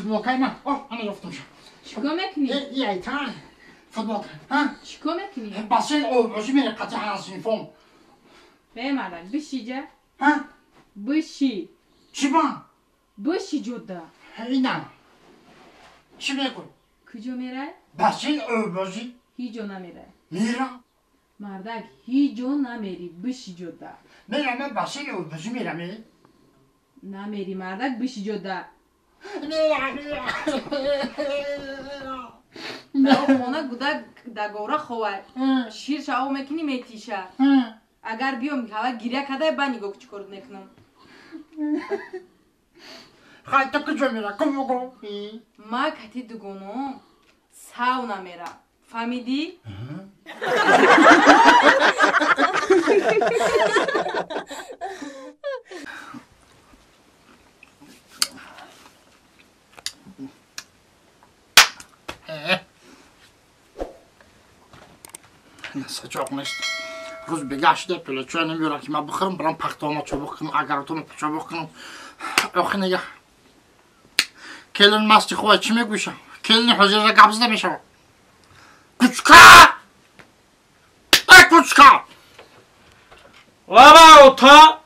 Футболкаи ман. О, ана ёфтам. Чикор мекунӣ? Яйтан. Футболка. Ҳа? Чикор мекунӣ? Бассейн оббозӣ мере қати ҳамсинфом. Бе мардак, биши ҷа. Ҳа? Биши. Чӣ ба? Биши ҷода. Ина. Чӣ мекунӣ? Куҷо мерай? Бассейн оббозӣ. Ҳеҷ ҷо намерай. Мерам. Мардак, ҳеҷ ҷо намери, биши ҷода. Мерам, ман бассейн оббозӣ мерам. Намери, мардак, биши ҷода. Дар хона гудак дагора ховай. Ширша об мекунӣ, метиша. Агар биём ҳава гиря кадай, ба нигоҳ чӣ кор мекунам. Хай, ту куҷо мера? Кум бугу. Ма кати дугоном сауна мера. Фаҳмидӣ? Сачоқ нест. Рӯз бегаҳ шуда пӯлачӯя намеёрам ки ман бихӯрам, барам пахтаома чобуқ кунам, агаротома чобуқ кунам. Охи нега. Келин масти хуба чӣ мегӯшам? Келини ҳозирра гап зада мешавад. Кучка! Э, кучка! Лаба ота!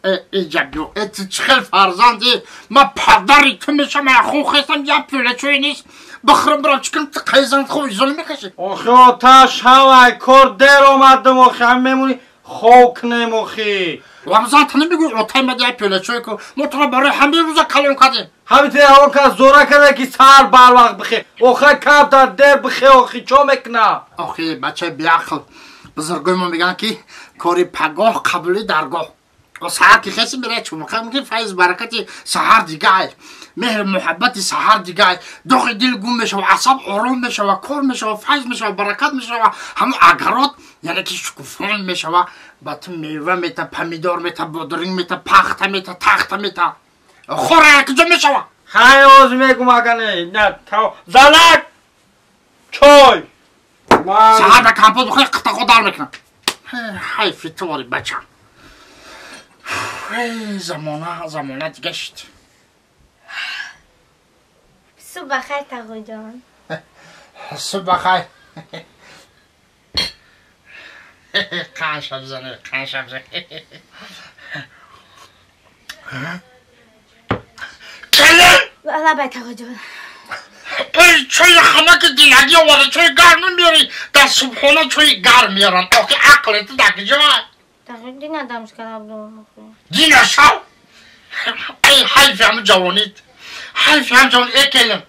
Э, иҷаб ё, э, ту чӣ хел фарзанди? Ман падари ту мешавам, ман хун хестам, як пӯлачӯя нест. Бихӯрам, барам чӣ кунам? Ту қайзанат хоб изола мекашӣ? Охи ота, шавай, кор дер омадам, охи, ҳам мемонӣ хоб кунем, охи. Рамзан, ту намегӯӣ отай мада як пӯлачӯя ку? Мо туро барои ҳамин рӯза калон кардем. Ҳамин те ҳаво кас зора карда ки сар барвақт бихе. Охи камтар дер бихе, охи, чо мекунам? Охи, бачаи беақл. Бузургои мо мегӯянд ки кори пагоҳ қабули даргоҳ. Саҳар ки хеси мерай чумуқа мекунӣ, файз баракати саҳар дигай, меҳри муҳаббати саҳар дигай, доғи дил гум мешава, асаб ором мешава, кор мешава, файз мешава, баракат мешава, ҳамун агарот яъне ки шукуфон мешава, ба ту мева мета, помидор мета, бодринг мета, пахта мета, тахта мета. Хора якҷо мешава. Хай, оз мегум, ага не, на, залак чой. Саҳар ба компот бихӯри, қитақо дар мекунам. Ҳайфи ту, бача. Замона, замона дига шуд. Субҳ бахайр, тағоҷон. Субҳ бахайр. Қанша бизане, қанша бизане. Келин! Лабай, тағоҷон. Эй, чойи ханаки динагӣ оварда, чойи гарм намеёрӣ. Дар субҳона чойи гарм меёранд. Охи, ақли ту дар куҷоай? Дина дамш кардам. Дина шав? Эй, ҳайфи ҳамун ҷавонит. Ҳайфи ҳам ҷавон. Э, келин.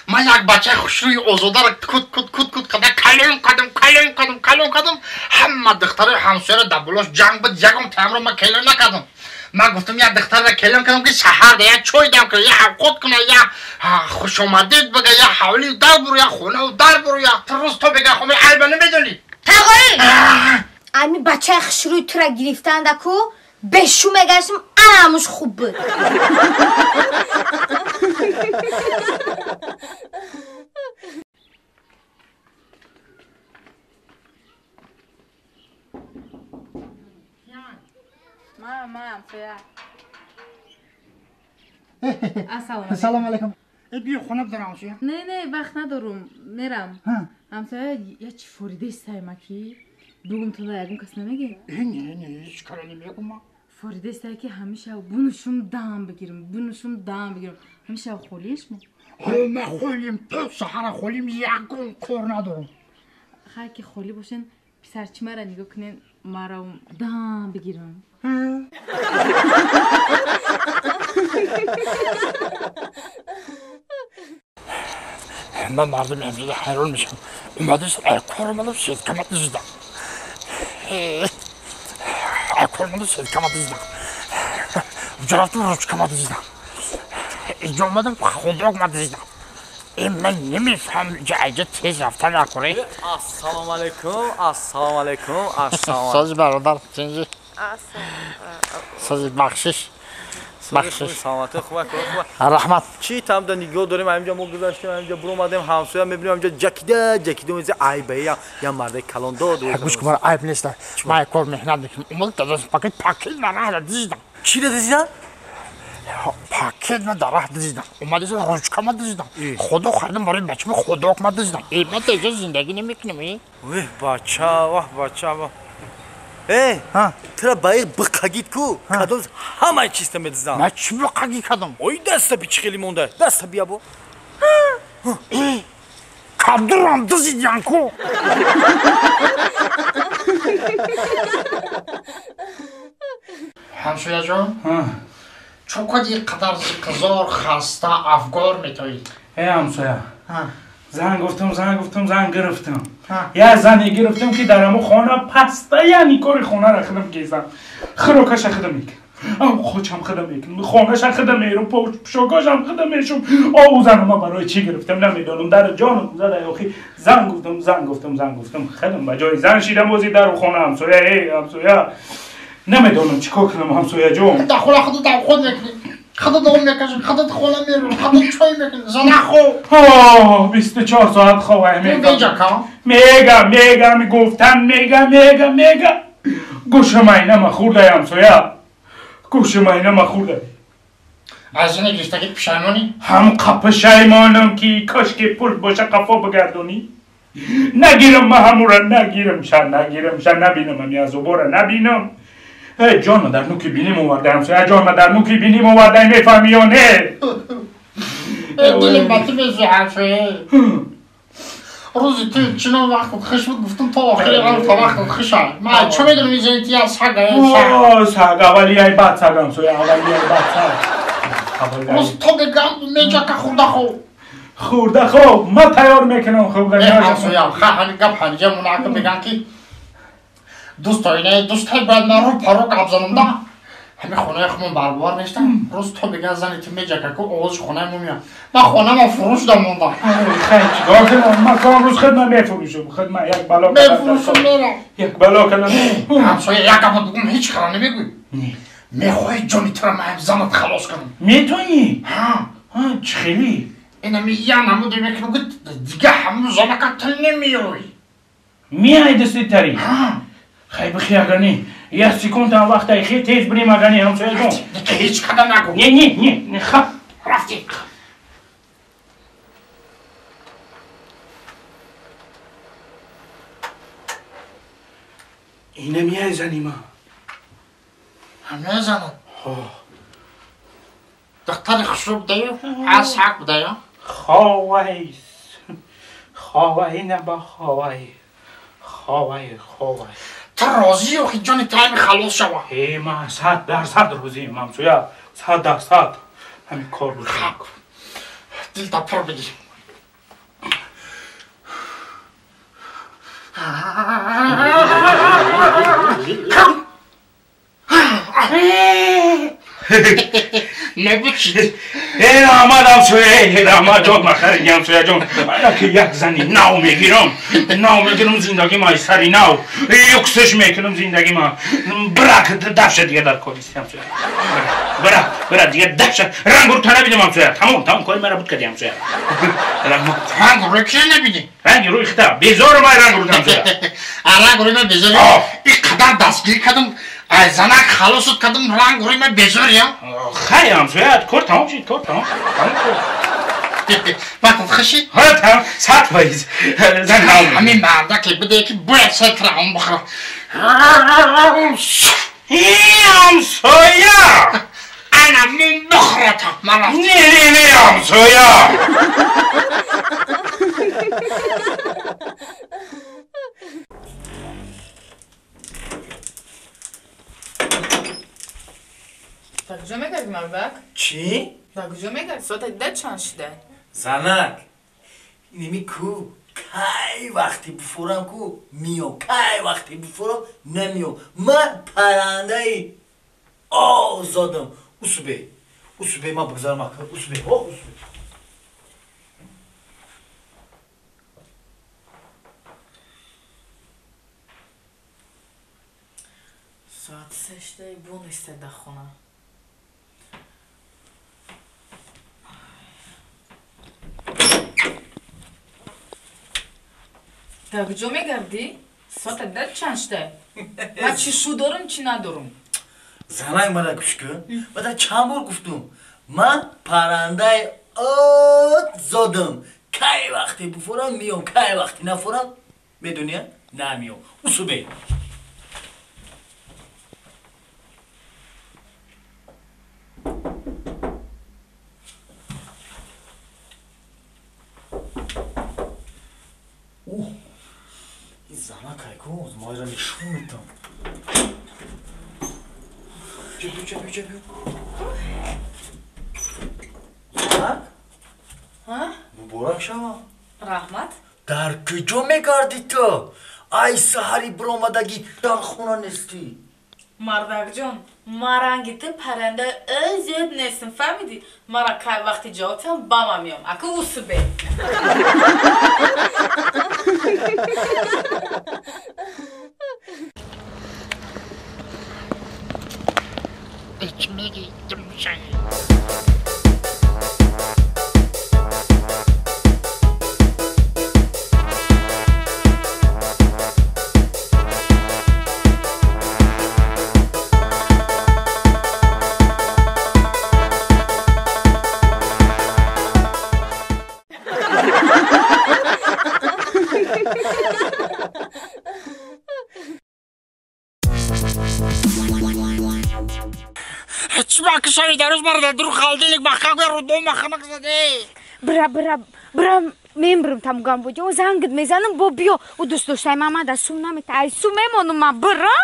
Ман як бачаи хушрӯи озодаро кут кут кут кут карда калон кардам, калон кардам, калон кардам. Ҳама духтарои ҳамсояро дар болош ҷанг буд, ягон таъмро ман келин накардам. Ман гуфтам як духтарро келин кардам ки саҳар да як чой дам кунад, як авқот кунад, як хушомадед бага, як ҳавлию дар буру, як хонаву дар буру, як рӯз то бега хоми айба намедонӣ. Тағоӣ! Ами бачаи хушрӯи тура гирифтанда ку бешу мегаштам, анамуш хуб буд. Мама, ҳамсоя. Ассалому алайкум. Салом алайкум. Э, биё хона бидорам, ҳамсоя. Не, не, вақт надорум, мерам. Ҳамсоя, я чӣ форидестайма ки бугум туда ягон кас намегӯ? Э, не, не, ҳеҷ кора намегӯм ман. Форидестай ки ҳамеша бунушум дам бигирам, бунушум дам бигирам. Ҳамеша холиеш мо? Ҳо, ман холим, то саҳара холим, ягон кор надорам. Хай ки холӣ бошен, писарчи мара нигоҳ кунен, маро дам бигирам. Ман мардуми имрӯза ҳайрон мешавам. Омадист, ай кор омадам, сеткама дизидам. Ай кор омадам, сеткама дизидам. Рафтам, ручкама дизидам. Инҷо омадам, худокма дизидам. Ман намефаҳмам, инҷа айҷа тез рафтан накунӣ. Ассалому алайкум, ассалому алайкум, ассалому. Сози бародар, тинҷи. Сози бахшиш. Бахшиш. Саломатӣ хуб, хуб. Раҳмат. Чӣ тамда нигоҳ дорем, ҳаминҷа мо гузаштем, ҳаминҷа буромадем, ҳамсоя мебинем, ҳаминҷа ҷакида, ҷакида меза айба, я мардаи калон дод. Гӯш кун, мара айб нест. Ман кор меҳнат мекунам. Омадам дадаш пакет пакет мараҳра дизидам. Чиро дизидан? Пакет ма дар раҳ дизидам. Омадиса ручка ма дизидам. Худо харидам барои бачама худок ма дизидам. Ма теҷа зиндагӣ намекунам. Веҳ бача, ваҳ бача, ваҳ. Э, тура ба ин биқагид ку, кадом ҳамаи чизта медизам. Ма чӣ биқагӣ кадом? Ой, даста би чӣ хеле монда. Даста бия бо. Кабдурам дизидян ку. Ҳамсояҷон, чун қад ин қадар зиқзор, хаста, афгор метоӣ? Э, ҳамсоя, зан гуфтам, зан гуфтам, зан гирифтам. Я зане гирифтам ки дар ҳамо хона пастаяни кори хонаро худам кезам. Хӯрокаша худам мекунам, хочам худам мекунам, хонаша худам мерам, пӯшокашам худам мешум. О, зану ма барои чӣ гирифтам намедонам. Дар ҷонам зада охи зан гуфтам, зан гуфтам, зан гуфтам. Худам ба ҷои зан шидам бози дару хона ҳамсоя. Э, ҳамсоя, намедонам чӣ кор кунам ҳамсояҷон. Дар хона худат дар худ мекунӣ, худат об мекашӣ, худат хона меравӣ, худат чой мекунӣ. Зана хоб. 24 соат хоб. Мега мега мега мегуфтан мега мега мега. Гӯшам айна махӯрдай ҳамсоя, гӯшам айна махӯрдай. Аз ина гирифтагӣ пушаймонӣ? Ҳам пушаймонам ки кошки пул боша қафо бигардонӣ. Нагирам ма ҳамура, нагирам ша, нагирам ша, набинам ами азобора набинам. Ҷон ма дар нуки биним оварда ҳамсоя, ҷон ма дар нуки биним оварда, мефаҳмӣ ё не? Дилим ба ту месӯ ҳамсоя. Рӯзи ту чунон вақтат хуш буд, гуфтам то охири умр то вақтат хуш ай. Ма чо медонам ин зани ту як саг ай, саг. Саг, аввали ай бад саг ҳамсоя, аввали ай бад саг. Рӯз то бегам меҷака хӯрда хоб. Хӯрда хоб, ма тайёр мекунам хӯрда. Ҳамсоя, ха ҳамин гап ҳамиҷа мунака меган ки дӯстоинаи дӯстай бояд ман рӯ паро гап занам да. Ҳамин хонаи худмон барбовар нестам. Рӯз то беган зани ту меҷака ку овози хонаи мо меяд. Ман хонама фурӯш да мондам. Хай чикор кунам? Ман ком рӯз худма мефурӯшам. Худма як бало мефурӯшам мерам. Як бало кунам. Ҳамсоя, як гапа бигӯм, ҳеҷ хара намегӯй. Мехоҳӣ ҷони тура ман занат халос кунам? Метавонӣ? Чӣ хеле? Инами я намуде мекунам ки дига ҳамун занака тил намеёй. Меай дасти тари? Хай бихи агани. Як секундам вақт ай, хе тез бирем агани ҳамсояҷон. Ҳеҷ када нагӯ. Не, не, не, не, хаб. Рафтем. Ина меай зани ма. Ҳамеай занат? Духтари хушрӯ будаю? Аз саг будаю? Ховай. Ховай наба ховай. Ховай, ховай. Ту розӣ охи ҷони тайми халос шава? Э, ман 100% розием ҳамсоя, 100%. Ҳамин кор бошад. Дилта пур бигир. Набуд. Э, раҳмат ҳамсоя, э, раҳмат ҷон, махари ҳамсоя ҷон. Ки як зани нав мегирам, нав мегирам зиндагима аз сари нав. Юксиш мекунам зиндагима. Брак дафша дига дар кор нест ҳамсоя. Бра, бра дига дафша. Ранг рӯ набидам ҳамсоя. Тамом, тамом кори мара буд кади ҳамсоя. Раҳмат. Ранг рӯ ки набидӣ? Ранги рӯи хита. Безорам ай ранг рӯ ҳамсоя. Ранг рӯи ма безорӣ. Ин қадар дастгирӣ кардам, ай занак халосат кардам, ранг рӯи ма безория. Хай ҳамсоя, кор тамом шид, кор тамом. Тамом кор. Вақтат хушид? Ҳа, тамом, 100%. Зан нав. Ҳамин мардаке бидае ки бояд сай траҳом бихӯрам. Ҳамсоя! Ана мун бихӯратам, ман рафтам. Не, не, не, ҳамсоя! Дар куҷо мегардӣ, мардак? Чӣ? Дар куҷо мегардӣ? Соата дида чанд шуда? Занак, инами ку кай вақте бифурам ку миём, кай вақте бифурам намиём. Ман паррандаи озодам. Усубе, усубе ман бигзарам ака, усубе, о усубе. Соати се шуда бо неста дар хона. Дар куҷо мегардӣ? Соата дида чанд шуда? Ман чӣ шу дорам, чӣ надорам? Занак мара гӯш кун. Ман чанд бор гуфтум. Ман парандаи озодам. Кай вақте буфурам миём, кай вақте нафурам медонӣ, намиём. Усубе. Ин занак айку, майра нишон метам. Чепю, чепю, чепю. Занак? Муборак шава. Раҳмат. Дар куҷо мегардӣ ту? Ай саҳари биромадагӣ дар хона нестӣ. Мардакҷон, ман ранги ту парандаи озод нестам, фаҳмидӣ? Мара кай вақти ҷавобтам ба ман меом. Аку усубе. Чӣ мегӣ? Чӣ дарӯз мара дар дур халдилик махкам рудо маханак заде. Бира, бира, бира, мембирам тамгам буҷо. Зангит мезанам, бо биё. У дӯст доштаи ман да сум намета. Ай сум мемонум ман, бира.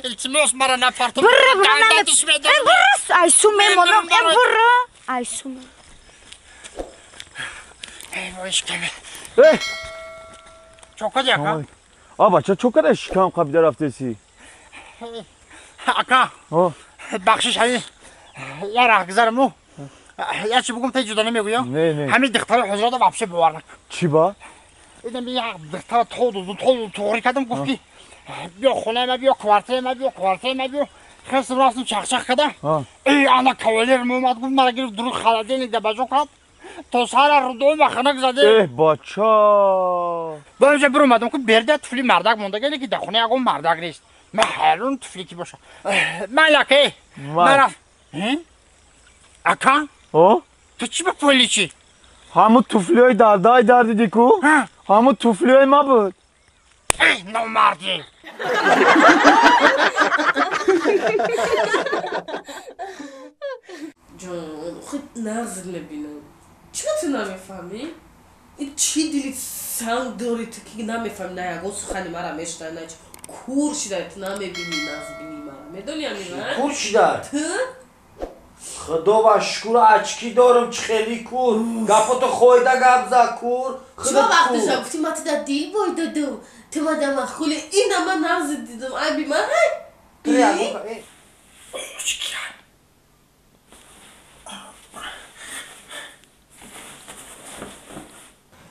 Илтимос мара напартум. Бира, бира, намет. Бира, ай сум мемонум, бира. Ай сум. Эй, вой шикаме. Эй! Чо кади ака? А бача чо када шикам қабида рафтеси? Ака. Бахшиш ҳами я раҳгузараму я чӣ бугум, те ҷудо намегӯям. Ҳамин духтари ҳузурада вообще бовар накун. Чӣ ба? Идам як духтара тоду тоду туғрӣ кардам, гуфт ки биё хонаи ма, биё квартираи ма, биё квартираи ма, биё. Хестам растам чахчах кардам. Эй, ана кавалер меомад, гуфт мара гирифт дуруи холодильник да баҷо кард. То сара рудои маханак заде. Э, бача. Ба инҷа биромадам ки берда туфли мардак монда, ки дар хона ягон мардак нест. Ман ҳайрон туфли ки боша. Ман лаке. Ман ака? Ту чӣ ба пули чӣ? Ҳамун туфлиҳои дардаи дар дидӣ ку? Ҳамун туфлиҳои ма буд. Эй, номардӣ! Ҷон, худ нағз мебинам. Чиро ту намефаҳмӣ? Ин чӣ дили санг дорӣ ту ки намефаҳмӣ, на ягон сухани мара мешунавӣ, на чӣ? Кур шидай, ту намебинӣ, нағзбинӣ мара. Медонӣ ҳамин? Кур шидай? Ту? Худо ва шукр очки дорам, чӣ хеле кур. Гапото хоида гап за кур. Чиро вақташа гуфтӣ ман туда дил бой додум, ту ма да махули, ина ман нағз дидум, айби ман ҳай?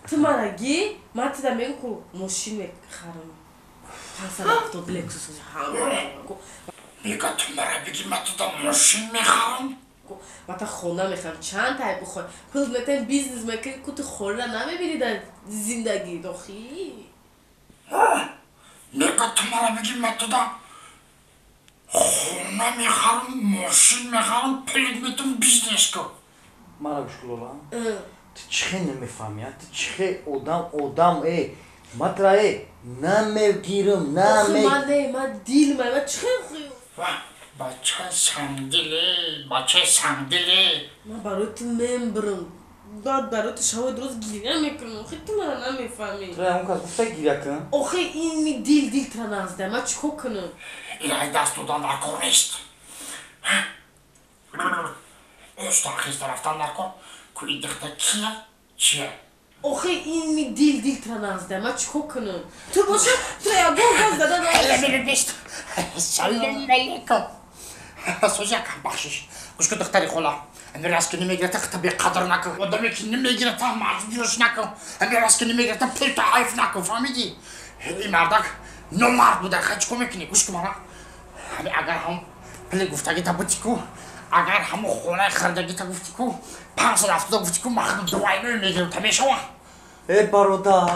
Ту мара ги, ман туда мегӯм ку мошин мехарам. 570 Лексус ҳама. Мега ту мара биги ман туда мошин мехарам? Ман та хона мехарам, чанд тай бихоҳ. Пул метаем бизнес мекунӣ, ку ту хона намебинӣ дар зиндагӣ, охӣ. Мега ту мара биги ман туда хона мехарам, мошин мехарам, пул метам бизнес кун. Мара гӯш кун, Лола. Ту чӣ хел намефаҳмӣ, ту чӣ хел одам, одам, э, матра, э, намегирам, наме. Охи ман не, ман дил, ман чӣ хел бачаи сангдиле, бачаи сангдиле. Ман барои ту мембирам. Баъд барои ту шавои дуруст гиря мекунам. Охи ту мара намефаҳмӣ. Ту ягон кас гуфта гиря кун? Охи ин дил, дил тра нағзда. Ман чӣ кор кунам? Илай даст додан дар кор нест. Оста хеста рафтан дар кор. Ку ин духта кия? Чия? Охи ин дил, дил тра нағзда. Ман чӣ кор кунам? Ту боша, ту ягон гап зада намешавӣ. Салом алейкум. Созяк, бахшиш. Гӯш кун духтари хола. Ами раз ки намегирата, хата беқадр накун. Одаме ки намегирата, маҷбурш накун. Ами раз ки намегирата, пулта ҳайф накун. Фаҳмидӣ? Ин мардак номард буда. Хай чӣ кор мекунӣ? Гӯш кун мара. Ами агар ҳам пули гуфтагита бутӣ ку, агар ҳамун хонаи хардагита гуфтӣ ку, 570 гуфтӣ ку, ман худам дуайнои мегирам, та мешавам. Э, бародар,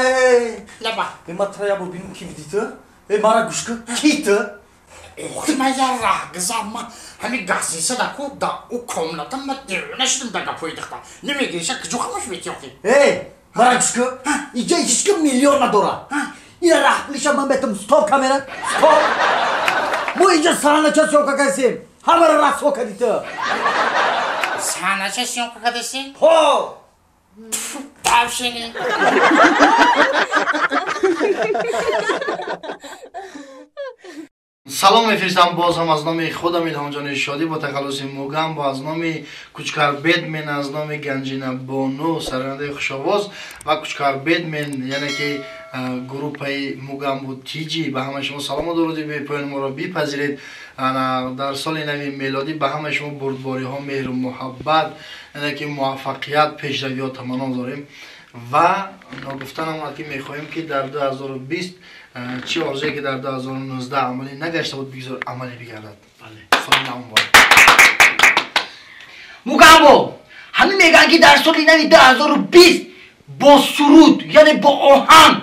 э! Лаба. Э, ман тра як бор бинам ки бидӣ ту? Э, мара гӯш кун, ки ту? Охи ман як раҳгузар, ман ҳамин газиса да ку да ӯ комната ман девона шудам да гапҳои духтар. Намегириша куҷо хамаш мети охи? Эй, мара гӯш кун. Иҷа ҳеч ким миллион надорад. Ина раҳпулиша ман бетам стоп камера. Стоп. Мо инҷа саҳнача съёмка кардем. Ҳамаро расво кардӣ ту. Саҳнача съёмка кардасӣ? Ҳо. Тавшини. Салом мефиристам боз ҳам аз номи худам Илҳомҷони Шодӣ бо тахаллуси Мугамбо, аз номи Кучкар Бедмен, аз номи Ганҷина Бону сарояндаи хушовоз ва Кучкар Бедмен, яъне ки группаи Мугамбо Тиҷи, ба ҳамаи шумо салому дуруди бепоёни моро бипазиред. Дар соли нави мелодӣ ба ҳамаи шумо бурдбориҳо, меҳру муҳаббат, яъне ки муваффақият, пешравиҳо таманно дорем ва ногуфта намонад ки мехоҳем ки дар 2020 чӣ орзуе ки дар 2019 амалӣ нагашта буд, бигзор амалӣ бигардад. Бале, соли нав муборак. Мугамбо, ҳамин мегӯянд ки дар соли нави 2020 бо суруд, яъне бо оҳанг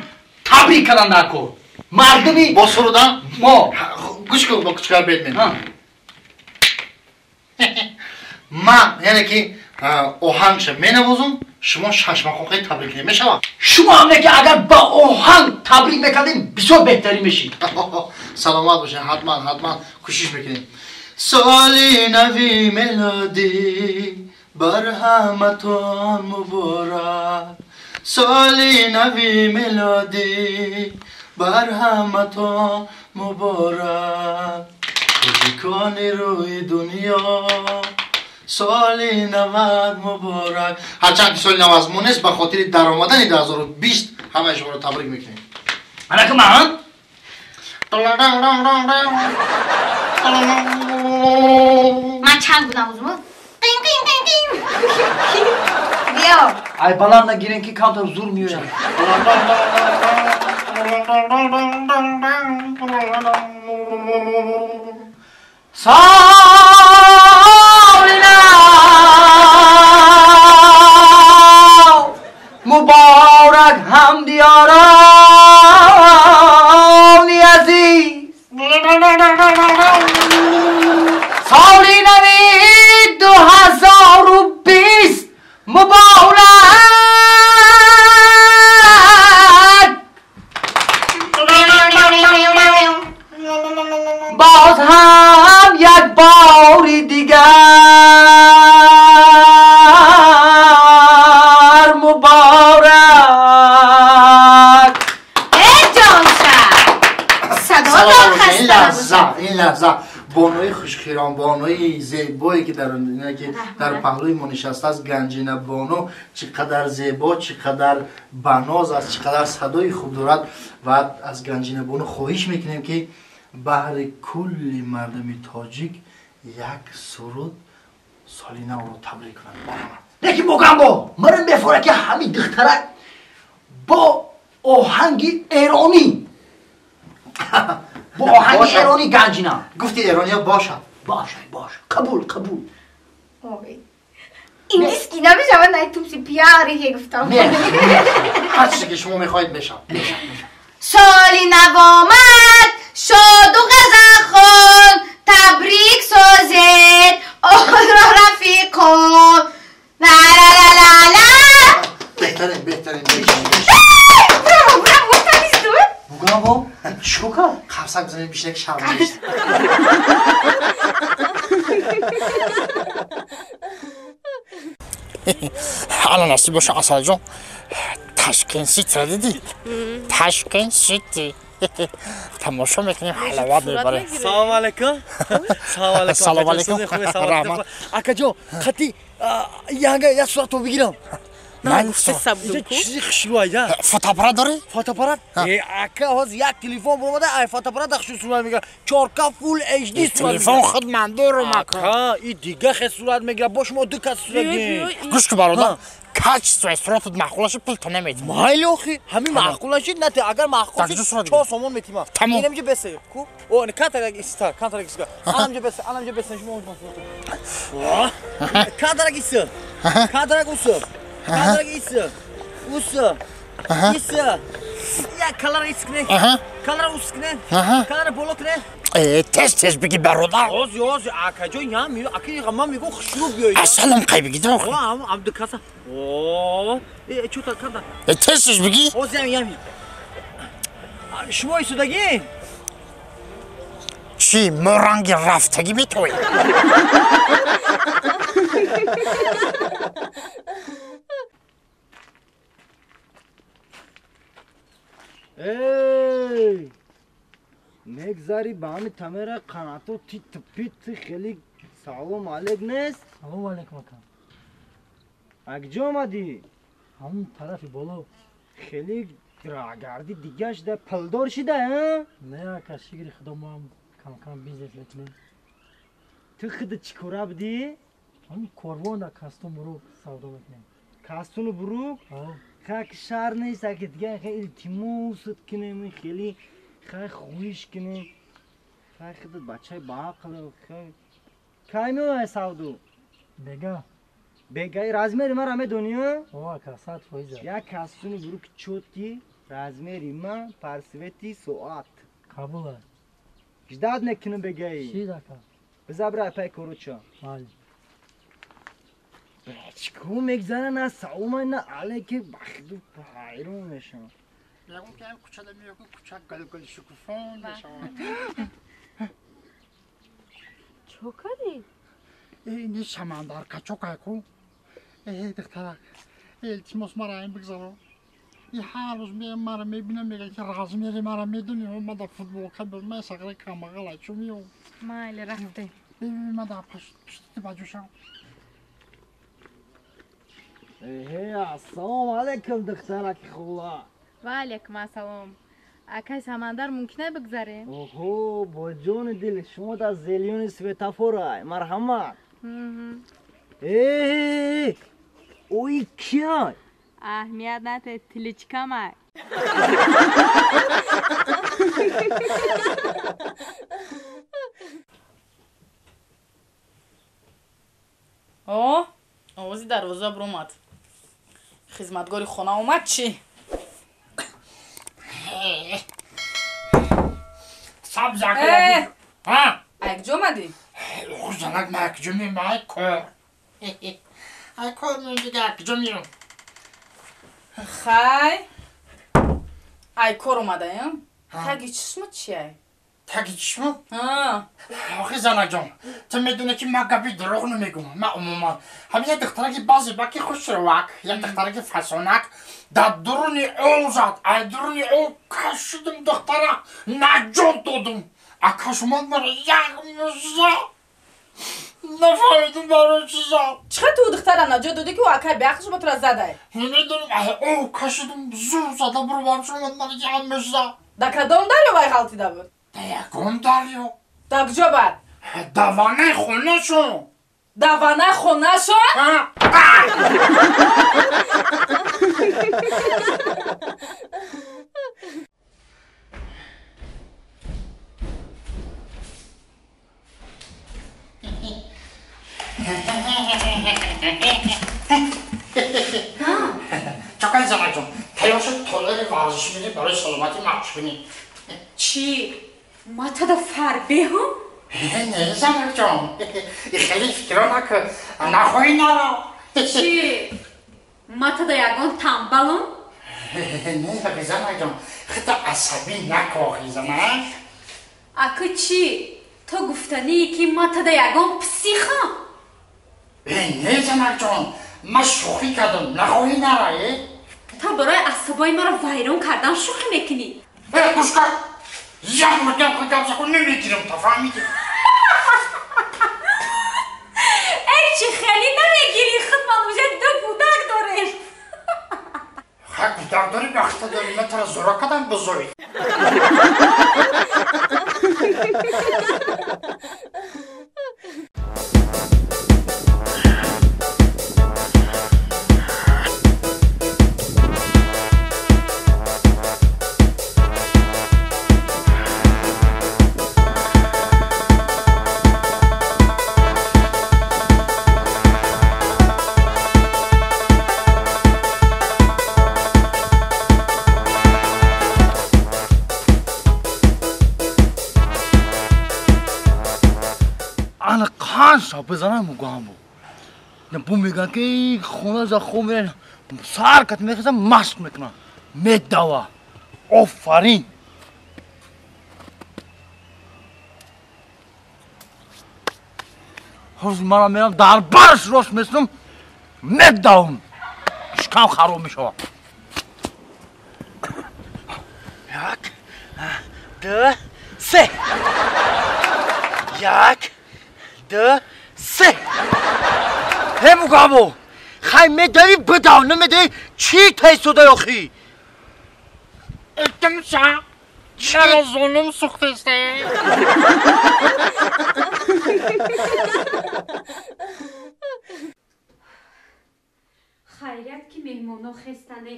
табрик карданд дар кор. Мардуми бо суруда мо гӯш кун бо Кучкар Бедмен. Ман яъне ки оҳангша менавозум, шумо шашмақоқаи табрик кунед, мешавад? Шумо ҳам не ки агар ба оҳанг табрик мекардем, бисёр беҳтарин мешид. Саломат бошед, ҳатман ҳатман кӯшиш мекунем. Соли нави мелодӣ бар ҳаматон муборак, соли нави мелодӣ бар ҳаматон муборак, тоҷикони рӯи дунё соли навад муборак. Ҳарчанд ки соли нав аз мо нест, ба хотири даромадани 2020 ҳамаи шуморо табрик мекунем. Анака ман? Ман чанд будам узмо? Қин қин қин қин. Биё. Ай баланд нагирен ки камтар зур меояд. Соли нав муборак ҳамдиёрони азиз, соли нави 2020 муборак. Боз ҳам як бори дигар муборак. Э ҷонша, садотон хаста набошад. Ин лаҳза бонуи хушхирон, бонуи зебое ки дар паҳлӯи мо нишастааст, Ганҷина Бону, чӣ қадар зебо, чӣ қадар баноз аст, чӣ қадар садои хуб дорад. Ва аз Ганҷина Бону хоҳиш мекунем ки баҳри кулли мардуми тоҷик як суруд соли навро табрик кунад. Марҳамат. Лекин Мугамбо, мана мефорад ки ҳамин духтарак бо оҳанги эронӣ, бо оҳанги эронӣ Ганҷина. Гуфти эрониё бошад. Бошад, бошад. Қабул, қабул. Индиски намешавад, най тупси пиари ке гуфтам. Ҳар чизе ки шумо мехоҳед мешавад. Соли нав омад, шоду ғазалхон, табрик созед онро рафиқон. Ла-ла-ла-ла-ла. Беҳтарин, беҳтарин. Браво, браво, тависту. Мугамбо, чӣ кард? Қарсак бизанед, бишинак шармандаст. Ала насиб боша, Асалҷон. Ташкент Ситиро дидӣ? Ташкент Сити. Тамошо мекунем, ҳаловат мебарем. Салом алейкум. Салом алейкум. Салом алейкум. Раҳмат. Акаҷон, қати янга як суратро бигирам. Чизи хушрӯ айда. Фотоаппарат дорӣ? Фотоаппарат? Э, ака, ҳозир як телефон баромада, ай фотоаппарат хушрӯ сурат мегирад. 4К Full HD сурат. Телефон худ ман дорум, ака. Ака, и дига хе сурат мегирад. Бо шумо ду кас сурат гиред. Гӯш кун, бародар. Качествои суратат маъқул ашид, пул то наметӣ. Майли охи, ҳамин маъқул ашид, нате, агар маъқул шид, 4 сомон метима. Инамҷа бесе, ку? О, не, кантарак иста, кантарак иста. Анамҷа бесе, анамҷа бесе, шумо кантарак иста. Кантарак уса. Кантарак иста. Уса. Иста. Як калара ис кунед. Калара ус кунед. Калара боло кунед. Тез тез бигӣ бародар. Ози ози акаҷон ям аки ман мегӯм хушрӯ биёй. Ассалом қай бигӣ дох. О абдукаса. О чӯта канда. Тез тез бигӣ. Ози ям ям. Шумо истодагӣ? Чӣ мо ранги рафтагӣ метоем? Эй! Мегзари ба ҳами тамера қанато тит-пит хеле салом алейк нест? Салом алейкум ака. Акҷо омадӣ? Ҳамун тарафи боло. Хеле раҳгарди дига шуда, пулдор шида, а? Не ака, шукри худо мо ҳам кам-кам бизнес мекунем. Ту худат чӣ кора будӣ? Ҳамун корвон дар кастун бурук савдо мекунем. Кастуну бурук? Хак шаҳр нест, аки дига илтимосат кунем, хеле хай хоҳиш кунем. Хай худат бачаи баақл. Кай меояй савдо? Бега. Бегаи размери мара медонӣ? О ака, 100%. Як кастуни бурук чотки размери ман парсвети соат. Қабул аст. Ждат мекунам бегаи. Шид ака. Бизабра пай короча. Бале. Чико мегзара на салома на алейки бахду ҳайрон мешавам. Мегӯм ки ҳам кӯчада меёкун кӯча гул-гул шукуфон мешавад. Чо кардӣ? Ини шамандар качокай ку. Э духтарак, илтимос мара ин бигзаро. И ҳар рӯз меям мара мебинам, мегӯяд ки размери мара медонӣ, ман дар футболка ман сағри камбағала чӯ меём. Майли, рафтем. Ман дар пушти баҷӯшам. Эҳе, ассалому алайкум духтараки хула. Ва алайкум ассалом. Акай Самандар, мумкин бигзарем? Оҳо, бо ҷони дил, шумо дар зелёни светофорай. Марҳамат. Э, ой кия? Аҳамият нате, тиличкамай. О, овози дарвоза биромад. Хизматгори хона омад чӣ? Сабзак. Акҷо омадӣ? Занак, ман акҷо меям, ай кор. Ай кор меям дига акҷо меям. Хай. Ай кор омадаям? Таги чишмат чиай? Таги чишмат? Охи занакҷон, ту медонӣ ки ман гапи дурӯғ намегӯям. Ман умуман ҳамин як духтараки баъзе баки хушрӯвак, як духтараки фасонак дар дуруни ов зад. Ай дуруни ов кашидам духтара, наҷот додум. Акаш омад мара як муза. Нафаҳмидум барои чӣ зад. Чӣ хел ту духтара наҷот додӣ ки ӯ акай беақл шуд ба тура задай? Намедонам, ай ов кашидум, зур зада бурвам шуд омад мара як муза. Дар кадом дарё вай ғалтида буд? Дар ягон дарё. Дар куҷо бад? Дар ваннаи хонашон. Дар ваннаи хонашон? Чакай занакҷон, тайёр шуд толори варзишӣ бинӣ барои саломатӣ машқ кунӣ. Чӣ? Ма тада фарбеҳам? Не, занакҷон, хеле фикрро накун, нахоҳӣ наро. Чӣ? Ма тада ягон тамбалам? Не, занакҷон, худта асабӣ накоҳӣ занак. Аку чӣ? Ту гуфтанӣ ки ма тада ягон психам? Не, занакҷон, ман шӯхӣ кардам, нахоҳӣ нара. Ту барои асабои маро вайрон кардан шӯхӣ мекунӣ? Гӯш кар, як бор гап гап закун намегирам, та фаҳмидӣ? Эй, чӣ хеле намегирӣ, худ ман уже ду кӯдак дорем. Ха, кӯдак дорӣ, бахта дорӣ, ман туро зӯра кардам бузург. Ана қанша бизанам мугамбо. Бу мегӯянд ки хона за хоб меран, сар кат мехезам, машқ мекунам. Медава. Офарин. Ҳозир мана мерам дар барш рост месунам, медавам. Шикам хароб мешавад. 1, 2, 3. 1, 2, 3. Ҳе мугамбо, хай медавӣ бидав, намедавӣ чӣ тайсода охӣ? Илтимса, чаро зонум сӯхтеста? Хайрият ки меҳмоно хестане.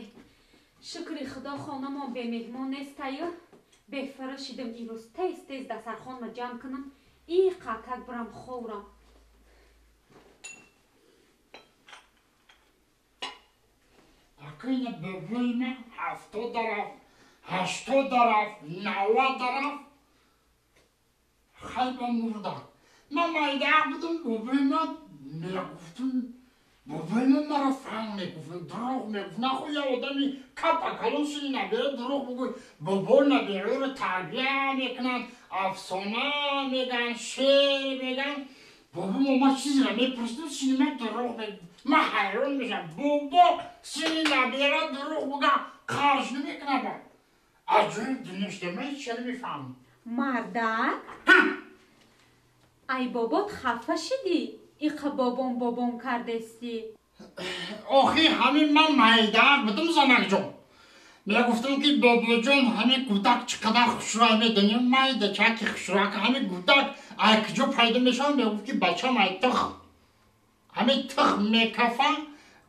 Шукри худо хонамон бемеҳмон нестаю. Бефара шидам имрӯз тез тез дастархонма ҷамъ кунам, и қакак бирам ховрам. Акина бобои ман 70 дарафт, 80 дарафт, 90 дарафт. Хайба мурда. Ман майдаақ будам, бобои ман мегуфтум, бобои ман маро фанг мегуфт, дурӯғ мегуфт. Нахуй я одами капа калон шуди набера дурӯғ бугӯй. Бобо набераро тарбия мекунанд, афсона мегӯянд, шеър мегӯянд. Бобо ман чизеро мепурсидам, сини ман дурӯғ мегуфт. Ман ҳайрон мешавам. Бобо сини набера дурӯғ буга қарш намекунад. Аҷоиб дунёшда ман ҳеҷ чиз намефаҳмам. Мардак, ай бобот хафа шидӣ? Иқа бобом бобом кардестӣ? Охи ҳамин ман майдаақ будам занакҷон. Мегуфтам ки бобоҷон ҳамин гудак чӣ қадар хушрӯй медонӣ, майда чаки хушрӯяк ҳамин гудак ай куҷо пайдо мешавад? Мегуфт ки бачам ай тих. Ҳамин тих мекафа,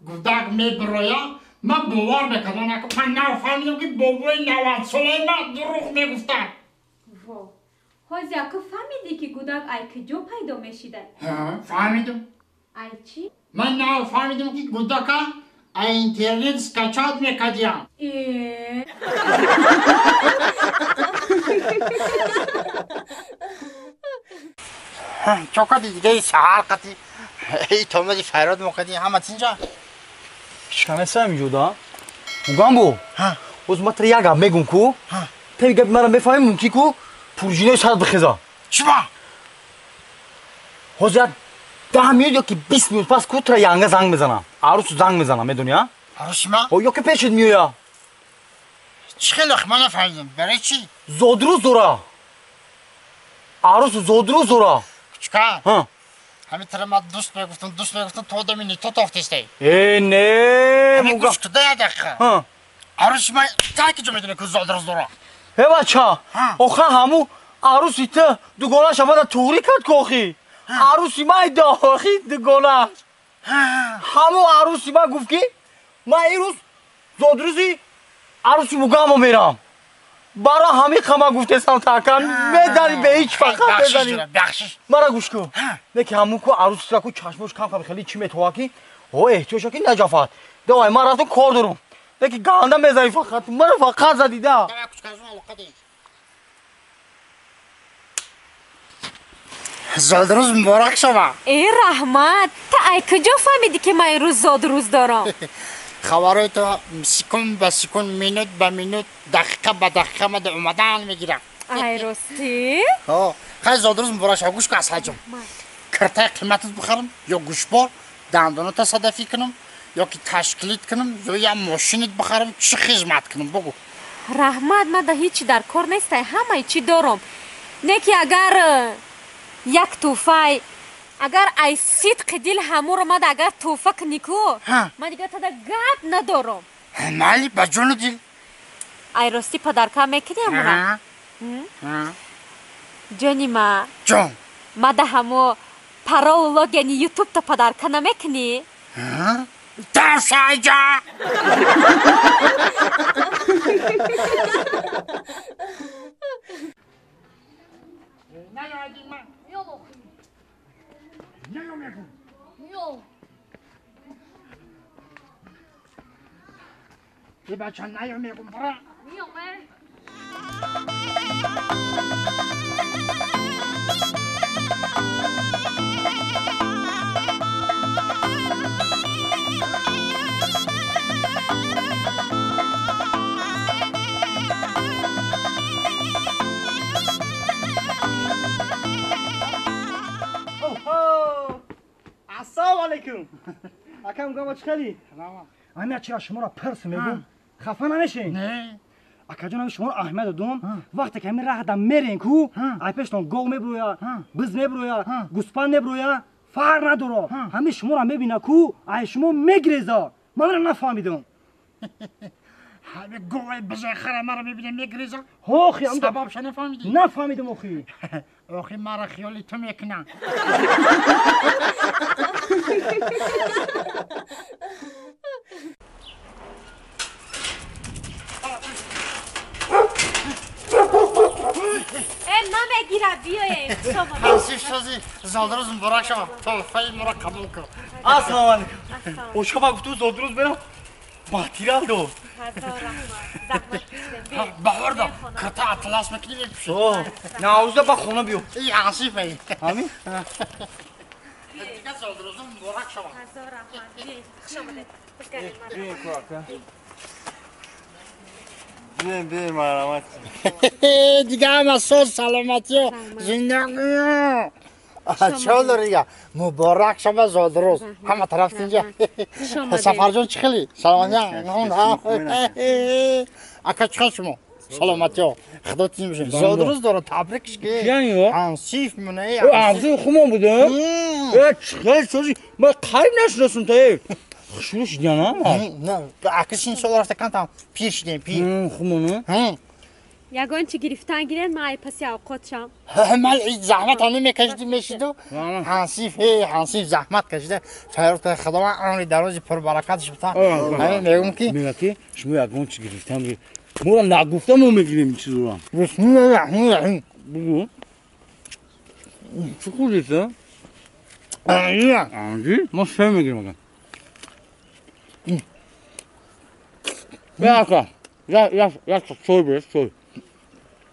гудак мебироя. Ман бовар мекардам, ман нафаҳмидам ки бобои 90-солаи ман дурӯғ мегуфтад. Во, ҳозир аку фаҳмидӣ ки гудак ай куҷо пайдо мешида? Фаҳмидам. Ай чӣ? Ман нафаҳмидам ки гудака ай интернет скачать мекардиям. Чо кардӣ дигаи саҳар қатӣ? Эй томади файрод мокардӣ ҳама тинҷа? Ҳеҷ инҷо да? Мугамбо, боз ман тара як гап мегум ку? Таи гапи маро мефаҳмӣ мумкин ку пурҷинои сарат бихеза. Чима? Ҳозир як 10 минут ё ки 20 минут пас ку тара янга занг мезанам. Арусу занг мезанам, медонӣ, а? Аруси ман? Ё ки пешет меоя. Чӣ хеле ман нафаҳмидам. Барои чӣ? Зодрӯз дора. Арусу зодрӯз дора. Кучка? Ҳамин тара ман дӯст мегуфтам, то одами не то тофтестай. Э, не, муга. Гӯш куда як дақиқа. Аруси ман та куҷо медонӣ ки зодрӯз дора? Э бача, охир ҳаму аруси ту дугонааш омада туғрӣ кард ку охи. Аруси ман охи дугонааш. Ҳаму аруси ман гуфт ки ман имрӯз зодрӯзи аруси мугамо мерам. Барои ҳамин қама гуфтесам такан медани бе ҳеҷ фақат медани. Мара гӯш кун. Не ки ҳамун ку арусира ку чашмош кам кам хеле чӣ метова ки о эҳтиёҷ ки наҷафат. Давай ман рафтам кор дорам. Не ки ганда мезани фақат. Мара фақат задида. Зодрӯз муборак шава. Э раҳмат, та ай куҷо фаҳмидӣ ки ман имрӯз зодрӯз дорам? Хабарҳои то секунд ба секунд, минут ба минут, дақиқа ба дақиқа мада омадан мегирам. Ай ростӣ? Хай зодрӯз муборак шава. Гӯш кун Асалҷон. Киртаи қиматат бихарам ё гӯшбор, дандоната садафӣ кунам, ё ки ташкилит кунам, ё я мошинит бихарам, чӣ хизмат кунам бугӯ. Раҳмат, ман да ҳеҷ дар кор нестай, ҳамаи чӣ дорам. Не ки агар як тӯҳфай, агар ай сидқи дил ҳамуро мада агар тӯҳфа кунӣ ку, ман дигар тада гап надорам. Майли, ба ҷону дил. Ай ростӣ падарка мекунӣ ҳамура? Ҷони ма. Ҷон. Мада ҳамо парол логини ютубта падарка намекунӣ? Ташайҷа! Бача наё мегум бара. Миём. Алейкум. Акам гама чӣ хели? Ҳамин чира шуморо пирс мегӯм. Хафа намешин? Не. Акаҷон, шуморо аҳамият додум. Вақте ки ҳамин раҳда мерен ку, ай пештон гов мебурӯя, биз мебурӯя, гӯспанд мебурӯя, фарқ надоро. Ҳамин шуморо мебина ку, ай шумо мегиреза. Ман ро нафаҳмидам. ҳамин гови бизои хара маро мебина мегиреза? Охи, сабабша нафаҳмидӣ? Нафаҳмидам охи. Охи маро хиёли ту мекунанд. Намегира, биёед. Ҳансиф сози зодрӯз муборак шавад. Тӯҳфаи моро қабул кун. Ассалому алайкум. Ошоба гуфту зодрӯз берам. Батирал дод. Баҳор дод. Кирта атлас мекунӣ мепӯшӣ. Навзда ба хона биё. И ҳансиф ай. Ҳамин? Дигар зодрӯзум муборак шавад. Ҳазор раҳмат. Биёед, хуш омадед. Биёем, биёем, марҳамат. Дига ҳама соз, саломатиё, зиндагиё. Чо дори дига? Муборак шава зодрӯз. Ҳама тараф тинҷа. Сафарҷон чӣ хели? Саломатиё. Ака чӣ хел шумо? Саломатиё. Худо тинҷ бошед. Зодрӯз дора, табрикш ки. Ҳансиф мунаи. Ҳансиф хумон будем? Э, чӣ хел сози? Ман қариб нашиносам та. Хушрӯ шидяна? Не, ака син сол рафта кантам пир шидем, пир. Хумону? Ягон чи гирифтан гирен, ман ай паси авқот шам. Ман заҳмат ҳам мекашиди мешиду. Ҳансиф, ҳансиф заҳмат кашида. Тайёр карда Худованд умри дарози пурбаракатш бита. Ҳамин мегӯм ки мегӯяд ки шумо ягон чи гирифтан гиред. Моро нагуфта мо мегирем ин чизро. Бисмиллоҳи раҳмони раҳим. Бугӯ. Чӣ хӯрдиса? Анҷир. Анҷир? Мо се мегирем агар. Я ака, я чой биред, чой.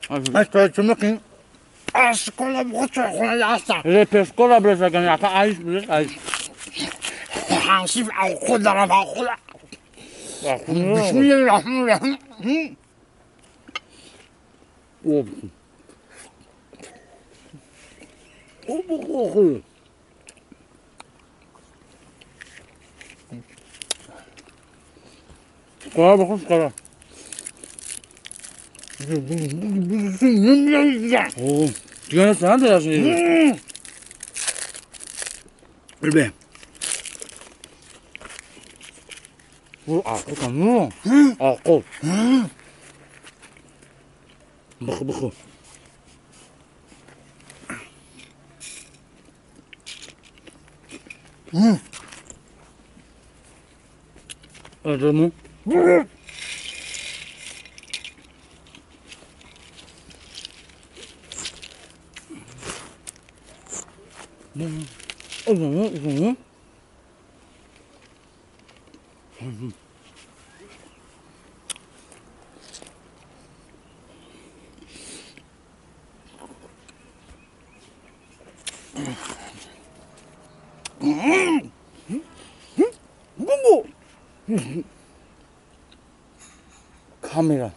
Аз чой чӣ мекунӣ? Аз кола бихӯр, чойхона ҳастам. Репешкола биред агар, ака айш биред, айш. Ҳансиф авқот дорам, авқот. Бисмиллоҳи раҳмони раҳим. Об. Об бихӯр. Қора бихӯр, қора. Дига нест, на Бе. Авқот ну. Авқот. Бихӯр, бихӯр. Адаму. 카메라.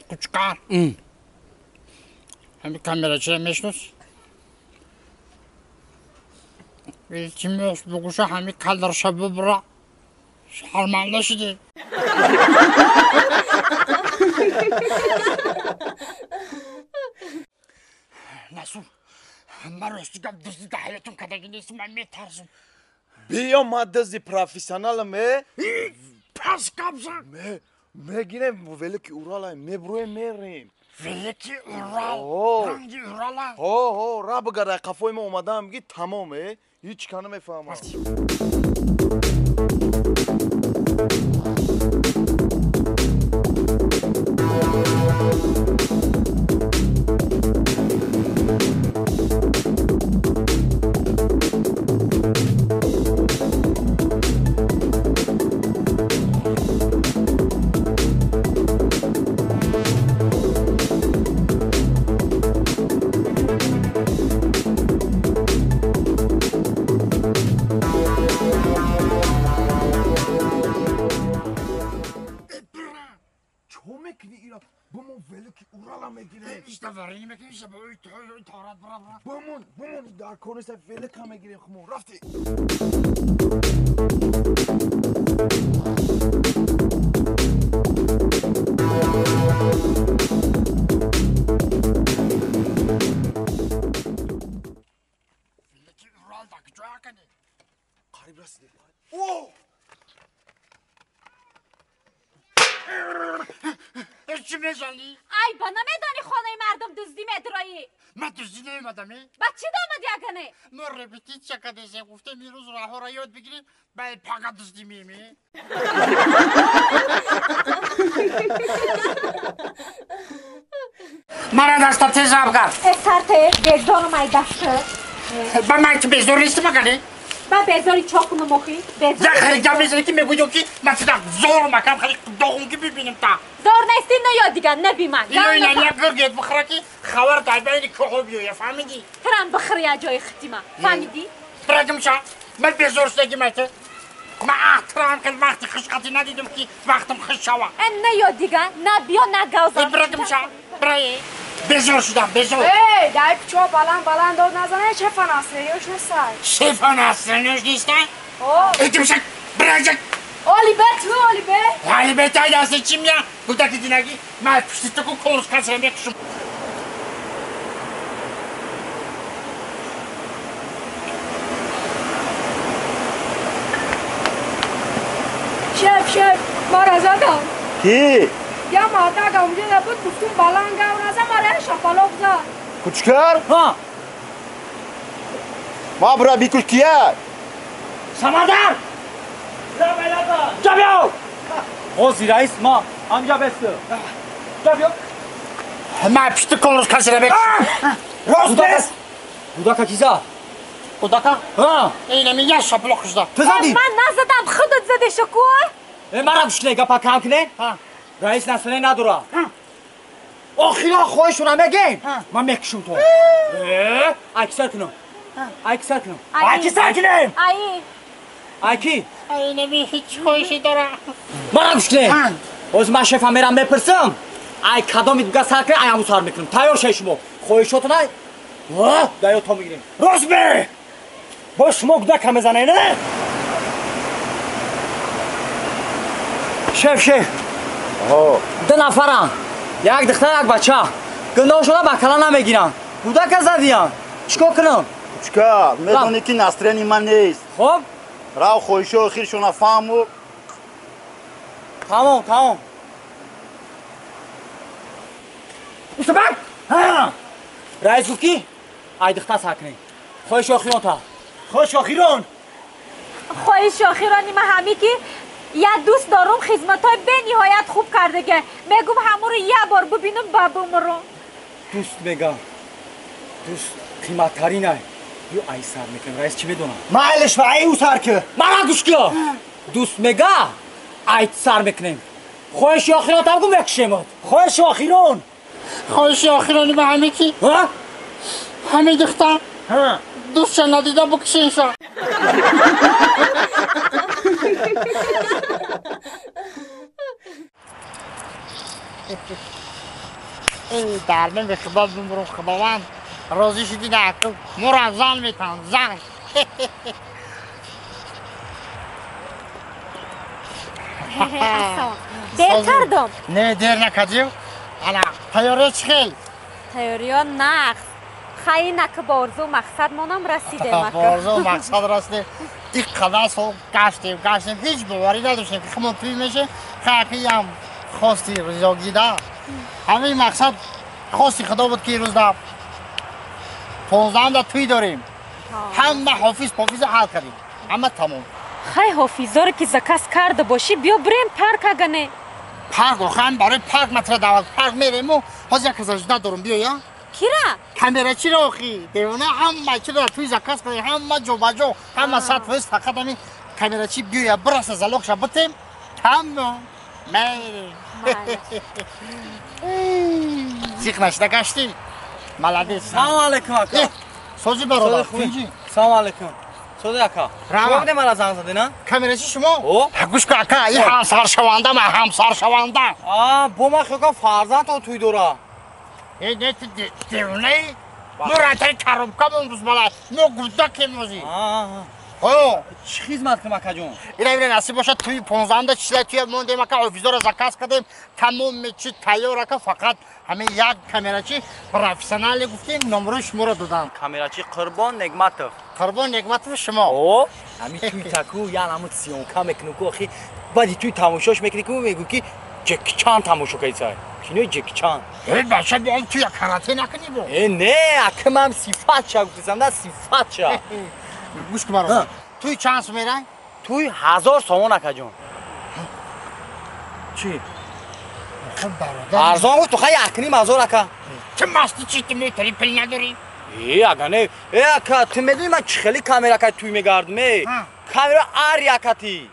Кучкар. Ҳами камера чиро мешинос? Илтимос, бугӯша ҳами кадрша бубура. Шарманда шудем. Насур, ман рости гап дузди дар ҳаётам кардагӣ нестам, ман метарсам. Биё, ман дузди профессионалам, э? Пас гап зан. Мегирем Великий Урала, мебурӯем, мерем. Великий Урал? Ранги Урала? Ҳо, ҳо, ра бигардай қафои мо омадаам, ги тамом, э? Ҳеҷ ка намефаҳмам. Чико мекунӣ ира? Бумон велики Урала мегирем. Ишта варини мекунӣ, ишта ба торат бара бара. Бумон, бумон дар кор нест, велика мегирем хумон. Рафти. Велики Урал да куҷо акани? Қариб расидем. О! Чӣ мезанӣ? Ай, ба намедонӣ хонаи мардум дуздӣ медроӣ? Ман дуздӣ наомадам, э? Ба чӣ домадӣ агане? Мо репетитсия кардесем, гуфтем имрӯз раҳоро ёд бигирем, ба пага дуздӣ меем, э? Мара даста тез абгар. Э, сарте, безорам ай даста. Ба ман ки безор нестим агане? Ба безори чо кунам охи? Безор. Я хеле гап мезанӣ ки мегӯё ки ман чида зор макам, хеле доғум ки бибинем та. Зор нестӣ, наё дигар, наби ман. Ино ина гиргет бихӯра ки хабар дар байни кӯҳо биёя, фаҳмидӣ? Тирам бихӯр я ҷои хитима, фаҳмидӣ? Бирагимша, ман безор шудагим айта. Ман ахтирам хел вақти хушқатӣ надидам ки вақтам хуш шава. Э, наё дигар, на биё, на гавзан. Бирагимша, бирае. Безор шудам, безор. Эй, дай пчо баланд баланд дод назанай, шефа настроениёш нестай. Шефа настроениёш нестай? О. Этимшак, бираҷак. Оли бе ту, оли бе. Оли бе тай дасти чим я? Гудаки динаги, ман пушти ту ку конус касра мекушум. Шеф, шеф, мара задам. Ки? Я мардага унҷа буд, гуфтум баланд гав наза, мара шапалоқ зад. Кучкар? Ҳа. Ма бура бикуш кия? Самандар! Ҷа биё! Ҳозир раис, ма ҳамҷа бесту. Ҷа биё. Ман пушти конус касра мекушум. Рост нест! Гудака ки зад? Гудака? Ҳа. Инами я шапалоқ зад. Ту задӣ? Ман назадам, худат задеша ку? Э, мара гӯш кунед, гапа кам кунед. Раис настроение надора. Охирон хоҳишона мегем. Ман мекушум то. Э, ай ки сар кунам? Ай ки сар кунам? Ай ки сар кунем? Ай. Ай ки? Ай нами ҳеҷ хоҳише дора. Мара гӯш кунед. Ҳозир ман шефа мерам мепурсам. Ай кадоми дига сар кунед, ай ҳамун сар мекунам. Тайёр шавед шумо. Хоҳишотона дар ёд то мегирем. Рост бе! Бо шумо гудака мезанед, не? Шеф, шеф. Ду нафарам. Як духтар, як бача. Гуноҳшона ба кала намегиранд. Гудака задиян. Чикор кунам? Кучкар, медонӣ ки настроени ман нест. Хоб? Рав хоҳишҳои охиршона фаҳму. Тамом, тамом. Устабак! Ҳа! Раис гуфт ки ай духтар сар кунем. Хоҳиши охирон та. Хоҳиши охирон. Хоҳиши охирони ман ҳамин ки я дӯст дорум хизматҳои бениҳоят хуб кардага. Мегум ҳамуро як бор бибинум ба бумрум. Дӯст мегам. Дӯст қиматтарин ай. Ё ай сар мекунем, раис чӣ медонам? Майлиш ва ай ӯ сар ки. Мара гӯш кун. Дӯст мега ай сар мекунем. Хоҳиши охирон там гум мекушемот. Хоҳиши охирон. Хоҳиши охирони ман ҳамин ки ҳамин духтар дӯстша надида букушенша. Эй, дар нами худо бимрум, худованд розӣ шудӣ на акл моро зан метаҳанд, зан. Дер кардам? Не, дер накардем. Ана, тайёриё чӣ хел? Тайёриё нақс. Хайна ки ба орзу мақсадмонам расидем. Ба орзу мақсад расидем. Ин қадар сол гаштем, гаштем, ҳеҷ боварӣ надоштем ки хумон туй мешем. Хайакиам хости ризогида. Ҳамин мақсад хости худо буд ки имрӯз да 15 да туй дорем. Ҳама ҳофиз пофиза ҳал кардем. Ҳама тамом. Хай ҳофизоре ки заказ карда бошӣ, биё бирем парк агане. Парк охам барои парк матра даъват. Парк мерему, ҳозир як каза жда дорум, биё я. Кира? Камерачиро охи. Девона ҳама чиро туй заказ кардем, ҳама ҷобаҷо, ҳама 100% фақат ҳамин камерачи биёя, бираса залогша битем, тамом. Мерем. Зиқ нашида гаштем. Молодец. Салом алейкум ака. Сози бародар, тинҷӣ. Салом алейкум. Сода ака. Шумо буде мара занг заде, на? Камерачи шумо? О. Гӯш кун ака, ин ҳамсаршаванда ма, ҳамсаршаванда. А, бо ман хиёл кардам фарзандтон туй дора. Э, не ту девонаи? Мо ратаи коробкамон бузбала. Мо гудакем озӣ. О, чӣ хизмат кунам акаҷон? Ина ина насиб бошад туи 15-да числа туя мондем ака, офизоро заказ кардем, тамоми чи тайёр ака, фақат ҳамин як камерачи профессионале гуфтем, номрои шуморо додам. Камерачи Қурбон Негматов. Қурбон Негматов шумо? О, ҳамин туй таку ян ҳамун съёмка мекунам ку охи баъди туй тамошош мекунӣ ку мегӯ ки Ҷеки Чан тамошо кардисай. Кинои Ҷеки Чан. Э, бача бо он туя карате накунӣ бо? Э, не, ака ман сифатша гуфтисам, на сифатша. Гӯш кун бародар. Туй чанд сум мерай? Туй 1000 сомон акаҷон. Чӣ? Хуб бародар. Арзон гуфт, ту хай 1,5 ҳазор ака. Ту масти чӣ ту метари пул надорӣ? Э, ага не. Э, ака, ту медонӣ ман чӣ хели камера кай туй мегардам, э? Камера ария кати.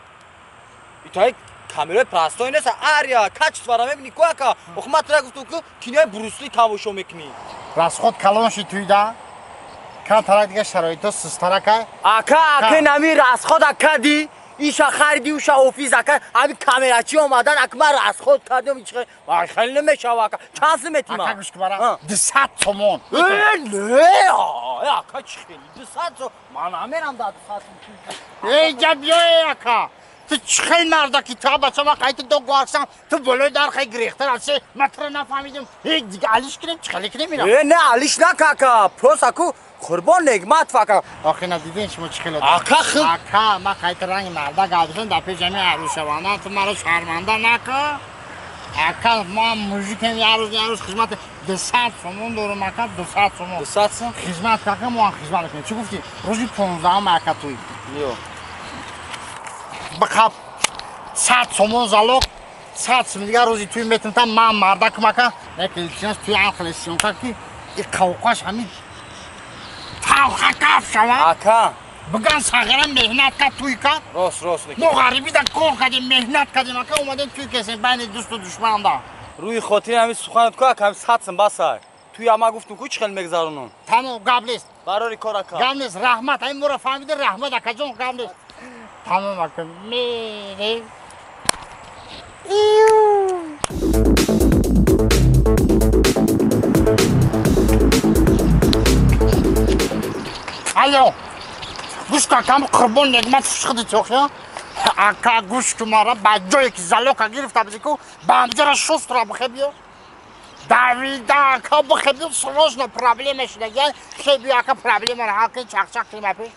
Итай камераи простой нест, ария, качествора мебинӣ ку ака. Ох, ман тура гуфтам ку кинои Брусли тамошо мекунӣ. Расход калон ши туйда. Кан тарак дига шароито сустарака. Ака, ака нами расход акади. Иша хариди, уша офис ака. Ами камерачи омадан, ака ман расход кардам, ич хеле хеле намешава ака. Чанд сум метима? Ака гӯш кун бара. 200 сомон. Э, не, ака чӣ хели 200 сом. Ман намерам да 200 сом. Эй, ҷа биё ака. Ту чӣ хел мардаки ту бача ман қайти ду гуарсам, ту болои дар хай гирехтар аси, ман туро нафаҳмидим. Э, дига алиш кунем, чӣ хеле кунем ина? Э, не, алиш нака ака. Просто аку Қурбон Негматов ака. Охи на дидин шумо чӣ хеле? Ака хел. Ака, ман қайти ранги марда гардишам дар пеши ҳамин арӯсшаванда, ту маро шарманда нака. Ака, ман мужикем, як рӯз як рӯз хизмат 200 сомон дорам ака, 200 сомон. 200 сом? Хизмат ака, мо ҳам хизмат мекунем. Чӣ гуфтӣ? Рӯзи 15-ум ака туй. Ё. Бақаб 100 сомон залог, 100 сом дигар рӯзи туй метунтам, ман мардакам ака. Як илтимос туй ҳам хеле съёмка ки и қавқаш ҳамин талха каф шава. Ака. Биган сағира меҳнат кард, туй кард. Рост, рост. Мо ғарибӣ да кор кардем, меҳнат кардем ака, омадем туй кесем байни дӯсту душманда. Рӯи хотири ҳамин суханат ку ака, ҳамин 100 сом басай. Туй ама гуфтум ку чӣ хел мегзаронам. Тамом, гап нест. Барори кор ака. Гап нест, раҳмат. Ҳамин моро фаҳмиди, раҳмат акаҷон, гап нест. Тамом ака, мерем. Алло, гӯш кун акам, Қурбон Негмат фушхиди тохя. Ака гӯш кун мара, ба ҷое ки залока гирифта будӣ ку, ба ҳамҷара шустра бихе биё. Давида ака бихе биё, срочно проблема шудагия, хе биё ака проблемаро ҳал кун, чақчақ кунем апеш.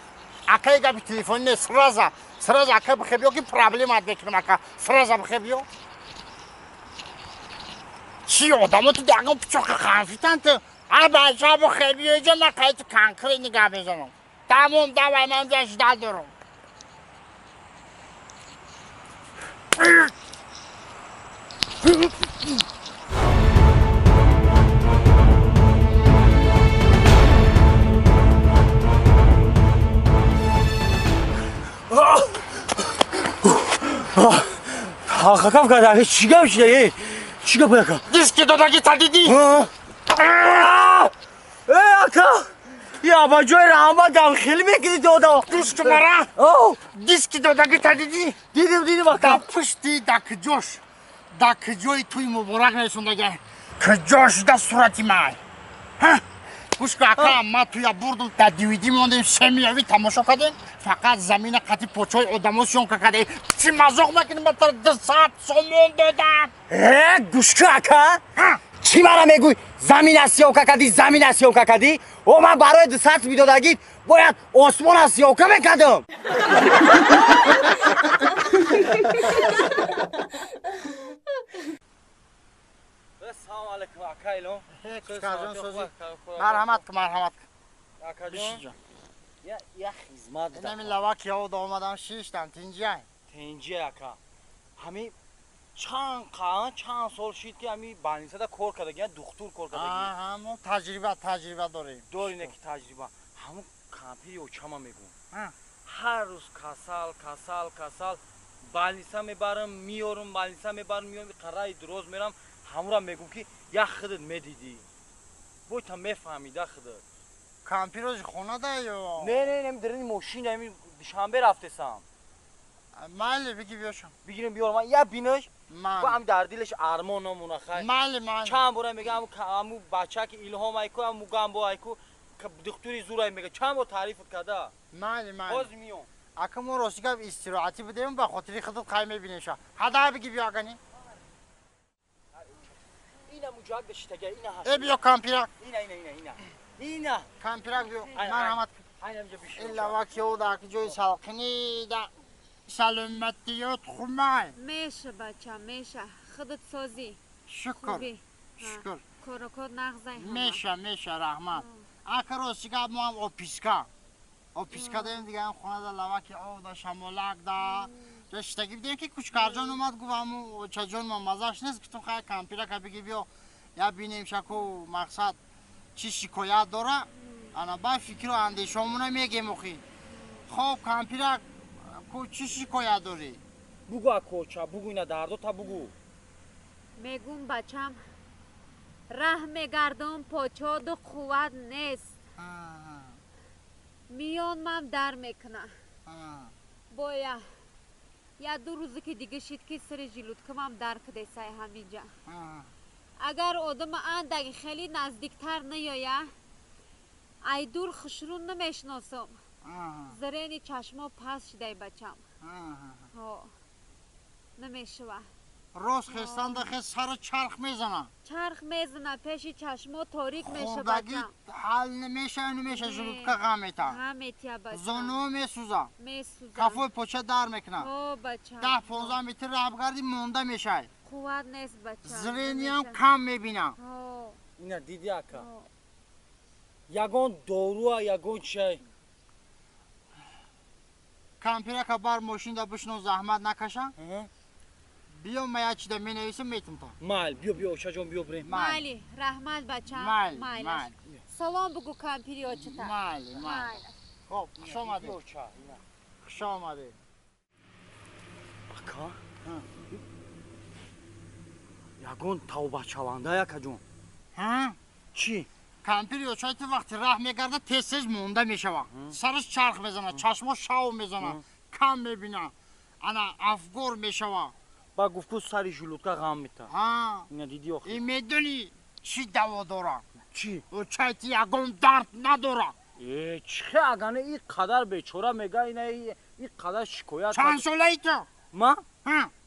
Ака гапи телефони не, сразу, сразу ака бихе биё ки проблемат мекунам ака, сразу бихе биё. Чӣ одамо ту ягон пичоқи ханфитан ту? Аба бихе биё иҷо, ман қайти конкретни гап мезанам. Тамом, давай, ман инҷа ждал дорам. Ҳақакам кард, ака, чӣ гап шуда, э? Чӣ гап ака? Диски додаги та дидӣ? Э, ака! Я ба ҷои раҳмат дам хеле мекунӣ дода. Гӯш кун мара. Диски додаги та дидӣ? Дидим, дидим ака. Дар пушти да куҷош, да куҷои туи муборак нарасондага. Куҷош да сурати май. Ҳа? Гӯш кун ака, ман туя бурдум, дар DVD мондем, семияви тамошо кардем. Фақат замина қати почои одамо съёмка кардем. Чӣ мазоқ мекунӣ, ман туро 200 сомон додам. Э, гӯш кун ака. Чӣ мара мегӯй? Замина съёмка кардӣ, замина съёмка кардӣ? О, ман барои 200 медодагит бояд осмона съёмка мекардам. Салом алейкум ака Илон. Кучкарҷон созӣ. Марҳамат кун, марҳамат кун. Акаҷон. Я я хизмат. Инами лавак ёд омадам, шиштам, тинҷиай. Тинҷиай ака. Ҳамин чанд қаан чанд сол шид ки ҳамин больницада кор кардаги, духтур кор кардаги. Аҳа, мо таҷриба дорем. Дорӣ не ки таҷриба. Ҳамун кампири очама мегӯм. Ҳар рӯз касал, касал, касал. Больница мебарам, миёрам, больница мебарам, миёрам, қараи дуроз мерам. Ҳамура мегӯм ки як худат медидӣ. Бой та мефаҳмида худат. Кампирози хона да ё? Не, не, не, дар мошин ами душанбе рафтесам. Майли, биги биёшам. Бигирем биёрам. Ман я бинаш. Бо ам дар дилаш армон намона хай. Майли, майли. Чанд бора мегам аму бача ки илҳом айку, аму гамбо айку, духтури зурай мега. Чанд бор таъриф када. Майли, майли. Боз миём. Ака мо рости гап истироҳатӣ будем, ба хотири худат қай мебинеша. Ҳада биги биё агани. Ина муҷак даштага, ина ҳаст. Э биё кампирак. Ина, ина, ина, ина. Ина. Кампирак биё. Марҳамат. Айнамҷа бишин. Илла вакиёда ки ҷои салқинӣ да саломатиёт хумай. Меша бача, меша. Худат созӣ. Шукр. Шукр. Корокот нағзай ҳама. Меша, меша, раҳмат. Ака рости гап мо ҳам описка. Описка даем дига ҳам хона да лаваки ов да шамолак да. Даштагӣ бидем ки кучкарҷон омад гуфт ҳаму очаҷон ма мазаш нест, гуфтум хай кампирака биги биё я бинем шаку мақсад чӣ шикоят дора. Ана ба фикру андешомона мегем охи. Хоб кампирак ку чӣ шикоят дорӣ? Бугу акоча, бугу ина дардота бугу. Мегум бачам, раҳ мегардам почоду қувват нест. Миёнмам дар мекуна. Боя я ду рӯзе ки дига шид ки сари жилудкамам дар кудесай ҳаминҷа. Агар одама андак хеле наздиктар наёя, ай дур хушрӯ намешиносам. Зарени чашмо паст шидай бачам. Намешава. Рост хестанда хес сару чарх мезана. Чарх мезана, пеши чашмо торик меша бачам. Ҳал намеша, намеша, желудка ғам мета. Ғам метия бачам. Зону месӯза. Месӯза. Кафои поча дар мекуна. О бачам. 10-15 метр раҳ бигардӣ монда мешай. Қувват нест бачам. Зрениям кам мебина. Ина диди ака. Ягон доруа, ягон чай. Кампирака бар мошинда бишно заҳмат накаша. Биё ма як чида менависам метам та. Майл, биё, биё, очаҷон, биё бирем. Майли, раҳмат бачам. Майли, майли. Салом бугу кампири очата. Майли, майли. Хоб, хуш омадед. Хуш омадед. Ака? Ягон тавбачаванда якаҷон. Ҳа? Чӣ? Кампири очаи ту вақти раҳ мегарда тез-тез монда мешава. Сараш чарх мезана, чашмо шав мезана, кам мебина, ана афгор мешава. Ба гуфт ку сари желудка ғам мета. Ина диди охи. И медони чӣ даво дора? Чӣ? Очаи ту ягон дард надора. Э, чӣ агане и қадар бечора мега ина и қадар шикоят. Чанд солаи ту? Ма?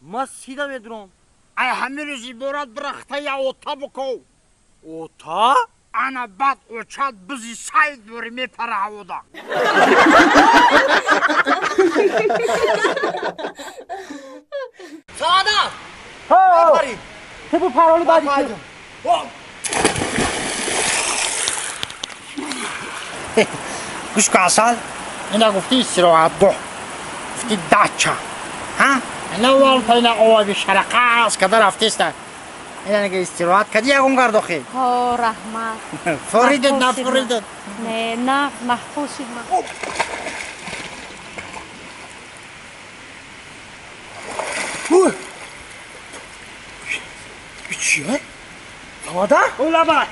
Ма сида медурам. Ай ҳамин рӯз иборат бирахта я ота биков. Ота? Ана баъд очат бизи сайд дори мепара ҳавода. Саадат! Ҳо! Ту бу пароли баъди. Гӯш кун асал, ина гуфти истироҳатгоҳ, гуфти дача. Ҳа? Ина валта ина оби шарақа аз када рафтеста. Ина нега истироҳат кади ягон гардохи? Ҳо, раҳмат. Форидет, нафоридет? Не, нағ, маҳқул шид ман. Чия? Тамада? Улаба.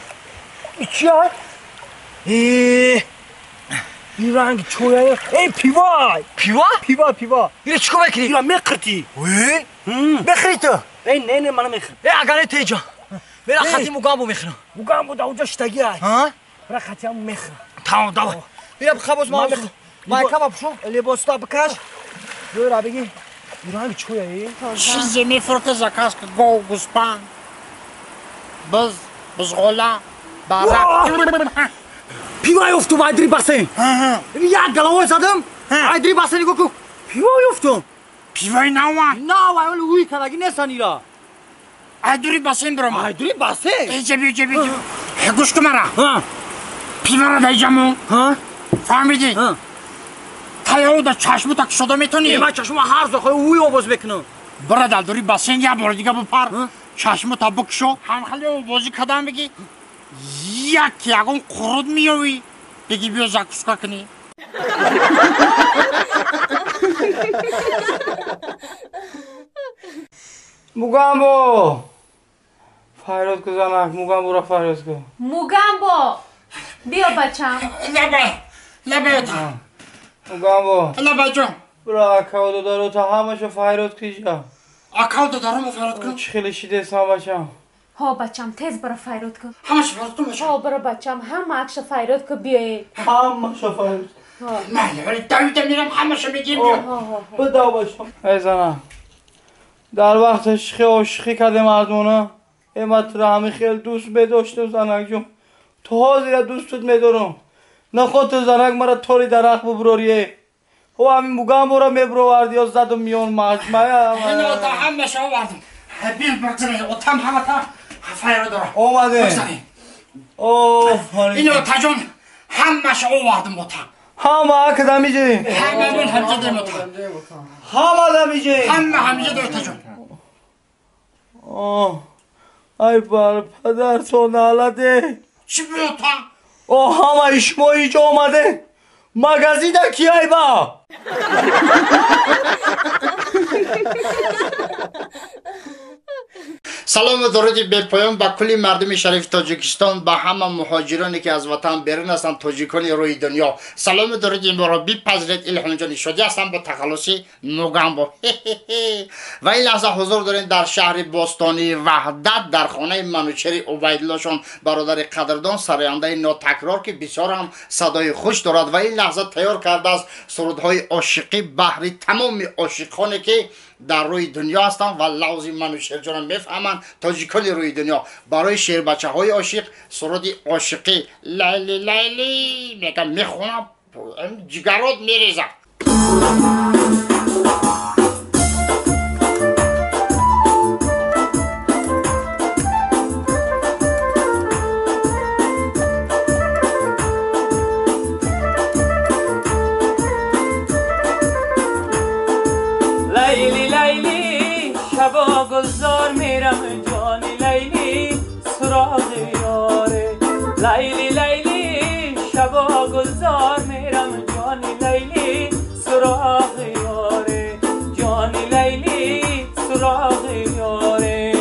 Чия? Э, ин ранги чоя. Эй, пива! Пива? Пива, пива. Ира чикор мекунӣ? Ира меқиртӣ. Э? Мехӯрӣ ту? Эй, не, не, мана мехӯрам. Э, агар не теҷа. Мера хати мугамбо мехӯрам. Мугамбо да унҷа шитагӣ ай. Ҳа? Мера хати ҳам мехӯрам. Тамом, давай. Бира бихабоз ман майкама пӯшум. Либоста бикаш. Бира бигӣ. Ин ранги чоя, э? Чизе мефурӯхта заказ ка гов, гӯспанд, биз, бизғола, барак. Пива ёфтум айдри басен. Як галавой задам. Айдри басен нигоҳ ку. Пива ёфтум. Пиваи нава? Нава, вале уй кадаги нестан ира. Айдури басен биром. Айдури басен? Эҷа биё, ҷа биё. Гӯш кун мара. Пиваро дар иҷа мон. Фаҳмидӣ? Таёда чашму так шуда метонӣ? Ман чашму ҳар зо уй овоз мекунам. Бира дар дури басен як бори дига бипар. Чашму та бикшо. Ҳамхали овозӣ кадам бигӣ. Як ягон қуруд меёвӣ. Бигӣ биё закуска кунӣ. Мугамбо! Фарёд ку занак, Мугамборо фарёд ку. Мугамбо! Биё бачам. Лабай, лабай ота. Мугамбо. Лабай ҷон. Бура акав додарота ҳамаша файрод киҷа. Акав додарома файрод кун? Чӣ хеле шидесам бачам. Ҳо бачам, тез бара файрод кун. Ҳамаша файрод кун бачам. Ҳо бара бачам, ҳама акша файрод кун биёед. Ҳамаша файрод. Майли, вале давида мерам ҳамаша мегирем биё. Бидав бачам. Эй зана. Дар вақти шихи ошиқӣ кардем мардона. Э ман туро ҳамин хел дӯст медоштам занак ҷон. То ҳозира дӯстат медорам. Наход ту занак мара тори дарахт буброрие. О ҳамин мугамбора мебуроварди ё задум миён маҷмая. Ин ота ҳамаша овардам. Бир бигзаре, отам ҳамата файрод дора. Омадем. Офарин. Ин отаҷон ҳамаша овардам ота. Ҳама акда миҷи. Ҳама мон ҳамҷа дорем ота. Ҳама да миҷи. Ҳама ҳамҷа дорем отаҷон. Оҳ. Ай бар падар то налате. Чӣ буд ота? О ҳамаи шумо иҷо омаде. Магазина ки ай ба? Салом ва дуруди бепоён ба кулли мардуми шарифи Тоҷикистон, ба ҳама муҳоҷироне ки аз ватан берун ҳастанд, тоҷикони рӯи дунё. Салом ва дуруди моро бипазиред. Илҳомҷони Шодӣ ҳастам бо тахаллуси Мугамбо. Ва ин лаҳза ҳузур дорем дар шаҳри бостонии Ваҳдат, дар хонаи Манучери Убайдуллошон, бародари қадрдон, сарояндаи нотакрор ки бисёр ҳам садои хуш дорад ва ин лаҳза тайёр кардааст сурудҳои ошиқӣ баҳри тамоми ошиқоне ки дар рӯи дунё ҳастанд ва лавзи Манучерҷонро мефаҳманд. Тоҷикони рӯи дунё барои шербачаҳои ошиқ суруди ошиқӣ лайли лайли мегам мехонам, ҷигарот мерезам. لیلی لیلی شبا گلزار میرم جانی لیلی سراغ یاره. لیلی لیلی شبا گلزار میرم جانی لیلی سراغ یاره. جانی لیلی سراغ یاره.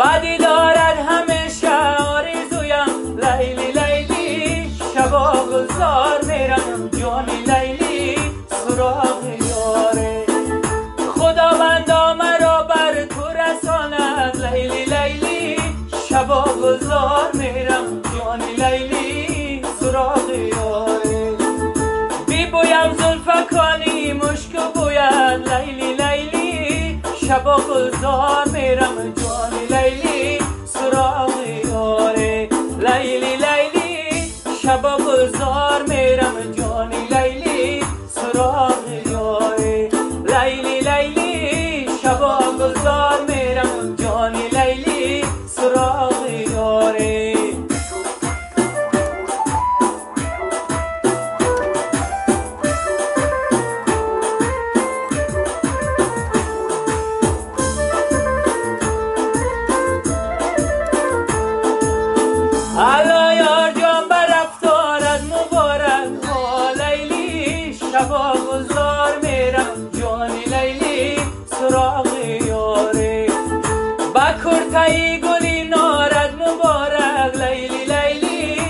بدی دارد همیشه آرزویم لیلی لیلی شبا گلزار میرم جانی لیلی سراغ یاره. خداوندا مرا بر تو رساند لیلی لیلی شبا گلزار میرم جانی لیلی سراغ یاره. بیبویم زلفکانی مشک بوید لیلی لیلی شبا گلزار میرم جانی لیلی سراغ یاره. لیلی لیلی شبا گلزار میرم جانی لیلی سراغ یاره. لیلی لیلی شبا گلزار میرم جانی لیلی سراغ یاره. الا یار جان بر رفتارت مبارک لیلی شبا گلزار میرم جانی لیلی سراغ یاره. با کرتای گلی نارد مبارک لیلی لیلی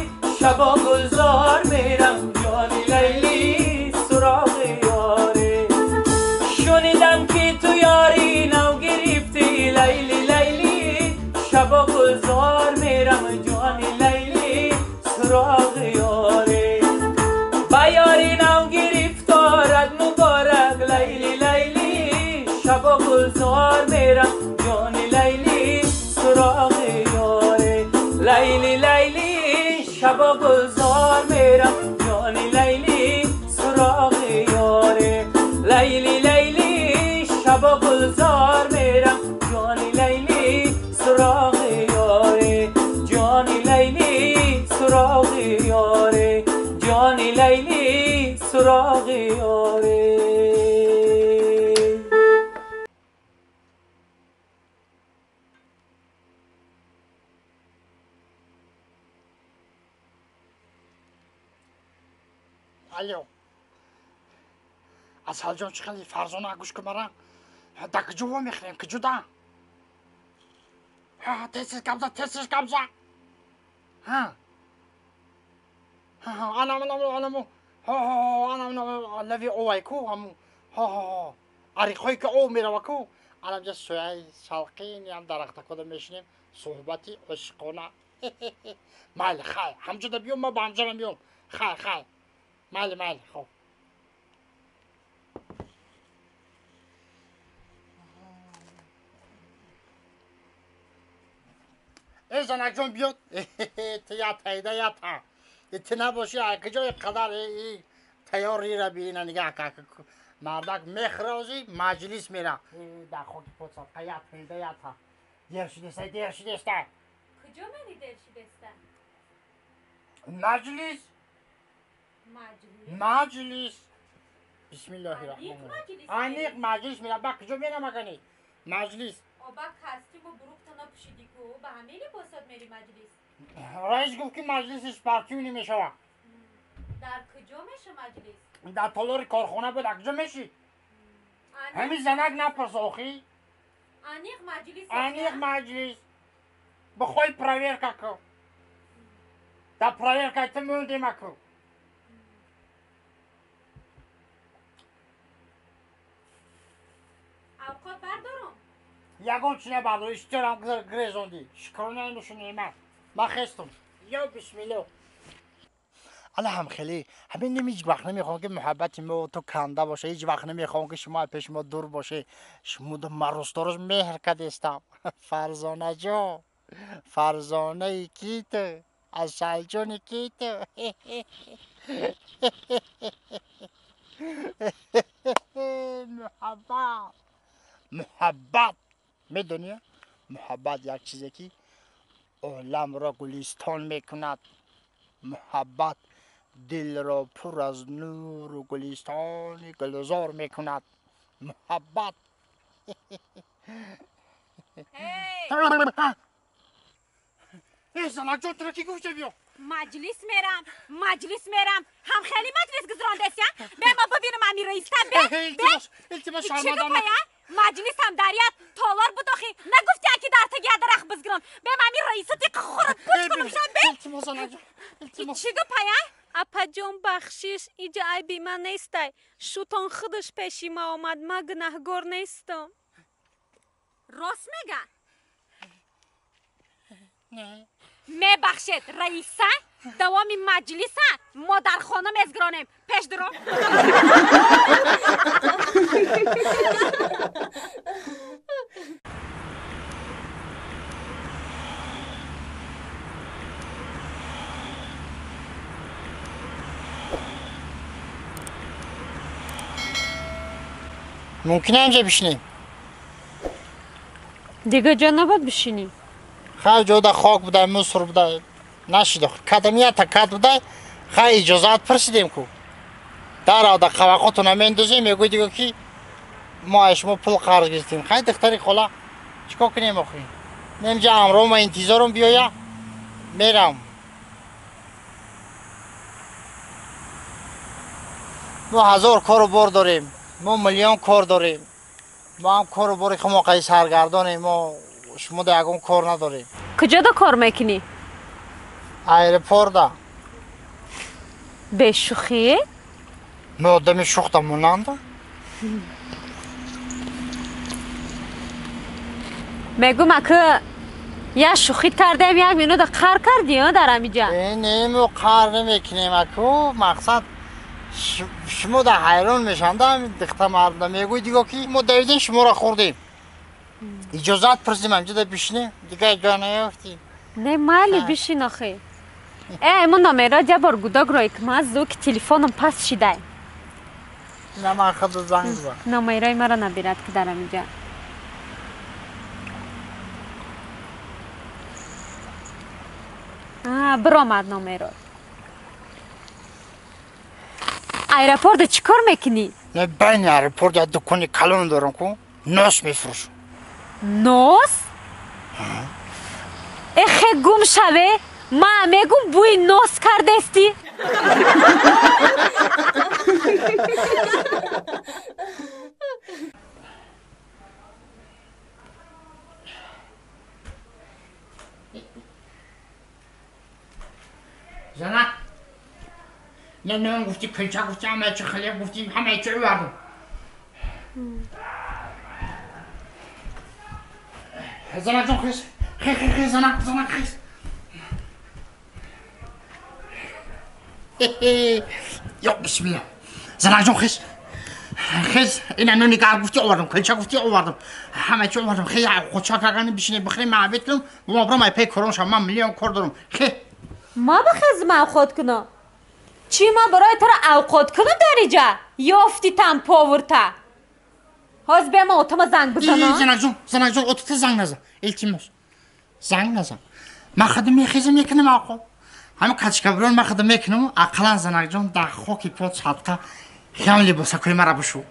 شبا گلزار میرم جانی لیلی سراغ یاره. شنیدم که تو یاری نو گرفتی لیلی لیلی شبا گلزار میرم جانی لیلی سراغ یاره. با یاری نو گرفتارت مبارک لیلی لیلی شبا گلزار میرم جانی لیلی سراغ یاره. لیلی لیلی شبا گلزار میرم جانی لیلی سراغ یاره. لیلی لیلی شبا گلزار میرم جانی لیلی سراغ یاره. جانی لیلی سراغ یاره. جانی لیلی سراغ یاری. Алло. Асалҷон, чӣ хели Фарзона, гӯш кун мара. Да куҷо во мехӯрем? Куҷо да? Ҳа, тез-тез гап за, тез-тез гап за. Ҳа. Ҳа, анам, анам, анам. Ҳо, ҳо, анам, анам, лави овай ку, ҳаму. Ҳо, ҳо, ҳо. Ариқҳое ки ов мерава ку, анамҷа сояи салқин, ям дарахтакода мешинем, суҳбати ошиқона. Майли, хай, ҳамҷода биём, ма ба ҳамҷора меём. Хай, хай. Майли, майли, хоб. Эй занакҷон, биёд. Ту я таида я та. Ту набошӣ, куҷо қадар тайёрира биина нигаҳ ка. Мардак мехӯрози, маҷлис мера. Дар хоки подсадқа я таида я та. Дер шудеста, дер шудеста. Куҷо мери дер шудеста? Маҷлис. Маҷлис. Бисмиллоҳи раҳмони раҳим. Аниқ маҷлис мера. Ба куҷо мерам агани? Маҷлис. Оба костюму буруктона пӯшидӣ ку, ба ҳамин либосот мери маҷлис? Раис гуфт ки маҷлиси спортивный мешавад. Дар куҷо меша маҷлис? Дар толори корхона буд, куҷо мешид? Ҳамин занак напурс охи. Аниқ маҷлис? Аниқ маҷлис. Бихоҳӣ проверка кун. Дар проверка ту мондем аку. Авқот бардорум? Ягон чи набардор, истёрам гирезондӣ. Шукронаи нушу неъмат. Ман хестум. Ё бисмилло. Ала ҳам хеле ҳамин ним ҳеҷ вақт намехоҳам ки муҳаббати мо ту канда боша, ҳеҷ вақт намехоҳам ки шумо пеши мо дур боше. Шумо ман рӯзторӯз меҳр кардестам. Фарзонаҷон, фарзонаи ки ту? Асалҷони ки ту? Муҳаббат, муҳаббат. Медонӣ, муҳаббат як чизе ки оламро гулистон мекунад. Муҳаббат дилро пур аз нуру гулистони гулзор мекунад. Муҳаббат. Эй занакҷон, туро ки гуфта биё? Маҷлис мерам, маҷлис мерам. Ҳам хеле маҷлис гузарондеся? Бе ма бибинам ами раиста, бе, бе. Илтимос, Чӣ шармандам. гапая? Маҷлисам дар як толор буд охи. Нагуфтия ки дар таги як дарахт бизгирон. Бе ма ами раисати хурд пуч кунам шам, бе. Илтимос, занакҷон, илтимос. Чӣ гапая? Апаҷон, бахшиш, иҷа айби ман нестай. Шутон худаш пеши ма омад, ман гунаҳгор нестам. Рост мега? Не. Мебахшед, раиса, давоми маҷлиса мо дар хона мезгиронем. Пеш дуро. Мумкин ҳамҷа бишинем? Дига ҷо набад бишинӣ. Хай, ҷода хок будай, мусор будай. Нашида. Кадам ята кад будай, хай иҷозат пурсидем ку. Даравда қавақотона мендозем, мегӯй дига ки мо аз шумо пул қарз гирифтем. Хай духтари хола, чикор кунем охи? Немҷа амро ма интизорум биёя, мерам. Мо ҳазор кору бор дорем, мо миллион кор дорем. Мо ҳам кору бори хумо қади саргардонем, мо шумо да ягон кор надорем. Куҷода кор мекунӣ? Аэропорда. Бешӯхӣ? Мо одами шӯхта монанда? Мегӯм, ака як шӯхит кардем, як минута қар кардӣ дар ҳамиҷа. Э, не, мо қар намекунем аку, мақсад шумо да ҳайрон мешаванда дихта мардда мегӯй диго ки мо давидем шуморо хӯрдем. Иҷозат пурсидем ҳамҷода бишинем, дигар ҷо наёфтем. Не, майли, бишин охи. Э, мо номерод як бор гудок рой ки ман зуки телефоном паст шидай. На, ман худо занг зад. Номерои маро набирад ки дар ҳамиҷа. Биромад номерод. Аэропорта чӣ кор мекунӣ? Не, байни аэропорт як дукони калон дорам ку, нос мефурӯшам. Нос? Эхе гум шаве, ма мегум бӯи нос кардестӣ. Занак, не нон гуфтӣ, кулча гуфтӣ, ҳамаи чи хлеб гуфтӣ, ҳамаи чи овардам. Занак ҷон, хез, хе хе хе, занак, занак, хез. Ё бисмилла. Занак ҷон, хез, хез, ина нони гарм гуфтӣ овардам, кулча гуфтӣ овардам, ҳамаи чи овардам. Хе, хуча кагани бишине бихӯрем, ман обед кунам, мо брам ай пей корон шавам, ман миллион кор дорам. Хе. Ма бихезм авқот кунам? Чӣ ма барои туро авқот кунам дар иҷа? Ёфти там повурта. Ҳоз бия ма отама занг бизанам. Занакҷон, занакҷон, отата занг назан. Илтимос. Занг назан. Ман худам мехезам мекунам авқот. Ҳамин качкабирон ман худам мекунам, ақаллан занакҷон дар хоки пот садқа хам либосакои мара бишу.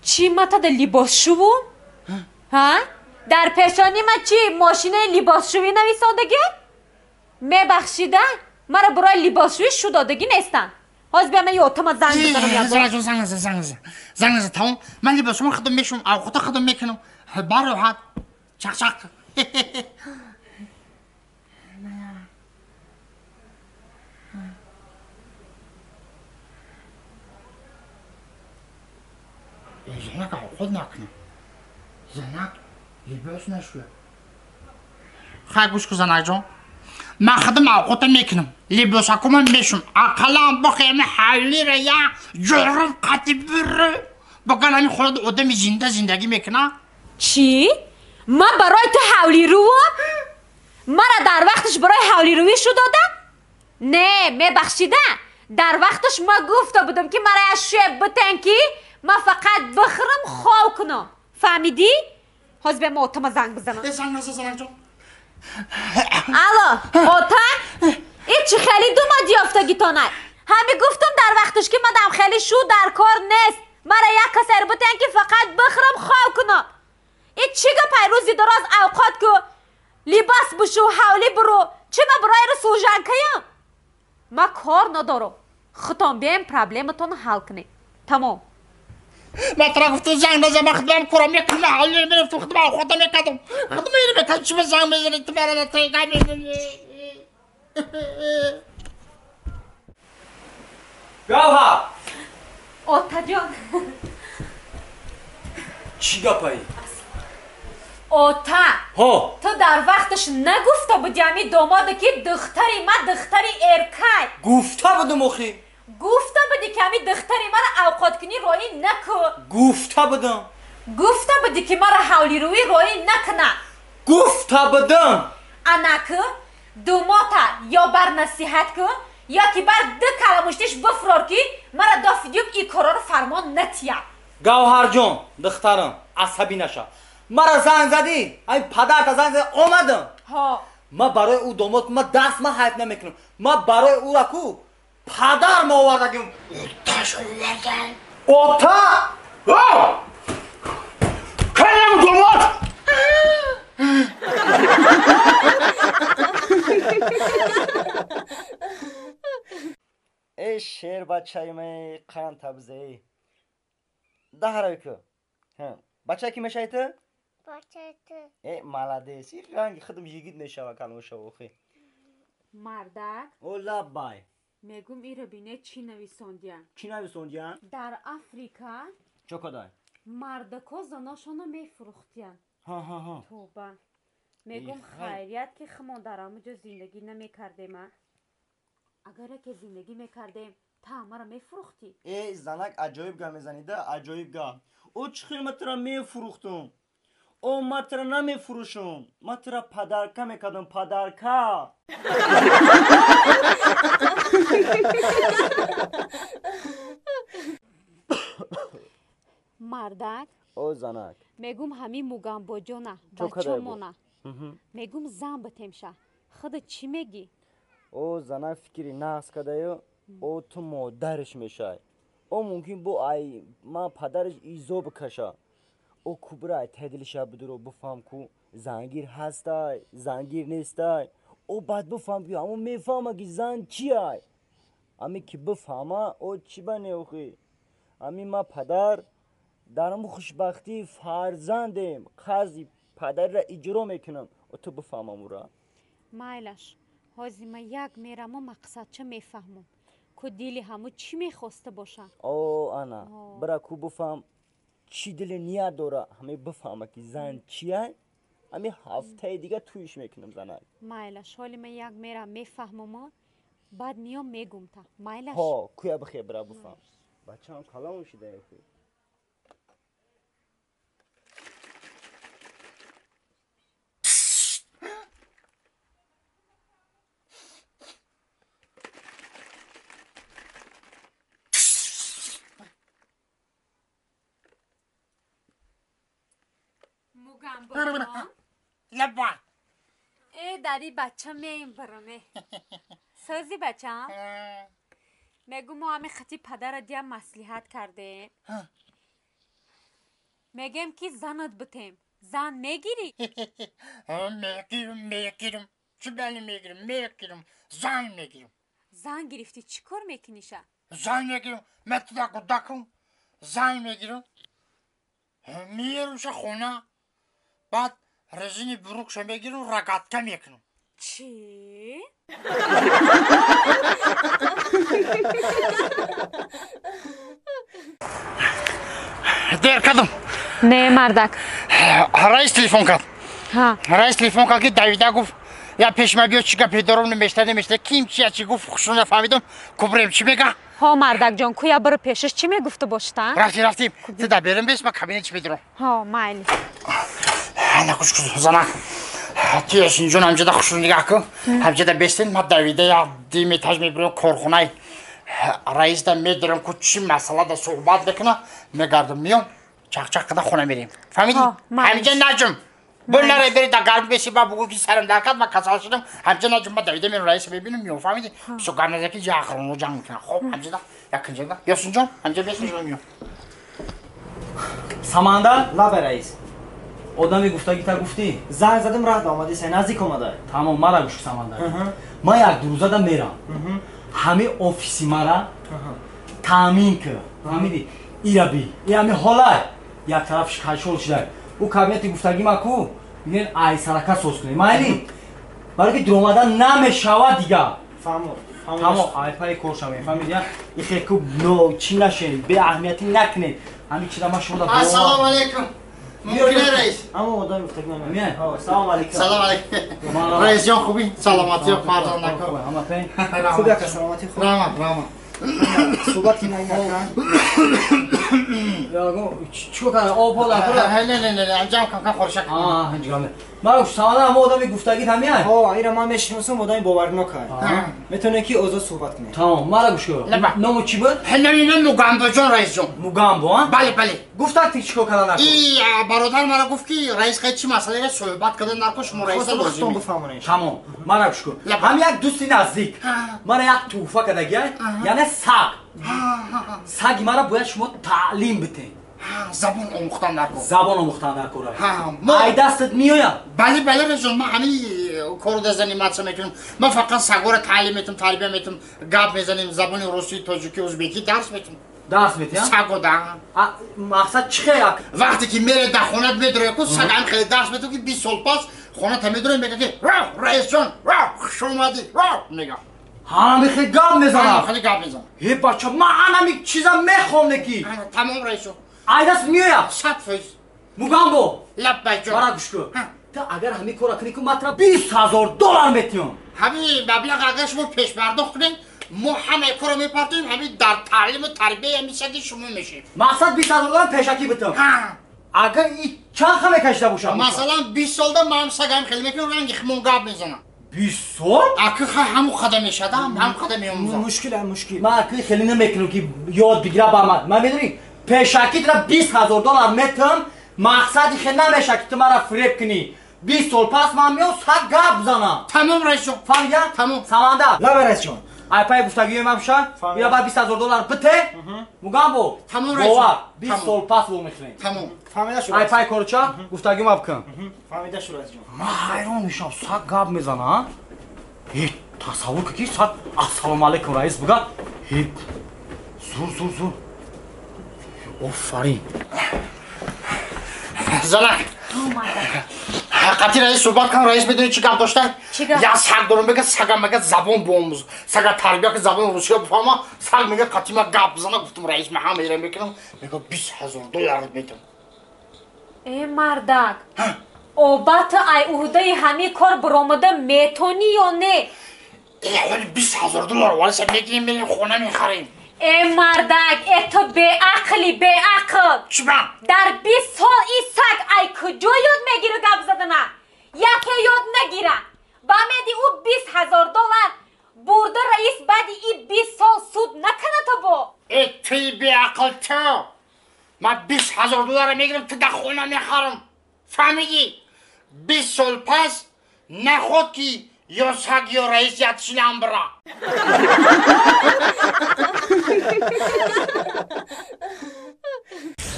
Чӣ ма тада либосшуву? Ҳа? Дар пешони ма чӣ мошинаи либосшувӣ нависондагӣ? Мебахшида, мара барои либосшӯӣ шу додагӣ нестанд. Ҳоз бия ман ётама занг бизанам як бор. Занакҷон, занг назан, занг назан. Занг назан, тамом. Ман либосшума худам мешум, авқота худам мекунам. Бароҳат. Чақ-чақ. Занак авқот накунам. Занак либос нашӯяд. Хай гӯш кун, занакҷон. Ман худам авқота мекунам, либосакумам мешум, ақаллан бохема ҳавлира я ҷурум қати биру боган ҳамин холада одами зинда зиндагӣ мекуна. Чӣ? Ман барои ту ҳавлирувам? Мара дар вақташ барои ҳавлирувӣ шу додам? Не, мебахшида, дар вақташ ма гуфта будам ки мара як шӯя битен ки ман фақат бихӯрам, хов кунам. Фаҳмидӣ? Ҳозир бия ма отама занг бизанам. Занг назан, занакҷон. Алло, ота? И чӣ хеле думад ёфтагитонай? Ҳами гуфтам дар вақташ ки мадам хеле шу дар кор нест. Мара як касер бутен ки фақат бихӯрам, хов кунам. И чӣ гапай рӯзи дароз авқот ку, либос бишу, ҳавлӣ биру, чӣ ма барои ру служанкаям? Ма кор надорам. Худтон бием проблематонро ҳал кунед. Тамом. Ман тура гуфтам занг назан, ман худам корам мекунам, ҳавлиро мерафтам, худам авқота мекардам. Худам инро мекардам, чӣ ба занг мезанӣ, ту мара натига мезанӣ. Гавҳар! Отаҷон. Чӣ гапаи? Ота! Ҳо! Ту дар вақташ нагуфта будӣ ҳамин домода ки духтари ман духтари эркай. Гуфта будам охи. Гуфта будӣ ки ҳамин духтари мара авқоткунӣ роӣ накун. Гуфта будам. Гуфта будӣ ки мара ҳавлирӯӣ роӣ накуна. Гуфта будам. Анаку думота ё бар насиҳат кун, ё ки бар ду каламуштиш бифурор ки мара дофидюм ин корро фармон натия. Гавҳарҷон, духтарам, асабӣ наша. Мара занг задӣ, ҳамин падарта занг задӣ, омадам. Ҳо. Ма барои ӯ домод ма даст ма ҳайф намекунам. Ма барои ӯра ку падар ма овардагим. Оташ овардам. Ота? Калам домод! Эй шер бачаи ман қанд табзе. Даҳарави ку. Бача ки мешавӣ ту? Бачаи ту. Э, молодец. Ин ранги худам йигит мешава калоншавохи. Мардак. О лаббай. Мегум иро бине чӣ нависондиян. Чӣ нависондиян? Дар Африка чо кадай? Мардако заношонро мефурӯхтиян. Ҳа. Тоба. Мегум хайрият ки хумон дар ҳамун ҷо зиндагӣ намекардем. Агар яке зиндагӣ мекардем, та маро мефурӯхтӣ. Э, занак аҷоиб гап мезанида, аҷоиб гап. О чӣ хел ман тура мефурӯхтум? О ман тура намефурӯшум. Ман тура падарка мекардам, падарка. Мардак. О занак. Мегум ҳамин мугамбоҷона, бачомона. Мегум зан битемша. Худат чӣ мегӣ? О занак фикри нағз кардаю. О ту модараш мешай. О мумкин бо ай ман падараш изо бикаша. О кубра ай тадилша бидуро бифаҳм ку зангир ҳастай, зангир нестай. О баъд бифаҳм ки ҳамон мефаҳма ки зан чиай. Ами ки бифаҳма, о чӣ ба неохӣ? Ами ма падар дар ҳамун хушбахтии фарзандем, қарзи падарро иҷро мекунам. О ту бифаҳмам ура. Майлаш, ҳозир ма як мераму мақсадча мефаҳмам. Ку дили ҳаму чӣ мехоста боша? О ана, бира ку бифаҳм чӣ дили ният дора, ҳаме бифаҳма ки зан чиай, ҳами ҳафтаи дига туиш мекунам занак. Майлаш, ҳоли ма як мерам мефаҳмамо, баъд миём мегумта. Майлаш? Ҳо, куя бихе бира бифаҳм. Бачаам калон шуда охи. Лаба. Э, дари бача мебараме. Сӯзи бачам? Мегу мо ҳами хати падара дия маслиҳат кардем. Мегем ки занат битем. Зан мегирӣ? Мегирам, мегирам. Чӣ бали мегирам? Мегирам. Зан мегирам. Зан гирифтӣ чӣ кор мекуниша? Зан мегирам. Ман туда кӯдакам. Зан мегирам. Меёрумша хона. Баъд резини бурукша мегирам, рогатка мекунам. Чӣ? Дер кардам. Не, мардак. Раис телефон кард. Раис телефон кард ки Давида гуфт, я пеши ма биё, чӣ гапе дорам, намешта, намешта, ким чия чӣ гуфт, хушро нафаҳмидам, кубрем чӣ мега? Ҳо, мардакҷон, куя биро пешаш чӣ мегуфта бошта? Рафтим, рафтим. Ту да берем бес, ма кабинет чӣ медорам. Ҳо, майли. Ана хуш занак. Ту Ясинҷон ҳамҷода хушро нигаҳ кун. Ҳамҷода бестен, ма Давида як дим этаж мебирам корхонаи раис да медорам ку чӣ масъала да суҳбат мекуна, мегардам миём, чақчақ када хона мерем. Фаҳмидӣ? Ҳамҷа наҷум. Бо наре бери да гарм беси, ба бугӯ ки сарам дар кард, ман касал шудам. Ҳамҷа наҷум, ма Давида мерам раиса мебинам, миём, фаҳмидӣ? Бисёр гарм наза ки ҷа охироно ҷанг мекунам. Хоб, ҳамҷада, якинҷада. Ясинҷон, ҳамҷа бесен, миём. Самандар? Лаба раис. Одами гуфтагита гуфтӣ? Занг задам, раҳ омадӣ, сай наздик омада. Тамом, мара гӯш Самандар. Ман як ду рӯзада мерам. Ҳами офиси мара таъмин кар. Фаҳмидӣ? Ира би. И ҳами ҳолай як тарафш кашол шудай. Ӯ кабинети гуфтагӣ ма ку, бигӯен ай сарака соз кунем. Майли? Барои ки дуромадан намешавад дига. Фаҳмо. Тамом, ай паи кор шавем. Фаҳмидӣ? Ихе ку но чӣ нашем, беаҳамиятӣ накунед. Ҳами чиза ма шумо да. Ассалому алайкум. Мумкин раис? Ҳамон одами гуфтагӣ ман. Салом алейкум. Салом алейкум. Раис ҷон хубӣ? Саломатӣ фарзандако. Ҳама пен? Хуб яка, саломатӣ хуб. Раҳмат, раҳмат. Суҳбат ки накард. Чӣ кардам? Об ҳол не не не не, анҷам кам кам хӯрша. Аа, ҳеҷ гап. Ман самада ҳама одами гуфтагит ҳамияй? Ҳо, ира ман мешиносам, одами боварнок ай. Метавонед ки озод суҳбат кунед. Тамом, мара гӯш кун. Ному чӣ буд? Номи ман Мугамбоҷон раисҷон. Мугамбо, а? Бале, бале. Гуфтак ти чӣ кор кардан накун? И бародар мара гуфт ки раис қай чӣ масъаларо суҳбат кардан накун, шумо раиса лозим. Бифаҳмонед. Тамом, мара гӯш кун. Ҳам як дӯсти наздик мара як тӯҳфа кардагиай, яъне саг. Саги мара бояд шумо таълим битед. Забон омӯхтан дар кор. Забон омӯхтан дар кор. Ай дастат меояд? Бале, бале раисҷон, ман ҳамин корро да заниматься мекунам. Ман фақат сагора таълим метам, тарбия метам, гап мезанем, забони русӣ, тоҷикӣ, узбекӣ дарс метам. Дарс метиҳам? Саго да. Мақсад чӣ хел? Вақте ки мере дар хонат медроя ку, саг ҳам хеле дарс метам ки 20 сол пас хоната медроя, мега ки раисҷон, хуш омадӣ, мега. Ҳами хел гап мезанад. Хеле гап мезанад. Э бача, ман анами чиза мехоҳам неки. Тамом раисҷон. Ай даст меояд? 100%. Мугамбо. Лаббайҷон. Мара гӯш кун. Ту агар ҳамин корро кунӣ ку, ман тура $20,000 метиҳам. Ҳамин маблағ агар шумо пешпардохт кунед, мо ҳамаи корро мепартоем, ҳамин дар таълиму тарбияи ҳамин саги шумо мешавем. Мақсад $20,000 пешакӣ битам. Агар и чанд ха мекашида бошад? Масалан, 20 солда ман сагам хеле мекунам, ранги химон гап мезанам. 20 сол? Аки ҳамун қадам мешада, ҳамун қадам меомӯзам. Мушкил, мушкил. Ман аки хеле намекунам ки ёд бигира ба ман. Ман медонӣ, пешакӣ тура $20,000 метам, мақсади хел намеша ки ту мара фиреб кунӣ. 20 сол пас ман меом саг гап занам. Тамом раисҷон. Фаҳмидӣ? Тамом. Самандар. Лаба раисҷон. Ай пай гуфтагиёи ман буша, ира баъд $20,000 бите, мугамбо. Тамом раис. Бовар, 20 сол пас во мехӯрем. Тамом. Фаҳмида шуд. Ай пай корча, гуфтагиё ма бикун. Фаҳмида шуд раис ҷон. Ман ҳайрон мешавам, саг гап мезана, а? Тасаввур кун ки саг ассалому алайкум раис буга. Зур, зур, зур. Офарин. Занак. Ҳақиқати раис суҳбат кунам, раис медонӣ чӣ гап дошта? Як саг дорам, мега сагам мега забон биомӯз. Сага тарбия ки забони русия бифаҳма, саг мега қатъи ма гап бизана. Гуфтам раис ман ҳама ира мекунам, мега $20,000 метам. Э мардак, обат ай уҳдаи ҳамин кор баромада метонӣ ё не? Э ҳоли $20,000 валиса мегирем, мерем хона мехарем. Э мардак, э ту беақли, беақл. Чиба? Дар 20 сол ин саг ай куҷо ёд мегира гап задана? Яке ёд нагира. Ба меди ӯ $20,000 бурда раис баъди ин 20 сол суд накана ту бо. Э туи беақл ту. Ман $20,000 мегирам, ту дар хона мехарам. Фаҳмидӣ? 20 сол пас наход ки ё саг ё раис ятшилам бира.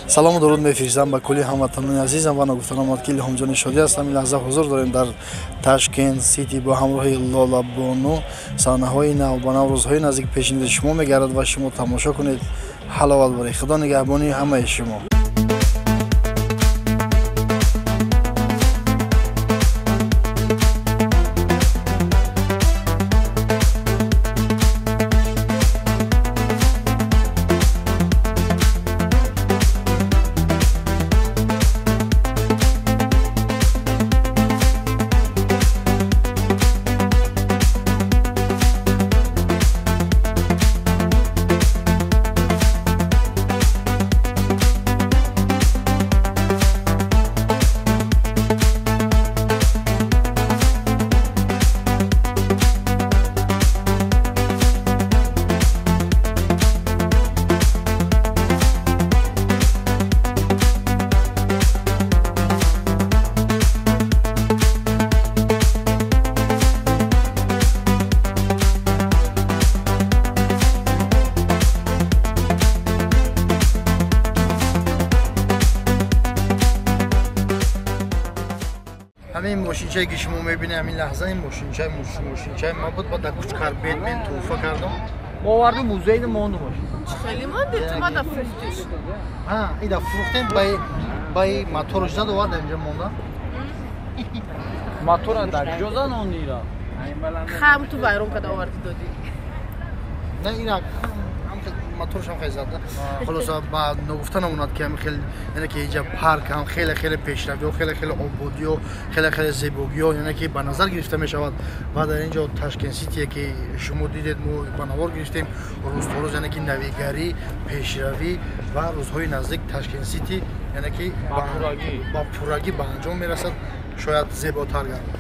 Салому дуруд мефиристам ба кулли ҳамватанони азизам ва ногуфтанам омад ки Илҳомҷони Шодӣ ҳастам. Ин лаҳза ҳузур дорем дар Ташкент Сити бо ҳамроҳи Лола Бону. Саҳнаҳои нав ба нав рӯзҳои наздик пешниҳоди шумо мегардад ва шумо тамошо кунед. Ҳаловат баред. Худо нигаҳбони ҳамаи шумо. ҳамин мошинчае ки шумо мебинед ҳамин лаҳза ин мошинчаи ма буд, ба дар кучкар бедмен тӯҳфа кардам. Мо овардем музейда мондум. Хеле монде, ту мада фурӯхтиш. Ҳа, ида фурӯхтем, баи мотораш зад овард инҷа монда. Мотора дар куҷо занондӣ ира? Хам ту вайрон када оварди додӣ. На, ира мотораш ҳам хеле зада. Хулоса ба ногуфта намонад ки ҳамин хел, яъне ки инҷа парк ҳам хеле хеле пешравиҳо, хеле хеле ободиҳо, хеле хеле зебогиҳо, яъне ки ба назар гирифта мешавад. Ва дар инҷо Ташкент Ситие ки шумо дидед, мо ба навор гирифтем, рӯз то рӯз яъне ки навигарӣ, пешравӣ ва рӯзҳои наздик Ташкент Сити яъне ки ба пуррагӣ ба анҷом мерасад, шояд зеботар гардад.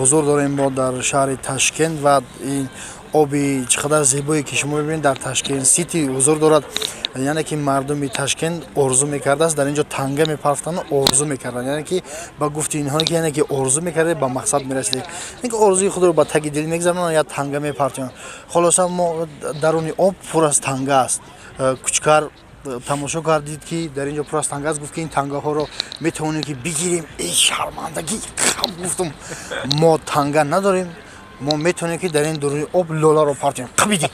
Ҳузур дорем мо дар шаҳри Ташкент ва ин оби чӣ қадар зебое ки шумо мебинед дар Ташкент Сити ҳузур дорад. Яъне ки мардуми Ташкент орзу мекардааст, дар инҷо танга мепарфтанд, орзу мекарданд. Яъне ки ба гуфти инҳо ки яъне ки орзу мекардед ба мақсад мерасидед. Яъне ки орзуи худро ба таги дил мегузаронанд, я танга мепартоянд. Хулоса мо даруни об пур аз танга аст. Кучкар тамошо кардид ки дар инҷо пур аз танга аст, гуфт ки ин тангаҳоро метавонем ки бигирем. Эй шармандагӣ, гуфтум мо танга надорем, мо метавонем ки дар ин дуруни об лоларо партоем. Қабиди.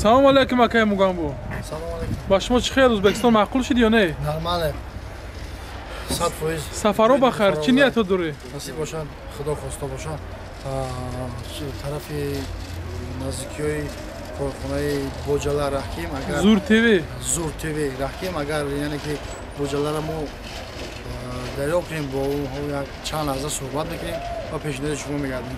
Салом алейкум акай Мугамбо. Салом алейкум. Ба шумо чӣ хел Ӯзбекистон маъқул шуд ё не? Нормале. 100%. Сафаро ба хайр, чӣ ниятҳо дорӣ? Насиб бошад, Худо хоста бошад. Тарафи наздикиҳои корхонаи Боҷала раҳким, агар Зур ТВ, Зур ТВ раҳким, агар яъне ки Боҷаларо мо дарёфт кунем, бо онҳо як чанд лаҳза суҳбат мекунем ва пешниҳоди шумо мегардем.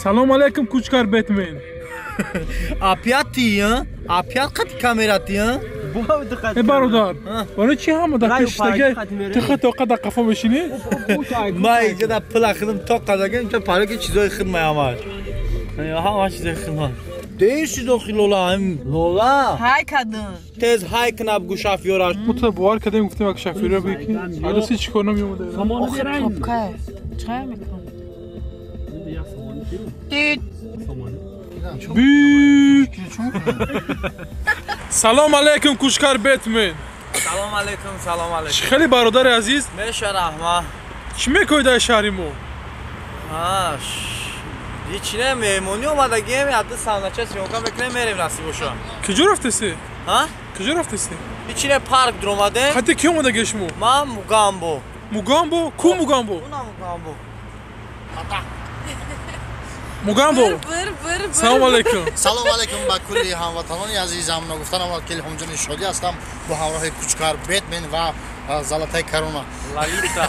Салом алейкум Кучкар Бэтмен. Опять ты, а? Опять қати камера ты, а? Э бародар, барои чӣ ҳама дар пештага ту хат тоқа дар қафо мешинӣ? Ма инҷа дар пула худам тоқа дагам, инҷа пароки чизои худ меамад. Ҳама чизои худ ман. Дер шуд охи Лола, Лола. Ҳай кадам. Тез ҳай кунаб гу шафёраш. Мо ту бовар кардем, гуфтем як шафёра бигӣ ки адоси чӣ кор намеомада. Охи топка. Чӣ мекунам? Салом алейкум Кучкар Бэтмен. Салом алейкум, салом алейкум. Хеле бародари азиз. Меша раҳма. Чӣ мекунӣ дар шаҳри мо? Ҳеҷ не, меҳмонӣ омадагием, ҳадди савнача съёмка мекунем, мерем насиб боша. Куҷо рафтеси? Куҷо рафтеси? Ҳеҷ не, парк дуромадем. Хати ки омадагӣ шумо? Ман Мугамбо. Мугамбо? Ку Мугамбо? Уна Мугамбо. Мугамбо. Салом алейкум. Салом алейкум ба кулли ҳамватанони азизам. Ногуфтанам ки Илҳомҷони Шодӣ ҳастам бо ҳамроҳи Кучкар Бэтмен ва Золотая Корона. Лолита.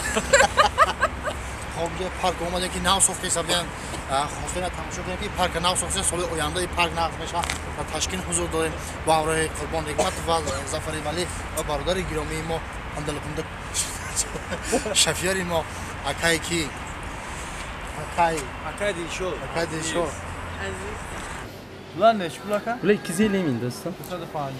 Хоб парк омадем ки нав сохта биям, хостем тамошо кунем ки парк нав сохта, соли оянда ин парк нав мешавад ва ташкил ҳузур дорем бо ҳамроҳи Қурбон Ҳикмат ва Зафари Валӣ ва бародари гиромии мо Андалқунда шафиёри мо акай ки Акай. Акай Дилшод. Акай Дилшод. Азиз. Ulan ne şu plaka? Ulan 250 miydi dostum? 250.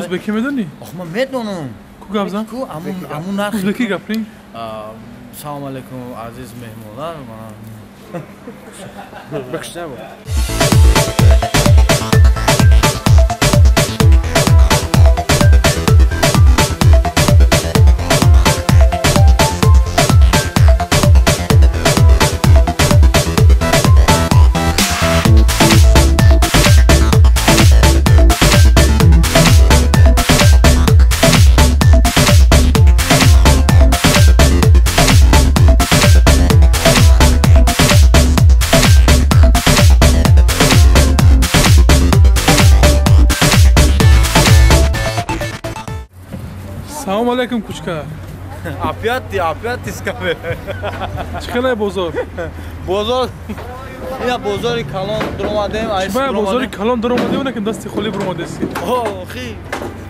Ӯзбекӣ медонӣ? Ох, ман медонам. Ку гап зан? Ку амун нарх. Ӯзбекӣ гап рин? Салом алейкум азиз меҳмонлар. Бахшида бо. Салом алейкум Кучкар. Опять ты сказал. Чӣ хеле бозор? Бозор. Ина бозори калон дуромадем, айс дуромадем. Бозори калон дуромадем, на ки дасти холӣ буромадеси. О, хи.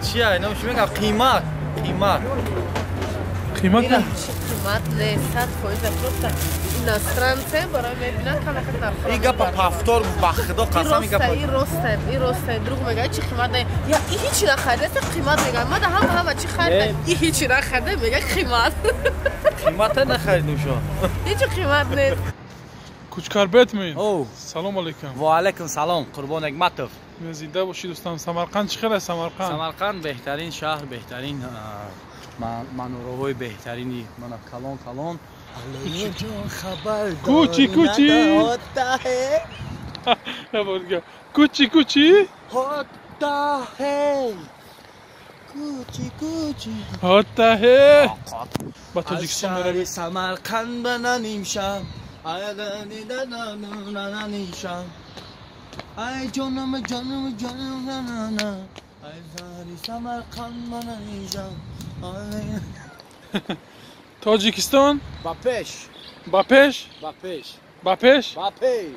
Чия, инам чӣ мегӯям? Қимат, қимат. Қимат? Қимат не, 100% просто иностранце барои мебинанд камака нархҳо. Ин гапа повтор ба худо қасам ин гапа. Ин роста, ин роста. Друг мегӯяд чӣ қимат не. Я ин ҳичи нахаридаст, қимат мегӯяд. Мада ҳама ҳама чӣ харида, ин ҳичи нахарида, мегӯяд қимат. Қимата нахаридем шумо. Ҳичи қимат нест. Кучкар Бэтмен. Салом алейкум. Ва алейкум салом, Қурбон Эгматов. Зинда бошӣ дӯстам. Самарқанд чӣ хел аст Самарқанд? Самарқанд беҳтарин шаҳр, беҳтарин манораҳои беҳтарини мана калон калон. Кучи кучи. Кучи кучи. Хота хей. Кучи кучи. Хота хей. Ба Тоҷикистон меравӣ. Самарқанд ба нанимшам. Ай ҷонам ҷонам ҷонам на ай зари Самарқанд ба нанимшам. Тоҷикистон ба пеш. Ба пеш? Ба пеш. Ба пеш? Ба пеш.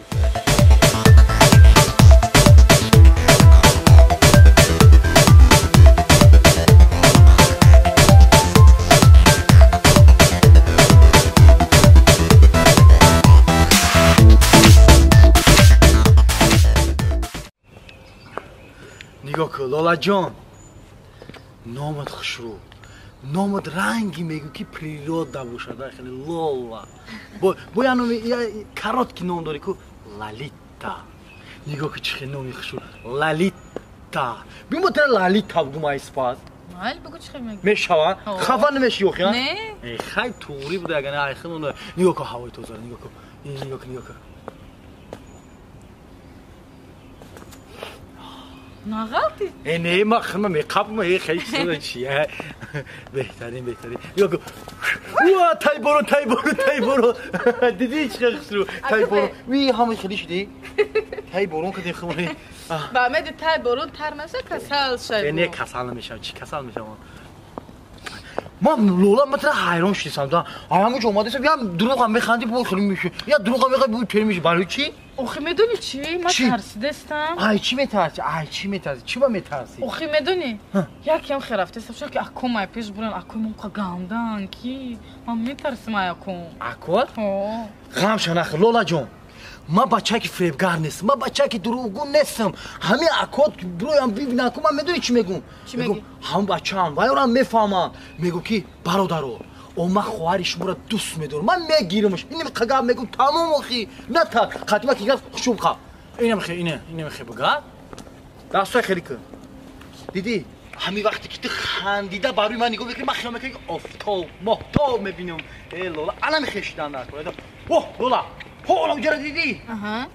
Нигоҳ кун, Лолаҷон, номат хушрӯ, номат ранги мегӯ ки природа бошад, хеле Лола. Бо я номи короткий ном дорӣ ку Лалита. Нигоҳ кун чӣ хел номи хушрӯ, Лалита. Бимо тара Лалита бугум ай спас. Майли бугу чӣ хел мегӯ? Мешава? Хафа намеши охи, а? Не. Э, хай туғрӣ буда ягане ай хел нигоҳ кун ҳавои тозаро, нигоҳ кун. Нигоҳ кун, нигоҳ кун. Нағалти? Э, не, ма хма меқапма, э, хеле чизо чия. Беҳтарин, беҳтарин. Нигоҳ кун. Уа, тай боро, тай боро, тай боро. Дидӣ чӣ хел хушрӯ? Тай боро. Ви ҳама хеле шудӣ? Тай борон кардем хмони. Ба меди тай борон тар наша касал шавӣ. Э, не, касал намешавам. Чӣ касал мешавам? Ман Лола, ман тара ҳайрон шудисам. Ҳамон ҷо омадасам, я дурӯғам механдӣ, бо хеле меши. Я дурӯғам механдӣ, бо тер меши. Барои чӣ? Охи медонӣ чӣ? Ман тарсидастам. Ай чӣ метарсӣ? Ай чӣ метарсӣ? Чӣ ба метарсӣ? Охи медонӣ? Якем хел рафтасам, шо ки аком ай пеш буран, аком онқа гандан ки ман метарсим ай аком. Акот? Ғам ша нахӯр, Лола ҷон. Ман бачае ки фиребгар нестам, ман бачае ки дурӯғгӯ нестам. Ҳамин акот бироям бибинам ку ман медонӣ чӣ мегӯм? Мегӯм ҳамон бачаам, вайорам мефаҳмам. Мегӯм ки бародаро, о ман хоҳари шуморо дӯст медорам, ман мегирамаш. Инам қагап мегӯм тамом охи. На та қатима ки гап хушум қаб. Инам хе, ина, инам хе бага. Дастҳои хеле кун. Дидӣ? Ҳамин вақте ки ту хандида барои ман нигоҳ мекунӣ, ман хиёл мекунам ки офтоб, моҳтоб мебинам. Э Лола, ана мехешидан дар кор. Оҳ, Лола, ҳо ана уҷаро дидӣ?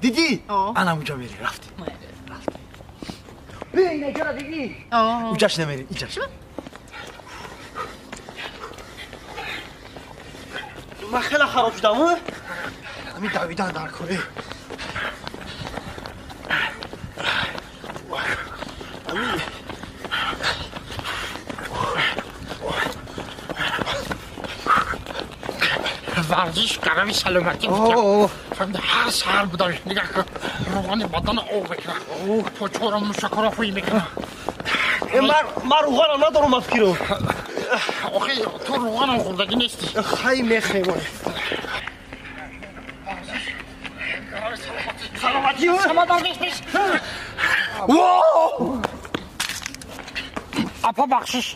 Дидӣ? Ана уҷа мерӣ, рафтӣ. Рафтӣ. Бе ина ҷаро дидӣ? Уҷаш намерӣ, иҷаш. Ман хеле хароб шудам, ҳамин давидан дар кор. Варзиш гарави саломатӣ ҳар саҳар будам, нигоҳ кун, рӯғани бадан об мекунам, почора мушакҳоро ҳуй мекунам. Ман рӯғанам надорам, ман фикрам. Охи ту рӯғанам хӯрдагӣ нестӣ. Хай мехӯрем. Саломатӣ саломатӣ. Апа бахшиш.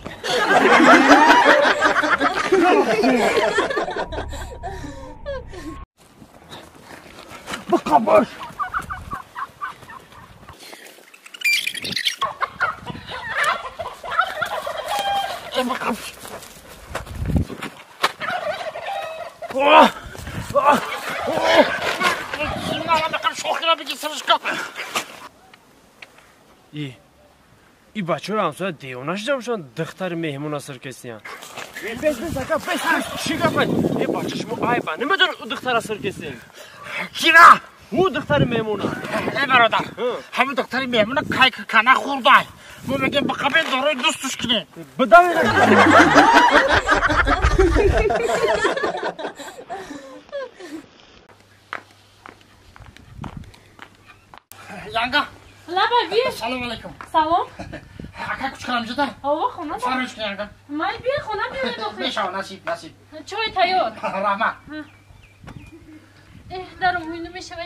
Бақабаш. Бақабаш. И бачаҳои ҳамсоя девона шуда бошанд, духтари меҳмона сир кесиянд. Бес, бес, ака, бес, бес, чӣ гапа? Э, бача, шумо айба, намедонед ӯ духтара сир кесем? Кира? Ӯ духтари меҳмона. Э, бародар, ҳамин духтари меҳмона кай кана хӯрдай. Мо мегем ба қабил дорои дӯстуш кунем. Бидавед. Янга. Лаба бия. Салом алейкум. Салом. Ака кучкарам ҷуда? Ова хона. Фармоиш кун янга. Май бия хона биёед охир. Мешава, насиб, насиб. Чой тайёр. Раҳмат. Эҳ, дарум ҳуйну мешава.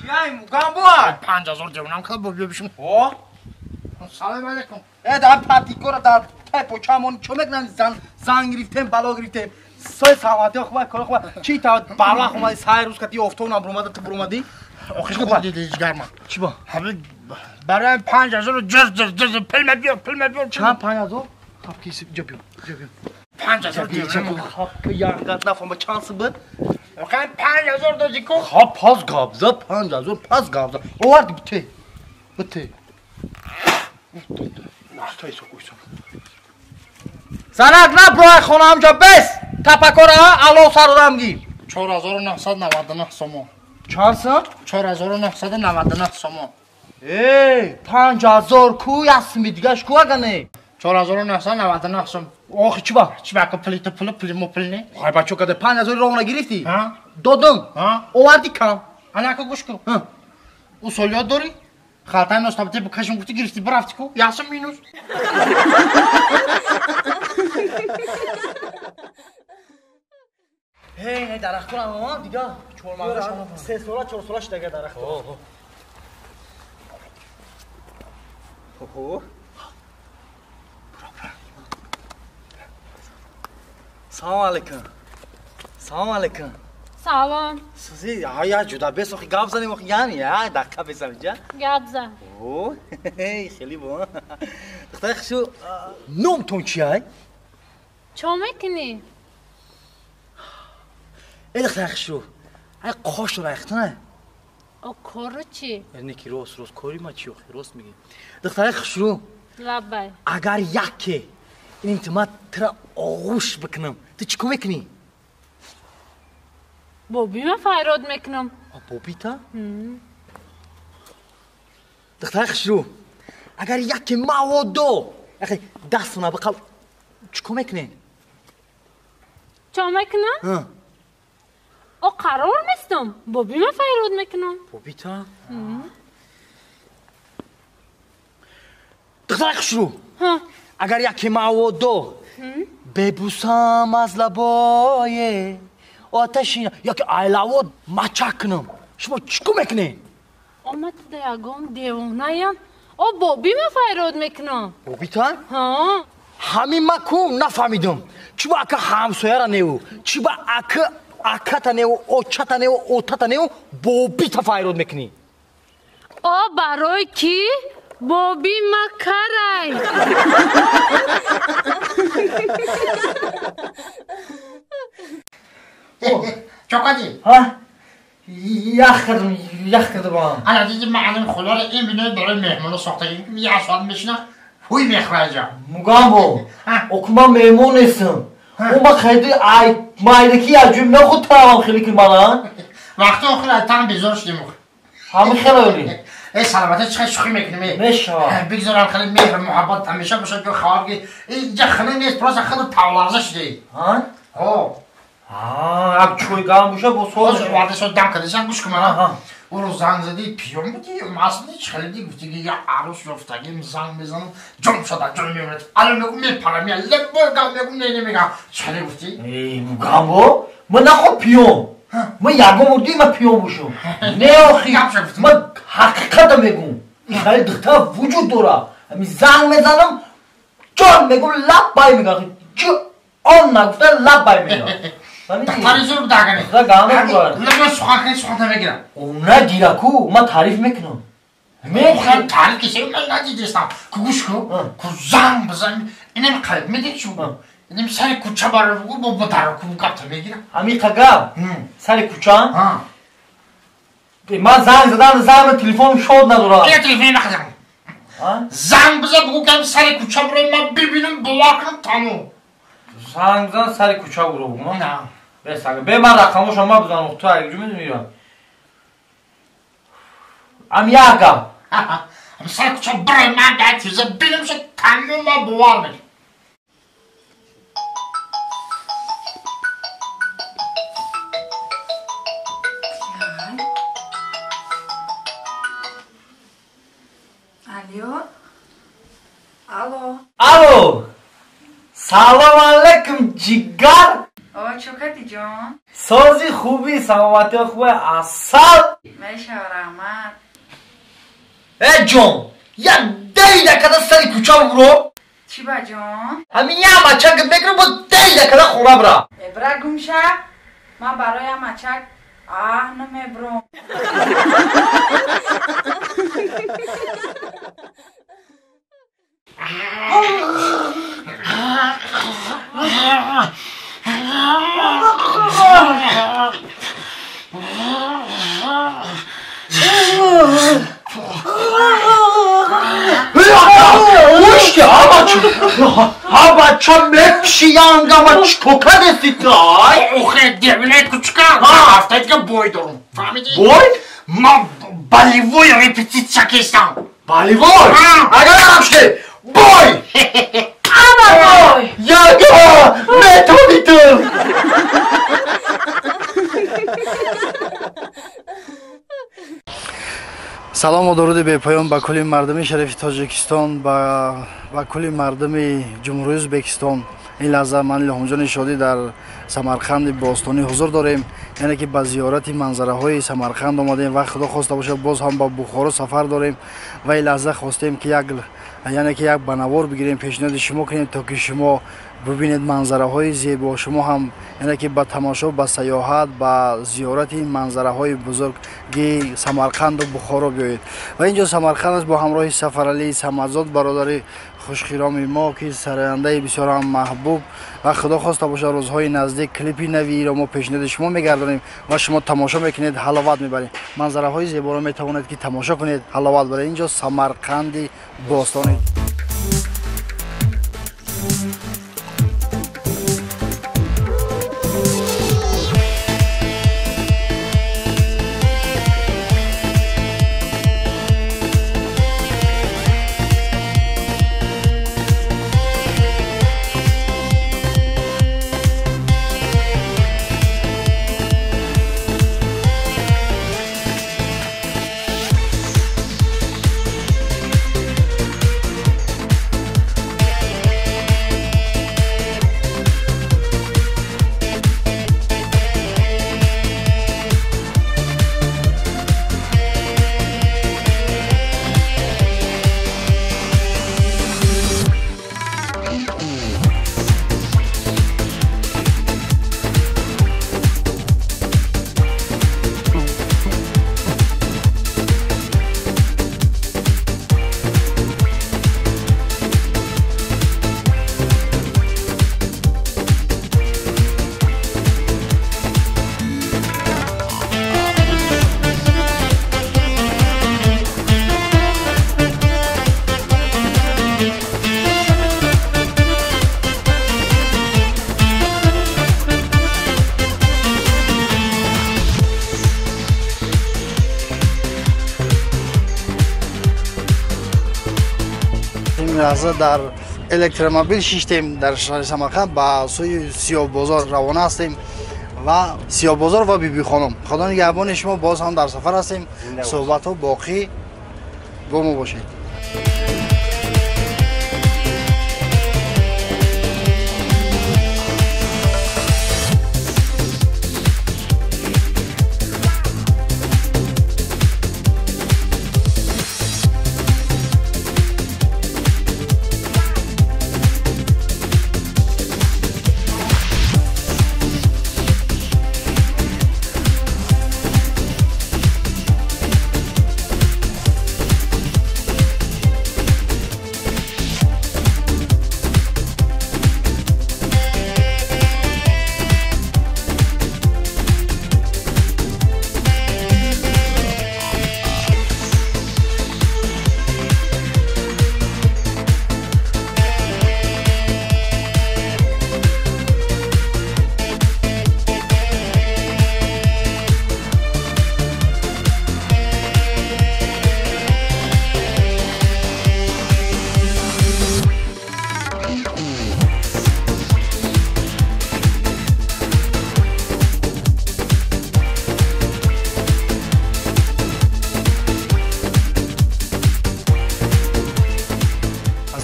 Чиай мугамбо? 5000 девонам кала бо биё бишум. О? Салом алейкум. Э, дар патикора дар тай почамон чо мекунам зан зан гирифтем бало гирифтем сой саломатӣ хуб кор хуб чи та барвақт омадӣ сай рӯз кати офтоб набуромада ту буромадӣ охи хуб дидӣ ҷигарма чӣ ба ҳамин барои 5000 ҷаз ҷаз ҷаз пул мабиёр пул мабиёр чанд 5000 хаб ки ҷо биё ҷо биё 5000 хаб ки янгат нафаҳма чанд сум буд охи 5000 додӣ ку хаб пас гап зад 5000 пас гап зад оварди бите бите занак наброи хонаамҷа бес тапакора ало сародам гир 4999 сомон чанд сум 4999 сомон эй 5000 ку ясми дигаш ку агане 4999 сом охи чӣ ба чӣ ба ка пули ту пули пули мо пул не хай бачо каде 5000 ровна гирифтӣ додум оварди кам ана ка гӯш кун усолиёт дорӣ халтаи ностабти бикашим гуфти гирифти бирафти ку ясм минус ҳей ҳей дарахтонам дига чормағза 3 сола 4 сола шудага дарахтон хо салом алейкум салом алейкум салом сузи я ҷуда бес охи гап занем охи яъне я дақиқа безам инҷа гап зан о хеле бо духтари хушрӯ номтон чиай чо мекунӣ э духтари хушрӯ ай қошро райхтона о корро чӣ не ки рост рост кори ма чи охи рост мегӣ духтари хушрӯ лаббай агар яке ин тима тира оғӯш бикунам ту чӣ кор мекунӣ бобима файрод мекунам бобита духтари хушрӯ агар яке маводо дастона биқал чӣ кор мекунед чо мекунам о қарор местам бобима файрод мекунам бобита духтари хушрӯ агар яке маводо бебусам аз лабое оташи яке айлаво мачак кунам шумо чӣ кор мекунед омад да ягон девонаям о бобима файрод мекунам бобита ҳамин ма ку нафаҳмидам чӣ ба ака ҳамсояра неву чӣ ба ака аката неву очата неву отата неву бобита файрод мекунӣ о барои кӣ бобима карай чокади ях кардам ях кардам ана диди ман анам хулора ин бинои барои меҳмоно сохтагӣ як соат мешина ҳуй мехӯраҷа мугамбо оку ман меҳмон нестам о ма хайди ай майдаки аҷоиб нахуд таравам хеле ки мана вақти охир ай там безор шудем ҳами хелоли э саломатӣ чӣ хел шӯхӣ мекунем мешавад бигзорам хеле меҳр муҳаббат ҳамеша бошад ки хавар ки инҷа хеле нест просто хеле тавлағза шудӣ як чой гарм боша бо сол варда шуд дам кардашам гӯш кун мана ӯро занг задӣ пиён будӣ маст будӣ чӣ хеле дӣ гуфтӣ ки як арӯс ёфтагим занг мезанам ҷон шуда ҷон мемонад ало мегӯм мепарам я лебой гап мегӯм не немегам чӣ хеле гуфтӣ мугамбо ман нахо пиён ман ягон бор дидӣ ман пиён бошам не охи ман ҳақиқата мегӯм хеле духтар вуҷуд дора ҳами занг мезанам ҷон мегӯм лаббай мегӯм чӣ он нагуфта лаббай мегӯм Тари зур дагани. Лама сухан кани сухан намегирам. На гира ку, ман таъриф мекунам. Мехоҳам таъриф кисе, ман надидистам. Ку гӯш ку, ку занг бизан, инам қалб медиҳ чу. Инам сари кӯча баро бугу, бо дар ку гапта мегирам. Ҳамин қагап? Сари кӯча? Ман занг задам, занг телефон шод надорам. Ки телефон нахазам. Занг бизан бугу кам сари кӯча баро ман бибинам, бовар кунам тамом. Занг бизан сари кӯча буро бугу. На. Бе ман рақамошам ма бизанам, ту агар ҷу медонӣ. Ам як гап. Ам сари кӯча барои ман дар тиза бинам шуд тамом ман бовар мекунам. Алло. Алло. Алло. Салом алейкум ҷигар. О, чо кардӣ ҷон? Сози хуби, саломатиё хубе, асал. Мешава, раҳмат. Э ҷон, як даи дакада сари кӯча буро. Чӣ ба ҷон? Ҳамин як мачак мекунам бо дел дакара хона бира. Бира гумша. Ман барои мачак намебурам. Ҳа бача мекшиянга ма чико кардеси тай? Охе девинаи кучка, ҳафтаи дига бой дорум. Фаҳмидӣ? Бой? Ман болевой репетитсия кестам. Болевой? Агар ҳамше бой! Ама бой! Яга! Метони ту! Салому дуруди бепоён ба кулли мардуми шарифи Тоҷикистон, ба кулли мардуми Ҷумҳурии Ӯзбекистон. Ин лаҳза ман Илҳомҷони Шодӣ дар Самарқанди бостонӣ ҳузур дорем, яъне ки ба зиёрати манзараҳои Самарқанд омадем ва Худо хоста бошад боз ҳам ба Бухоро сафар дорем ва ин лаҳза хостем ки як яъне ки як банавор бигирем, пешниҳоди шумо кунем, то ки шумо бубинед манзараҳои зебо, шумо ҳам яъне ки ба тамошо, ба сайёҳат, ба зиёрати манзараҳои бузурги Самарқанду Бухоро биёед. Ва инҷо Самарқанд аст бо ҳамроҳи Сафаралӣ Самадзод, бародари хушхироми мо, ки сарояндаи бисёр ҳам маҳбуб ва Худо хоста бошад рӯзҳои наздик клипи навиро мо пешниҳоди шумо мегардонем ва шумо тамошо мекунед, ҳаловат мебаред. Манзараҳои зеборо метавонед ки тамошо кунед, ҳаловат баред. Инҷо Самарқанди бостонӣ. Лаҳза дар электромобил шиштем дар шаҳри Самарқанд, ба сӯи Сиёҳбозор равона ҳастем ва Сиёҳбозор ва Бибихонум. Худо нигаҳбони шумо, боз ҳам дар сафар ҳастем. Суҳбатҳо боқӣ бо мо бошед.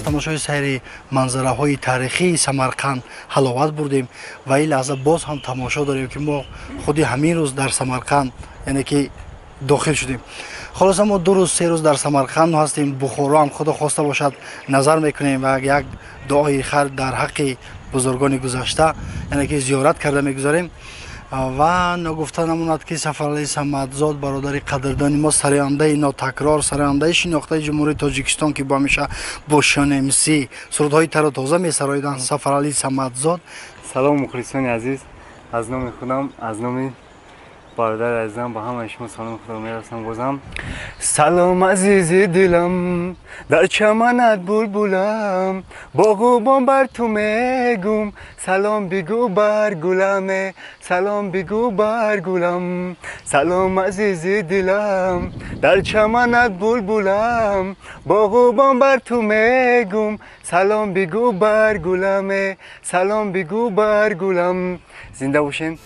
Тамошои сайри манзараҳои таърихии Самарқанд ҳаловат бурдем ва ин лаҳза боз ҳам тамошо дорем, ки мо худи ҳамин рӯз дар Самарқанд, яъне ки Дохил шудем. Холоса, мо 2 рӯз, 3 рӯз дар Самарқанд ҳастем. Бухоро ҳам, Худо хоста бошад, назар мекунем ва як дуои хайр дар ҳаққи бузургони гузашта, яъне ки зиёрат карда мегузарем. Ва ногуфта намонад, ки Сафаралии Самадзод, бародари қадрдони мо, сарояндаи нотакрор, сарояндаи шинохтаи Ҷумҳурии Тоҷикистон, ки бо ҳамеша бо Шон МС сурудҳои тару тоза месароиданд, Сафаралии Самадзод. Салом, мухлисони азиз! Аз номи худам, аз номи бародари азизам ба ҳамаи шумо саломи худро мерасам. Бозам салом, азизи дилам, дар чаманат булбулам, боғубон бар ту мегум, салом бигӯ бар гуламе, салом бигӯ бар гулам. Салом, азизи дилам, дар чаманат булбулам, боғубон бар ту мегум, салом бигӯ бар гуламе, салом бигӯ бар гулам. Зинда бошен.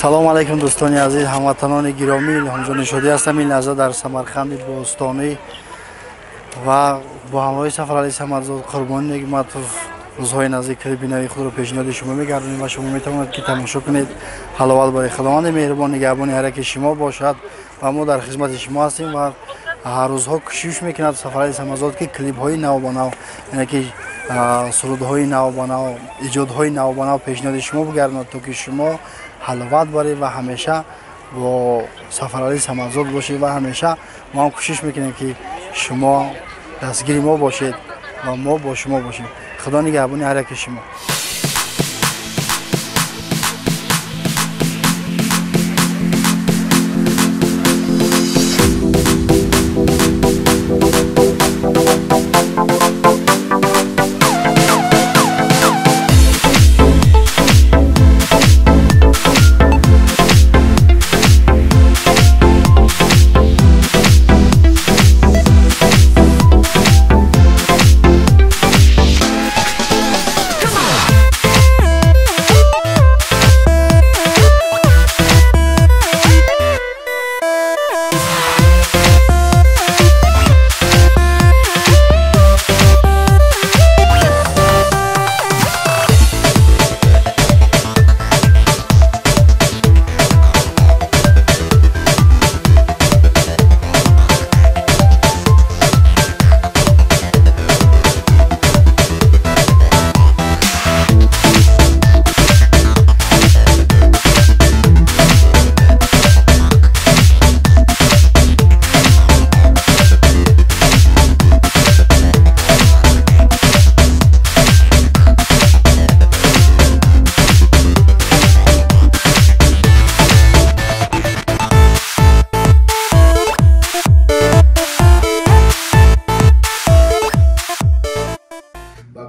Салом алайкум, дӯстони азиз, ҳамватанони гиромӣ! Илҳомҷони Шодӣ ҳастам. Ин лаҳза дар Самарқанди бостонӣ ва бо ҳамроҳи Сафаралӣ Самадзод, Қурбони Негматов рӯзҳои наздик клипи нави худро пешниҳоди шумо мегардонем ва шумо метавонед, ки тамошо кунед. Ҳаловат барои Худованди меҳрубон нигаҳбони ҳар яки шумо бошад ва мо дар хизмати шумо ҳастем. Ва ҳар рӯзҳо кӯшиш мекунад Сафаралӣ Самадзод, ки клипҳои навбанав, яъне ки сурудҳои навбанав, эҷодҳои навбанав пешниҳоди шумо бигардонад, то ки шумо ҳаловат баред ва ҳамеша бо Сафаралӣ Самадзод бошед. Ва ҳамеша мо ҳам кӯшиш мекунем, ки шумо дастгири мо бошед ва мо бо шумо бошем. Худо нигаҳбони ҳар яки шумо.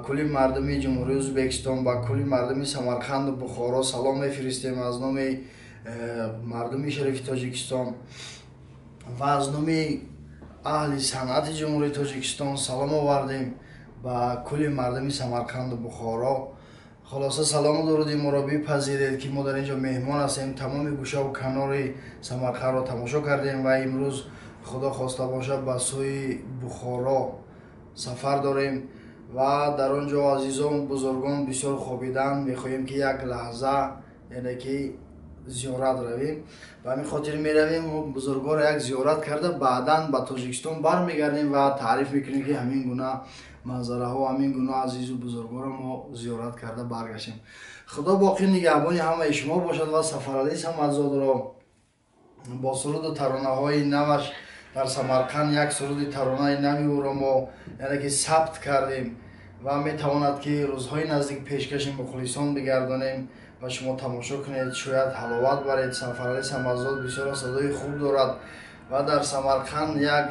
Кулли мардуми Ҷумҳурии Ӯзбекистон, ба кулли мардуми Самарқанду Бухоро салом мефиристем аз номи мардуми шарифи Тоҷикистон ва аз номи аҳли санъати Ҷумҳурии Тоҷикистон салом овардем ба кулли мардуми Самарқанду Бухоро. Хулоса салому дуруди моро бипазиред, ки мо дар инҷо меҳмон ҳастем. Тамоми гӯшаву канори Самарқандро тамошо кардем ва имрӯз худо хоста бошад ба сӯи Бухоро сафар дорем ва дар он ҷо азизон бузургон бисёр хобиданд. Мехоҳем ки як лаҳза яъне ки зиёрат равем. Ба ҳамин хотир меравем ва бузургонро як зиёрат карда баъдан ба Тоҷикистон бармегардем ва таъриф мекунем, ки ҳамин гуна манзараҳо, ҳамин гуна азизу бузургонро мо зиёрат карда баргаштем. Худо боқӣ нигаҳбони ҳамаи шумо бошад ва Сафаралӣ Самадзодро бо суруду таронаҳои наваш дар Самарқанд як суруди таронаи нави ӯро мо яъне ки сабт кардем ва метавонад ки рӯзҳои наздик пешкаши мухлисон бигардонем ва шумо тамошо кунед, шояд ҳаловат баред. Сафаралӣ Самадзод бисёр садои хуб дорад ва дар Самарқанд як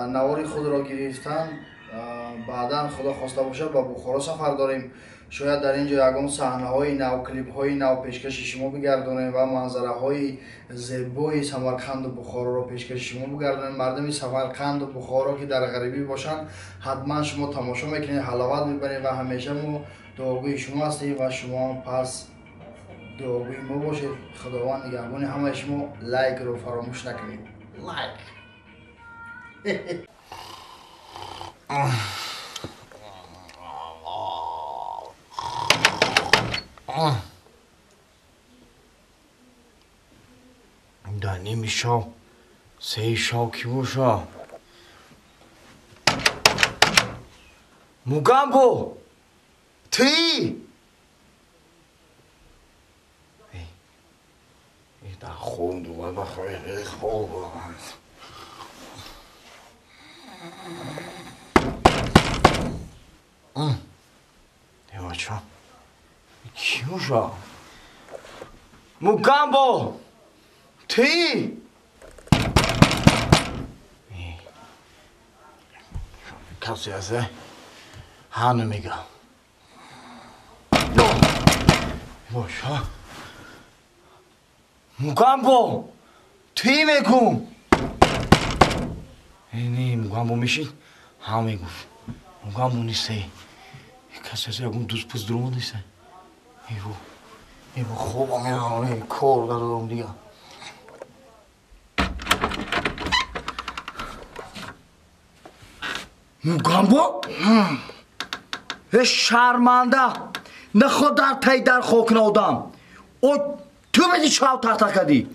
навори худро гирифтан. Баъдан худо хоста бошад ба Бухоро сафар дорем. Шояд дар ин ҷо ягон саҳнаҳои нав, клипҳои нав пешкаши шумо бигардонем ва манзараҳои зебои Самарқанду Бухороро пешкаши шумо бигардонем. Мардуми Самарқанду Бухоро ки дар ғарибӣ бошанд, ҳатман шумо тамошо мекунед, ҳаловат мебаред ва ҳамеша мо дуогӯи шумо ҳастем ва шумо пас дуогӯи мо бошед. Худованд нигаҳбони ҳамаи шумо. Лайкро фаромӯш накунед. Лайк. Дар ними шав, сеи шав кӣ боша? Мугамбо! Тӣ! Дар хоб дубора хоб. Бача, кӣ боша? Мугамбо! Тӣ! Касе ҳаст? Ҳану мегам. Боша. Мугамбо! Тӣ мегум! Не, Мугамбо мешид? Ҳа мегуфт. Мугамбо несте. Касе ҳаст ягон дӯст пӯст дурума нест? Эво, эво хобам мебарам, кор дадодам дига. Мугамбо? Э шарманда! Наход дар таи дар хок одам. О ту меди шав тахта кардӣ?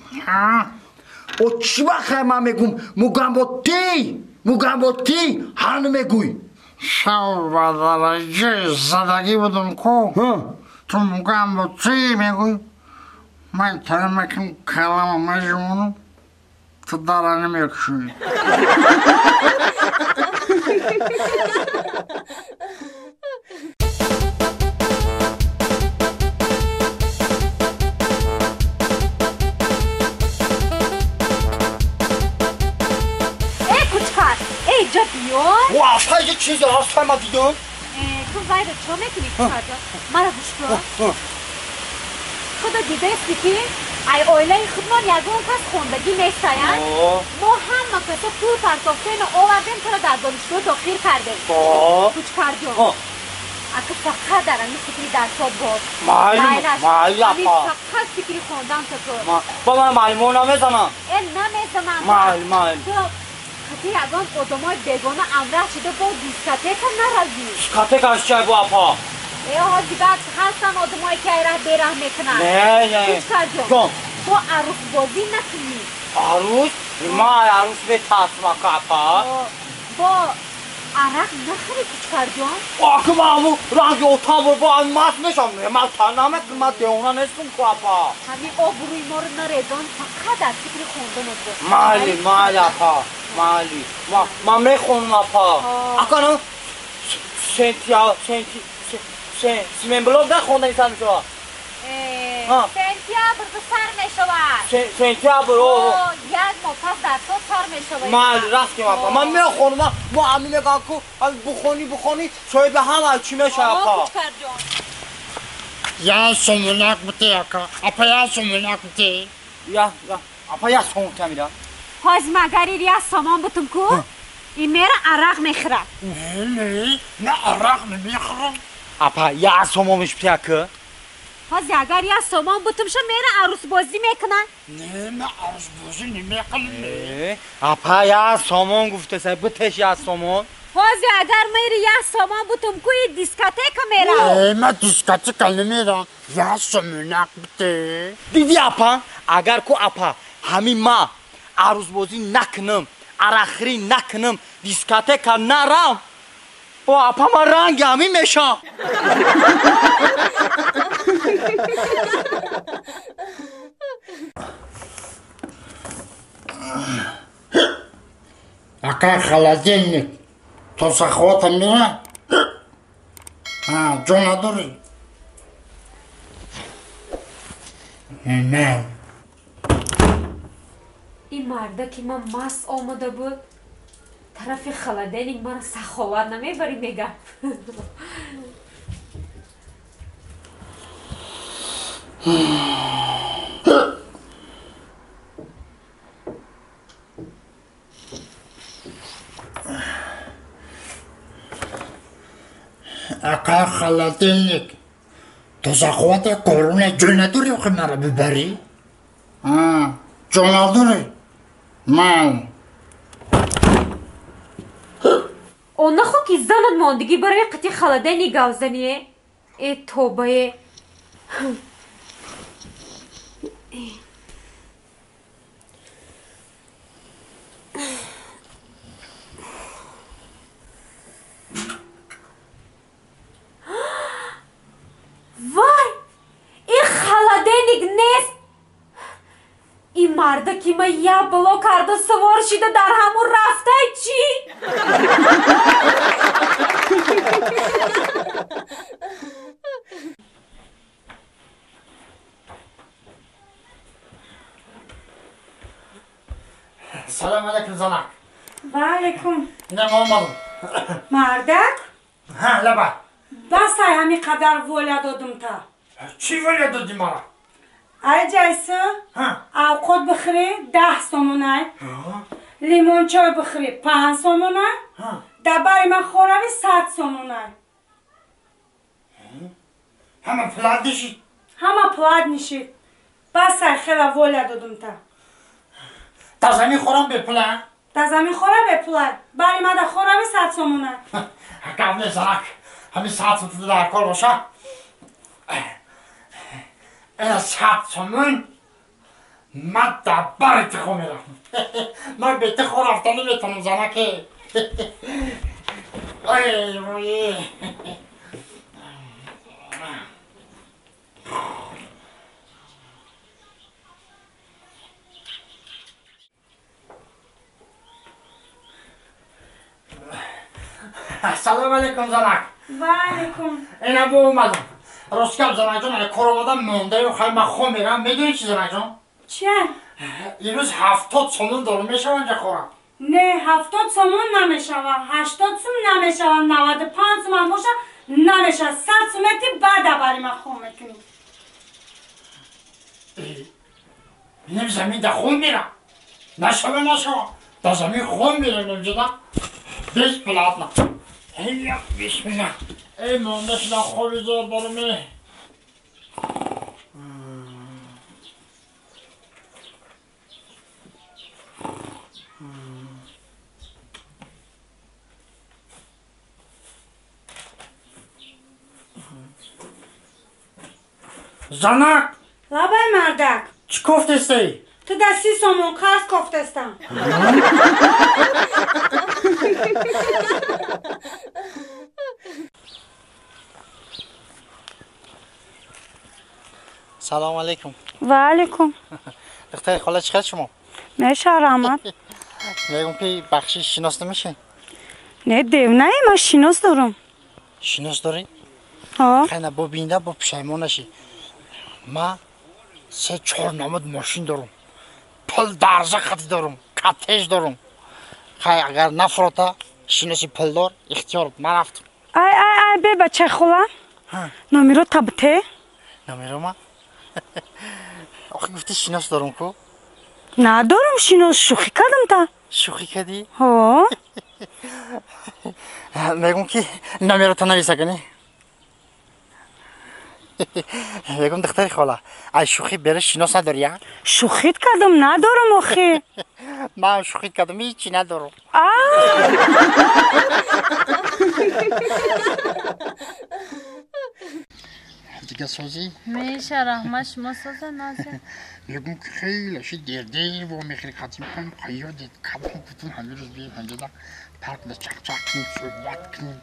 О чӣ вақт ман мегум Мугамбо ти? Мугамбо ти? Ҳану мегӯй. Шав ба дараҷаи задагӣ будам ку. Ту Мугамбо ти мегӯй. Ман тара мекунам калама мажмунам. Ту дара намекушӣ. Эй, кучкар, эй, ҷа биё. Ва, я чизе ҳаст ма дидам. Ту вайро чо мекунӣ, кучкарҷон? Мара гӯш кун. Худо дидаисти ки ай оилаи худмон ягон кас хондагӣ нестаянд. Мо ҳама касо пул партофтем овардем, туро дар донишгоҳ дохил кардем. Кучкарҷон, ака фақат дар ҳамин фикри дарсот боз. Майли, апа. Фақат фикри хондан то кун. Ба ман маълумо намезанам. Э, намезанам. Майли, майли. Ту қати ягон одамои бегона амраҳ шуда бо дискотека наравӣ. Дискотека чай бо апа? Э, ҳози баъд ҳастан одамое ки айраҳ бераҳ мекунанд. Не, не. Кучкарҷон, бо арӯсбозӣ накунӣ. Арӯс? Ма арӯс метарсам ака апа. Бо арақ нахӯрӣ, кучкарҷон. Ака ман ҳамун ранги отам бо маст мешавам. Ман та намекунам, ман девона нестам ку апа. Ҳамин обрӯи моро нарезон, фақат дар фикри хонданат бош. Майли, майли апа, майли. Ман мехонам апа. Ака на сентябр, Сменблок да хондани сар мешавад? Сентябр сар мешавад. Сентябр, о. Як моҳ пас дарсҳо сар мешавад. Майли, рафтем апа. Ман мехонам, мо ҳамин мегӯям ку бухонӣ, бухонӣ, соҳиби ҳама чӣ мешавад апа. Кучкарҷон. Я сомонак бите ака. Апа я сомонак бите. Я, я. Апа я сомон тамира. Ҳоз магар я сомон бутум ку? Ин мера арақ мехӯрад. Не, не, на арақ намехӯрам. Апа, я сомон мешпия ку? Ҳозир агар як сомон бутумша мера арӯсбозӣ мекунад. Не, ман арӯсбозӣ намекунам. Апа як сомон гуфтеса, битеш як сомон. Ҳозир агар мери як сомон бутум куи дискотека мера. Ман дискотека намерам. Як сомонак бите. Диди апа, агар ку апа ҳамин ма арӯсбозӣ накунам, арақхӯрӣ накунам, дискотека нарам, о апа ман ранги ҳамин мешавам. Ака холодильник то саховата мера? Ҷо надорӣ? Не. Ин марда ки ман маст омада буд, тарафи холодильник мана саховат намебарӣ мега. Ака холодильник то саховата коруна ҷо надорӣ охи мара бибарӣ? Ҷо надорӣ? Ман Онахо ки занат мондагӣ барои қити холодильник гавзание? Э тобае. Вай! Ин холодильник нест! Ин марда ки ман як бало карда савор шида дар ҳамун рафтай чӣ? Салом алейкум занак. Ва алейкум. Инам омадам. Мардак? Ҳа, лаба. Бас ай ҳамин қадар воля додум та. Чӣ воля додӣ мара? Ай ҷайси, авқот бихӯрӣ 10 сомонай, лимончой бихӯрӣ 5 сомонай, дар бари ман хоравӣ 100 сомонай. Ҳама плат нишид? Ҳама плат нишид. Бас ай хела воля додум та. Дар замин хорам бепула? Дар замин хора бепула. Бари ман дар хоравӣ 100 сомонай. Гап нест занак. Ҳамин 100 сомон дар кор боша. Ина 100 сомон ман дар бари тихо меравам. Ман бе тихо рафта наметавонам занаке. Ой, ой. Салом алейкум занак. Ва алейкум. Ина бо омадам. Рост гап занакҷон, ана кор омадам мондаю хай ман хом мерам. Медонӣ чи занакҷон? Чия? Имрӯз 70 сомон дорум, мешава инҷа хорам? Не, 70 сомон намешава, 80 сум намешава, 95 сум ҳам боша намешава. 100 сумети баъда бари ман хом мекунӣ. Инам замин да хом мерам. Нашава, нашава. Да замин хом мерам инҷода. Бесплатно. Ҳия, бисмилла. Эй, монда шудам хоби зор дорум. Занак! Лабай мардак! Чӣ кофтестаӣ? Ту дар 30 сомон қарз кофтестам. Салом алейкум. Ва алейкум. Духтари хола чӣ хел шумо? Меша раҳмат. Мегӯм ки бахшиш шинос намешӣ? Не, девнаи ман шинос дорам. Шинос дорӣ? Ҳа. Хайна бо бинда бо пушаймон нашӣ. Ма 3-4 намуд мошин дорам. Пул дарза хати дорам, каттеж дорам. Хай агар нафрота шиноси пулдор ихтиёр ман рафтам. Ай ай ай бе бачаи хола. Номеро табте? Номеро ма? Охи гуфти шинос дорам ку? Надорам шинос, шӯхӣ кардам та. Шӯхӣ кардӣ? Ҳо. Мегӯм ки номерота нависа кунӣ. Мегум духтари хола, ай шӯхӣ бера шинос надорӣ, а? Шӯхит кардам, надорам охи. Ман шӯхит кардам, ҳичи надорам. Дига созӣ? Меша, раҳмат, шумо соза наза. Мегум ки хеле ши дердер во мехӯри қатим кун, қайёдет кабон кутун ҳамин рӯз бием ҳанҷода паркда чақчақ кунем, суҳбат кунем.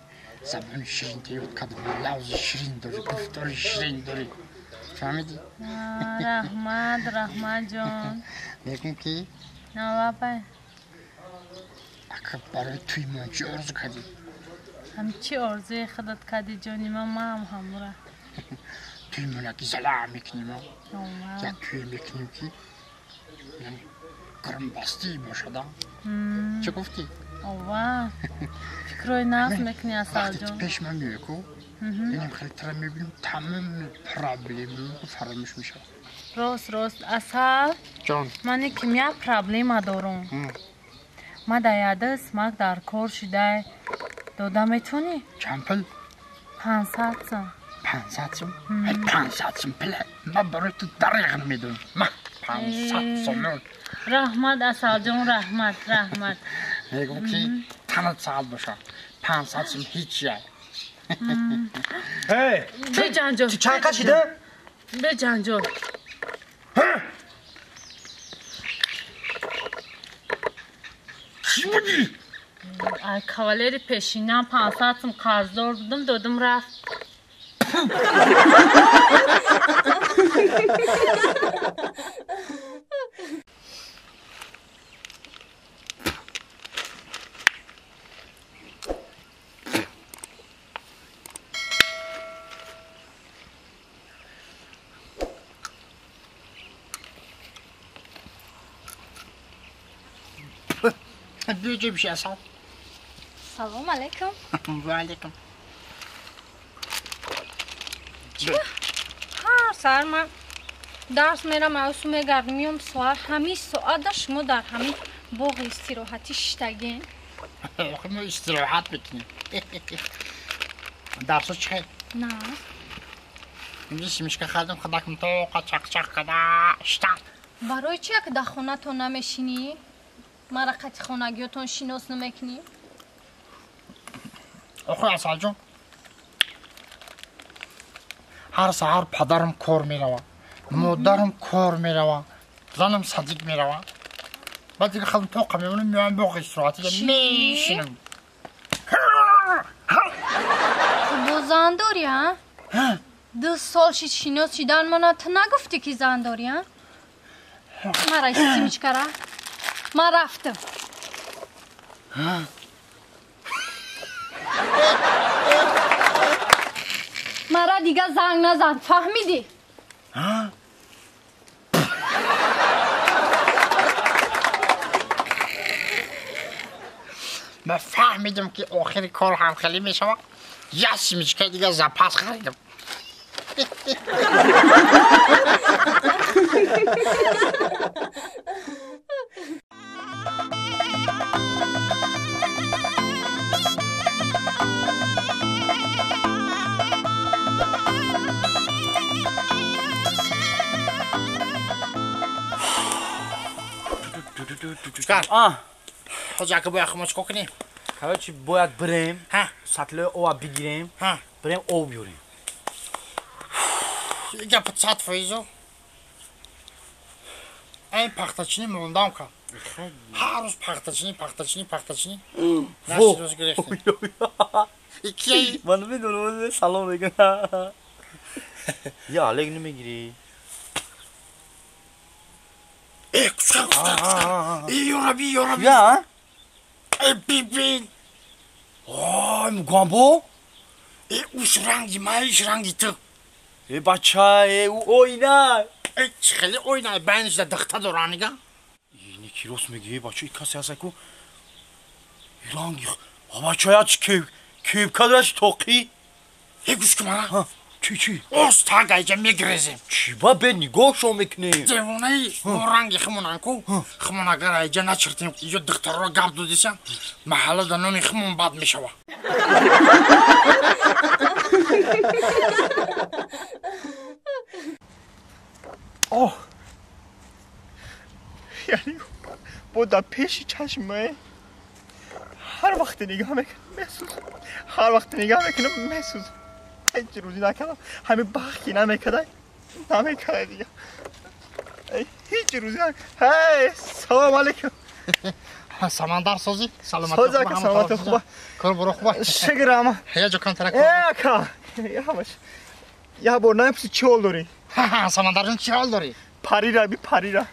Забони ширин ёд кардам, лавзи ширин дорӣ, гуфтори ширин дорӣ. Фаҳмидӣ? Раҳмат, раҳмат ҷон. Мегум ки Навапай. Ака барои туи мон чӣ орзу кардӣ? Ҳам чӣ орзуи худат кардӣ ҷони ман, ман ҳамура. Туи мона ки зала мекунем, як туе мекунем ки гармбастӣ бошад. Чӣ гуфтӣ? Ова, фикрҳои нағз мекунӣ, Асалҷон. Вақте пеш ман меояй ку, инам хеле тара мебинам, тамоми проблемаам фаромӯш мешавад. Рост, рост, Асал. Ҷон. Ман ким як проблема дорам. Ма дар яда смак дар кор шудай. Дода метавонӣ? Чанд пул? 500 сом. 500 сом? 500 сом пул. Ман барои ту дареғ намедонам. Ма 500 сомон. Раҳмат, Асалҷон, раҳмат, раҳмат. Мегум ки танат саат бошад. 500 сом ҳичия. Эй! Беҷанҷол. Чанд кашида? Беҷанҷол. Чӣ будӣ? Ай кавалери пешинам 500 сом қарздор будам, додам рафт. Биё биши, Асал. Салом алейкум. Ва алейкум. Ҳар саҳар ман дарс мерам, аусу мегардам, меом соат ҳамин соата шумо дар ҳамин боғи истироҳатӣ шиштагин. Охи мо истироҳат мекунем. Дарсо чӣ хел? На. Имрӯз семечка хардам, худакам тоқа чақчақ када штам. Барои чӣ як дар хонатон намешинӣ? Мара қати хонагиётон шинос намекунӣ? Охи Асалҷон, ҳар саҳар падарам кор меравад, модарам кор меравад, занам садик меравад. Баъд дига худам тоқа мемонам, меоям боғи истироҳатӣ мешинам. Ту бо зан дорӣ, а? 2 сол шид шинос шидан мана ту нагуфтӣ ки зан дорӣ, а? Мара семечкара. Ман рафтам. Мара дига занг назан, фаҳмидӣ? Ман фаҳмидам ки охири кор ҳамхелӣ мешавад. Як семечкаи дига запас харидам. Чикар? Ҳозир ака бояд хумо чикор кунем? Короче, бояд бирем, сатлои ова бигирем, бирем об биёрем. Гапа 100%. Айн пахтачинӣ мондам кард. Ҳар рӯз пахтачинӣ, пахтачинӣ, пахтачинӣ. Наши рӯз гирехтем. Икияи? Ман намедонам, салом мекунам. Я Олег намегирӣ? Э, кучка, кучка, кучка. Э, ёраби, ёраби. Я? Э, бибин. Ой, мугамбо? Э, уш ранги ман, иш ранги ту. Э, бача, э, ӯ оина. Э, чӣ хеле оина, байниш да духта дора нига. Ини ки рост мегӣ, бача, и касе ҳаст ку. Ранги, бача, я чи кепка дораш тоқӣ? Э, гӯш кун мана. Чӣ, чӣ? Оз тага иҷа мегирезем. Чӣ ба бе нигоҳшо мекунем? Девонаи мо ранги химонан ку. Химон агар иҷа начиртем, иҷо духтарро гап додисам, маҳалла да номи химон бад мешава. дар пеши чашмае. Ҳар вақте нигоҳ мекунам месӯзам. Ҳар вақте нигоҳ мекунам месӯзам. Ҳеҷ рӯзӣ накардам. Ҳамин бахт ки намекардай, намекардай дига. Ҳеҷ рӯзӣ ҳей, салом алейкум. Самандар созӣ? Саломатӣ. Соз ака, саломатӣ хуба. Кор буро хуба. Шукр ама. Я ҷо камтара кор. Э ака, я ҳамаш. Я бор намепурсӣ чӣ ҳол дорӣ? Самандар ҷон чӣ ҳол дорӣ? Парира би парира.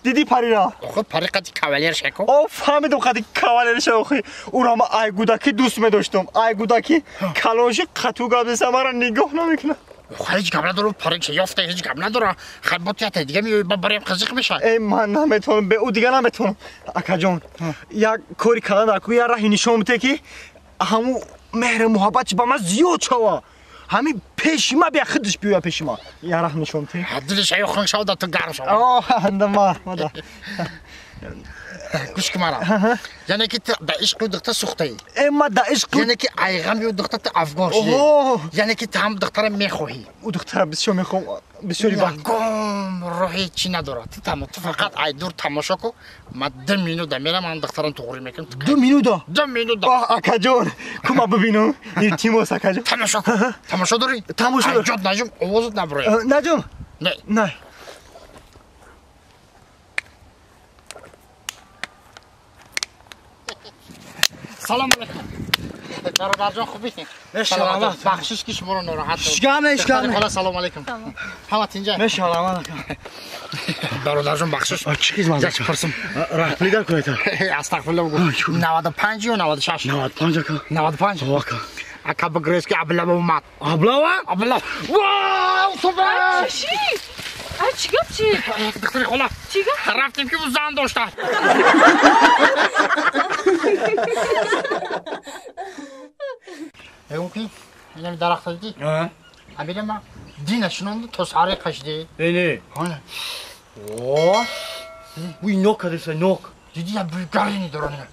Диди парира? Охо пари қади кавалер шако. О фаҳмидам қади кавалер ша охи. Уро ма ай гудаки дӯст медоштам. Ай гудаки калонши қату гап зеса мара нигоҳ намекунад. Ҳеҷ гап надору пари ки ёфта ҳеҷ гап надора. Хай бо тията дига меои ба барем қизиқ мешавад. Э ман наметавонам, бе ӯ дига наметавонам. Акаҷон, як кори калон дар ку як раҳи нишон бите ки ҳамун меҳру муҳаббат ба ман зиёд шава. Ҳамин пеши ма бия худаш биёя пеши ма. Як раҳ нишон бите. Дилиш аю хунк шава да ту гарм шава. О, ма, мада. Гӯш ки мара. Яъне ки ту да ишқи духта сӯхтаӣ. Э ма да ишқи яъне ки айғами духта ту афгор шудӣ. Яъне ки ту ҳам духтара мехоҳӣ. Ӯ духтара бисёр мехоҳам, бисёри вақт. Ягон роҳи чӣ надорад. Ту фақат ай дур тамошо ку. Ма 2 минута мерам ҳам духтарам туғрӣ мекунам. 2 минута? 2 минута. Оҳ акаҷон, ку ма бибинам. Илтимос акаҷон. Тамошо ку. Тамошо дорӣ? Тамошо дорам. Ҷод наҷум, овозат набурояд. Наҷум? Не. Не. Салом алейкум. Бародарҷон хубӣ? Мешалама. Бахшиш ки шуморо нороҳат кардам. Шикам не, шикам не. Хола салом алейкум. Ҳама тинҷа? Мешалама. Бародарҷон бахшиш. Чӣ хизмат? Як пурсам. Раҳпулӣ дар кунед. Астағфирулло бигӯ. 95 ё 96? 95 ака. 95? О ака. Ака бигрез ки аблава омад. Аблава? Аблава. Вау, супер! Чӣ? А чӣ гап чӣ? Духтари хола. Чӣ гап? Рафтем ки ӯ зан дошта. Мегӯм ки инами дарахта дидӣ? Амира ма дина шинонду то саҳаре қашидӣ. Не, не. О, бӯи нок кардеса нок. Дидӣ я бӯи гарини дора нина.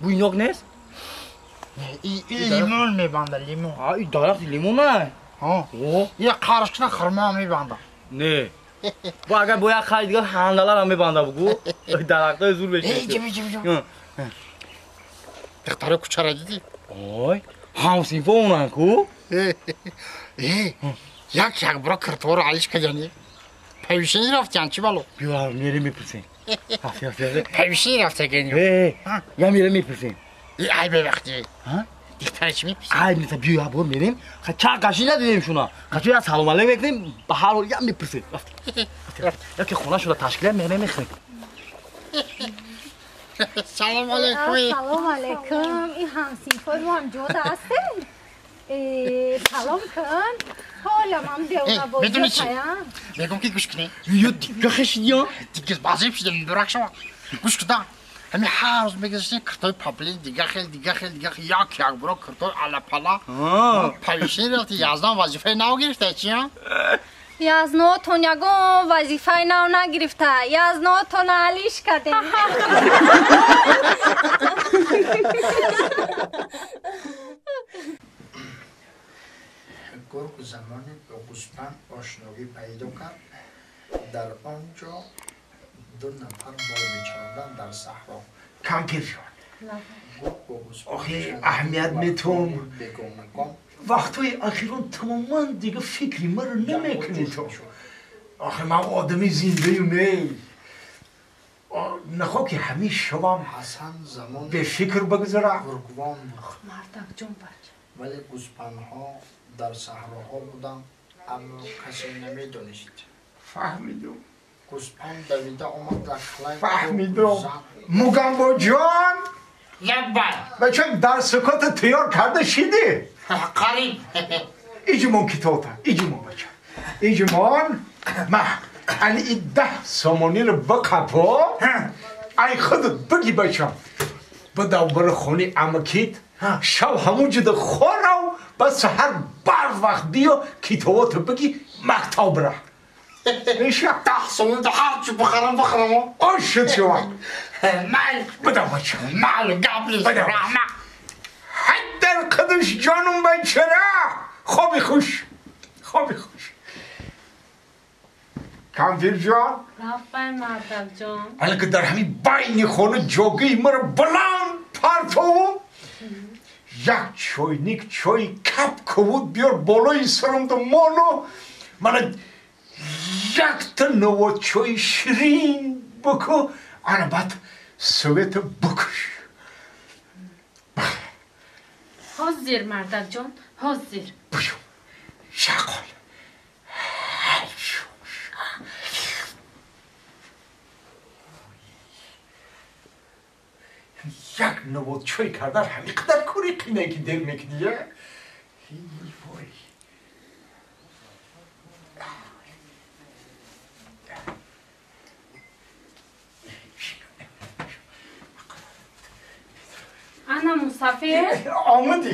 Бӯи нок нест? Не, и лимон мебанда, лимон. А, и дарахти лимон не? О. Я қарш кина хурмо мебанда. Не. Бо агар бо як хари дигар ҳандаларам мебанда бугу. Дарахтои зур мешавад. Эй, ҷими, ҷими, ҷими. Духтаро кучара дидӣ? Ой, ҳамсинфо онанд ку? Э, як як бро киртворо алиш кардани. Павишини рафтиян, чӣ бало? Биё, мерем мепурсем. Рафти, рафти, рафти. Павишини рафта геню. Э, я мерем мепурсем. Э, ай бевақти. Духтара чӣ мепурсӣ? Ай, меса биё, як бор мерем. Ча қаши надидем шуна. Қачо як салом алейк мекунем, ба ҳар ҳол як мепурсем. Рафти. Рафти. Яке хона шуда ташкила мерем мехӯрем. Салом алейкум. Салом алейкум. Ин ҳамсинфои мо ҳам ҷода ҳастем. Салом кун. Ҳолам ҳам девонабозӣ Медонӣ чӣ? каям. Мегӯм ки гӯш кунӣ. Ё дига хешидия? Дига базиб шуда муборак шава. Гӯш куда. Ҳамин ҳар рӯз мегузаштем киртои паблин дига хел, дига хел, дига хел, як як бро киртои алапала. Павишини рафти яздан вазифаи нав гирифта чи? Язнотон ягон вазифаи нав нагирифта. Язнотон алиш кардем. Гург замоне бо гӯсфанд ошногӣ пайдо кард. Дар он ҷо ду нафар мол мечаронданд дар саҳро. Кампир шуд. Гург бо гӯсфанд Охи аҳамият метом. бегонагон Вақтҳои ахирон тамоман дига фикри маро намекунӣ ту. Охи ман одами зиндаю не. Нахоҳ ки ҳамин шабам Ҳасан замоне бефикр бигузарам. гургвон буд. Мардакҷон бача. Вале гӯсфандҳо дар саҳроҳо буданд, аммо касе намедонист. Фаҳмидум. Гӯсфанд давида омад дар қалаи Фаҳмидум. Мугамбоҷон! Лаббай! Бача дар сукота тайёр карда шидӣ? Қариб. Иҷумон китобта, иҷумон бача. Иҷумон, ма ани и 10 сомониро бақапо, ай худат биги бачам. Бидав бара хони амакит, шав ҳамун ҷуда хорав, ба саҳар барвақт биё китобото биги мактаб бира. Меша? 10 сомон да ҳарчи бихарам бихарам. Он шуд шума. Майл. Бидав бача. Майл гап нест. Бидав. Раҳмат. Ҳайдар қадаш ҷонум бачара. Хоби хуш. Хоби хуш. Кампир ҷон. Лаббай мардак ҷон. Ана ки дар ҳамин байни хона ҷогии маро баланд партову як чойник чой кап кувуд биёр болои сарамда молу мана якта наво чои ширин бику, ана баъд совета бикуш. Ҳозир мардак ҷон, ҳозир. Бую, шақол. Як навод чой кардан ҳамин қадар кори қине ки дер мекунӣ, я? Вой. Ана мусафир? Омадӣ.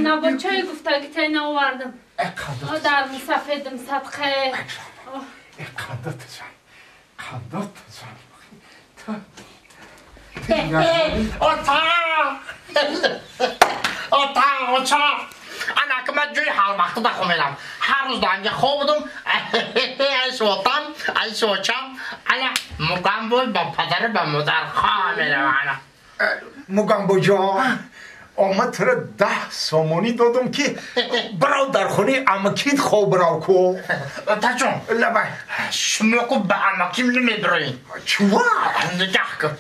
Навод чой гуфтагӣ тай наовардам. Дар мусафирдам садқе. Қандат ҷон. Қандат ҷон. Ота! Ота, оча! Ана ки ман ҷои ҳарвақта дахо мерам. Ҳар рӯз данга хоб будум. Айш отам, айш очам. Ана Мугамбой ба падару ба модар хоб мерам ана. Мугамбой ҷон, омад тура 10 сомонӣ додум ки бирав дар хонаи амакит хоб бирав ку. Отаҷон, лабай. Шумо ку ба амаким намебироед. Чува? Нигаҳ кун.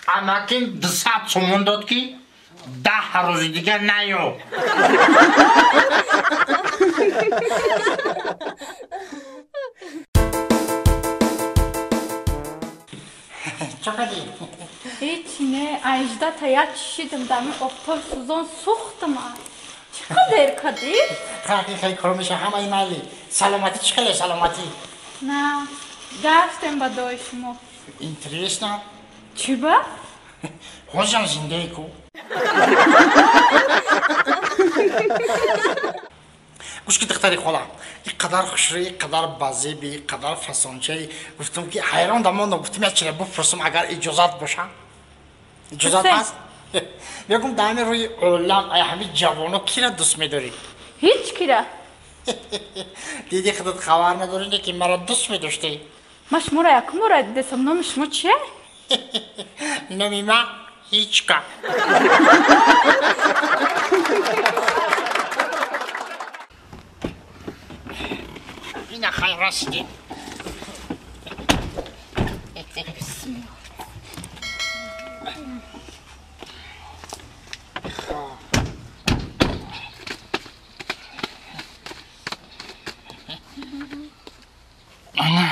Амаким 200 сомон дод ки 10 рӯзи дигар наё. Чӣ кардӣ? Ҳеҷ не, ажда як чишидим дами офтоб сӯзон сӯхтам. Чӣ қадр кардӣ? Хеле хеле кор меша ҳамаи майли. Саломатӣ чӣ хеле саломатӣ? На, гаштем ба дои шумо. Интересно. Чӣ ба? Ҳозирам зиндаи ку. Гӯш ки духтари хола, ин қадар хушрӯй, ин қадар базеби, ин қадар фасончаи. Гуфтам ки ҳайрон дамондам, гуфтам як чиро бипурсам агар иҷозат боша. Иҷозат ҳаст? Мегӯм дар ҳамин рӯи олам ай ҳамин ҷавоно кира дӯст медорӣ? Ҳеҷ кира. Диди худат хабар надорӣ, ки маро дӯст медоштӣ? Ман шуморо якум бора дидасам. Номи шумо чие? Номи ман ҳечка. Ина хайр расидем. Ана.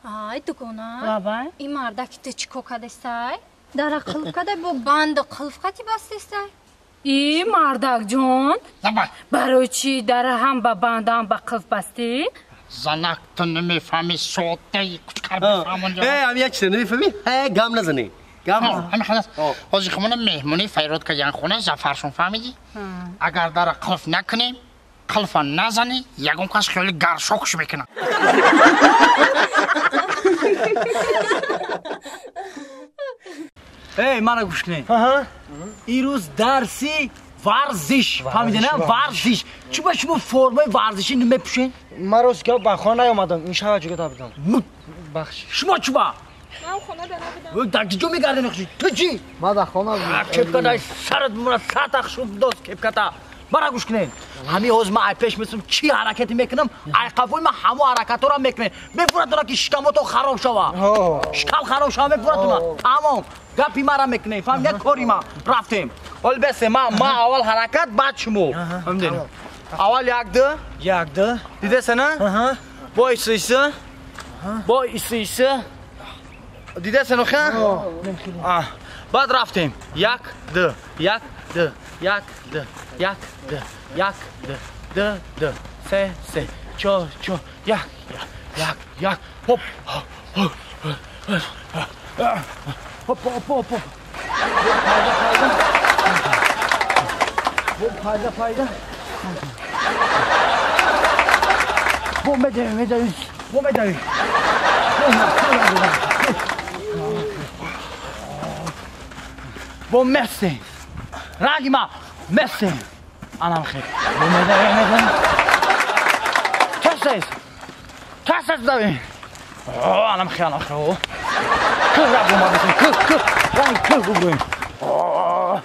Ай, дугона. Лабай. Ин мардаки ту чӣ кор кардастай? Дара қулф кардай, бо банду қулф қати бастестай? И мардак ҷон. Лабай. Барои чӣ дара ҳам ба банд ҳам ба қулф бастӣ? Занак, ту намефаҳмӣ, содаи кучкар бифаҳмон. Э, ҳам як чиз намефаҳмӣ? Э, гам назанӣ. Гам. Ҳамин халас. Ҳозир хумона меҳмонӣ файрод кардян хона Зафаршон, фаҳмидӣ? Агар дара қулф накунем, қулфа назанӣ, ягон кас хеле гаршокш мекунад. Эй, мана гӯш кунед. Ин рӯз дарси варзиш. Фаҳмидед, на? Варзиш. Чӣ ба шумо формаи варзишӣ намепӯшед? Ман рост гап ба хона наёмадам. Ин шаҳр ҷугата будам. Бахш. Шумо чӣ ба? Ман хона набудам. Дар киҷо мегардед? Ту чӣ? Ман дар хона будам. Кепкатай сарат бимонад, сатах шуд дост кепката. Мара гӯш кунед. Ҳамин ҳозир ман ай пеш месум чӣ ҳаракате мекунам, айқафои ман ҳамо ҳаракатҳоро мекунед. Мефуратона ки шикамотон хароб шава. Шикам хароб шава мефуратона. Тамом. Гапи мара мекунед. Фаҳмидед кори ма. Рафтем. Ҳол бесе ма аввал ҳаракат, баъд шумо. Фаҳмидед? Аввал як ду. Як ду. Дидеса на? Бо иси иси. Бо иси иси. Дидеса нуха? Баъд рафтем. Як ду. Як ду. Як ду. Як ду. Як ду. Ду ду. Се се. Чор чор. Як як. Як як. Хоп. Хоп хоп хоп. Пайда пайда. Бо медавем, медавем. Бо медавем. Бо месем. Ранги ма месем. Анам хел. Бо медавем, медавем. Тез тез давем. О, анам хел, анам хел. Кӯ ра бомадесем, кӯ, кӯ. Ранги кӯ бубурем. О.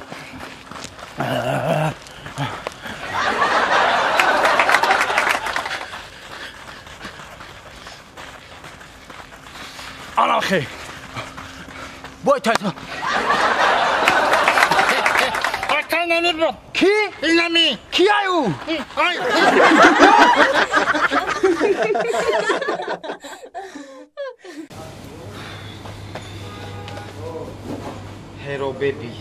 Анам хел. Бой тайто. Акай намебуд. Ки? Инами. Ки ай ӯ? Ай. Hero baby.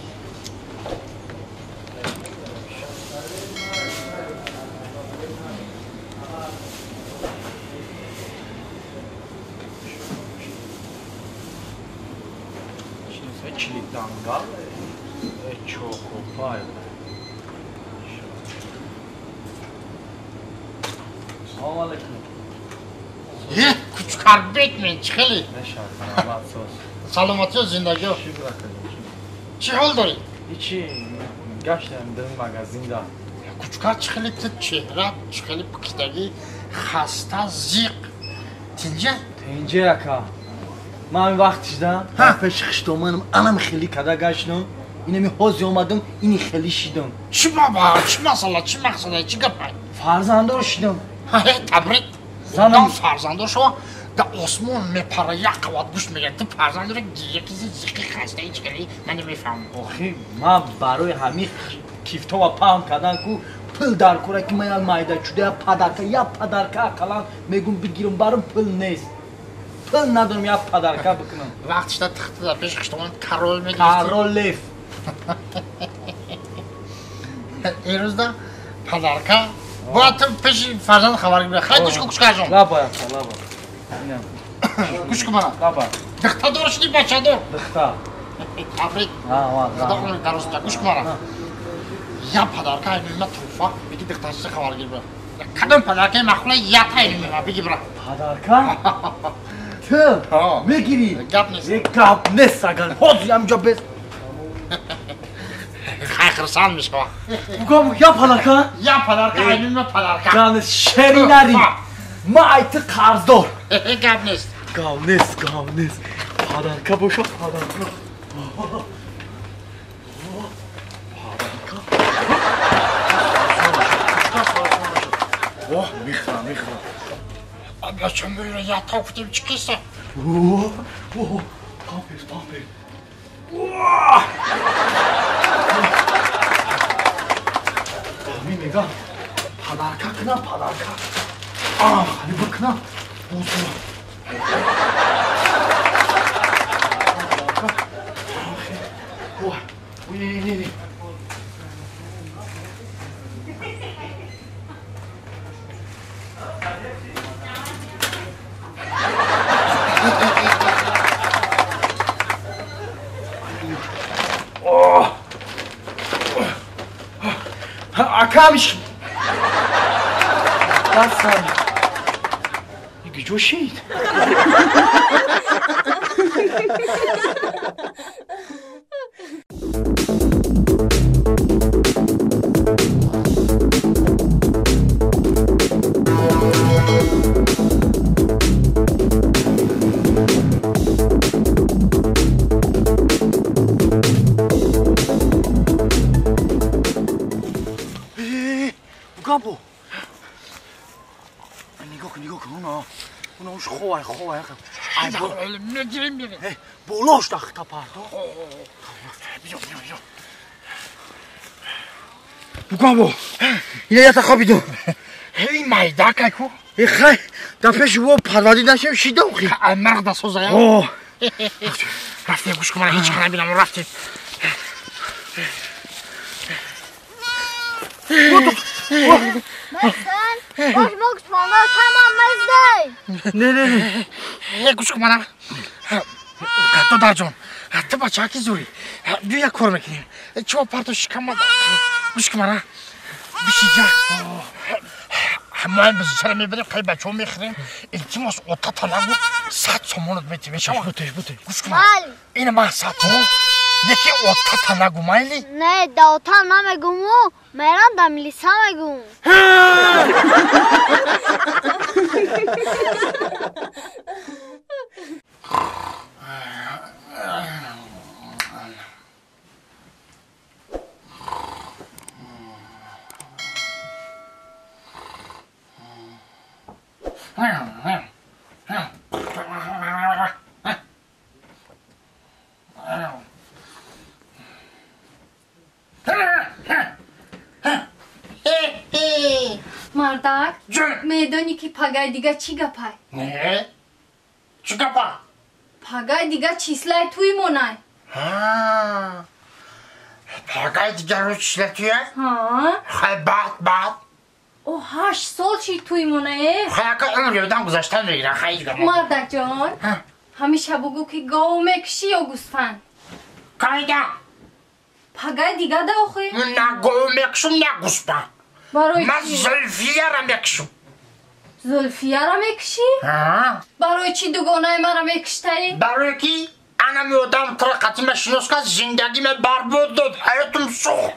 Чили дангал, чокопай. Салом алейкум. Е, кучкарбек мен чӣ хеле? Саломатӣ, зиндагӣ. Чӣ ҳол дорӣ? Ҳичи, гаштам дар магазинда. Кучкар чӣ хеле ту чеҳра, чӣ хеле пукидагӣ, хаста, зиқ. Тинҷа? Тинҷа ака. Ман вақт шида, пеши хиштоманам анам хеле када гаштам. Инами ҳози омадам, ини хеле шидам. Чӣ баба, чӣ масъала, чӣ мақсада, чӣ гапа? Фарзанддор шидам. Табрик. Занам фарзанддор шава, да осмон мепара, як қават гӯшт мегирад. Ту фарзанддори якизи зиқи хастаи чӣ кардӣ? Ман намефаҳмам. Охи, ман барои ҳамин кифтова паҳн кардан ку пул дар кора ки ман як майда чуда як падарка, як падарка ақаллан мегум бигирам, барам пул нест. Пул надорам як падарка бикунам. Вақт шуда тахта дар пеши хиштомон король мегирифтӣ. Королев. Ирӯзда падарка бояд ту пеши фарзанд хабар гирӣ. Хай гӯш кун, кучкарҷон. Лаба ака, лаба. Гӯш кун мана. Лаба. Духтадор шудӣ, бачадор? Духта. Табрик. Худо умри дароз диҳад. Гӯш кун мана. Я подарка айнума туҳфа, биги духтарча хабар гир бира. Кадом подаркаи махула ята айнума биги бира. Подарка? Ту мегирӣ? Гап нест. Гап нест агар. Ҳозир ҳаминҷо бес. Хай хурсанд мешава. Бугам я подарка? Я подарка айнума подарка. Гап нест, шери нари. Ма ай ту қарздор. Гап нест. Гап нест, гап нест. Подарка боша, подарка. Оҳ, мехӯрам, мехӯрам. Бача мера ята гуфтем чӣ киса? Оҳ, памперс, памперс. Ҳамин мегам, подарка кунам, подарка. Ам, хали бикунам. Бозура. Ой, не, не, не. Акамиш. Дастам. Гиҷо шид? Габо. Нигоҳ кун, нигоҳ кун, уна уш ховай, ховай. Ай, мегирем, мегирем. Болош дахта пардо. Биё, биё, биё. Бугамбо, ина ята хобидум. Эй, майда кай ку? Э, хай, дар пеши во парварди нашем шидам хи. Ай, марда созая. О. Рафтем, гӯш кун, мана ҳеҷ кара набинам, рафтем. Масан, бош мо гӯшмона тамом маздай. Не, не, не. Э, гӯш кун мана. Додарҷон, ту бачаки зурӣ. Биё як кор мекунем. Чиво парто шикама. Гӯш кун мана. Бишиҷа. Мо бизчара мебарем, қай бачаҳо мехӯрем. Илтимос, ота талагу 100 сомонат метем. Мешава? Бутеш, бутеш. Гӯш кун. Ина ман 100 сомон. Неки отата нагу майли? Не, да отам намегуму, мерам да милиса мегум. Мардак, медонӣ ки пагай дига чӣ гапай? Не, чӣ гапа? Пагай дига числаи туй монай. Пагай дига рӯз числа туя? Хай баъд баъд. О 8 сол чи туй монае? Хай ака умри одам гузаштан мегирад, хай ҳеҷ гап. Мардакҷон, ҳамеша бугӯ ки гов мекушӣ ё гӯсфанд? Кайда? Пагай дига да охи? На гов мекушум, на гӯсфанд. Ман Зулфияро мекушум. Зулфияро мекушӣ? Барои чӣ дугонаи маро мекуштаӣ? Барои ки анами одам туро қатима шинос кард, зиндагиме барбод дод, ҳаётум сӯхт.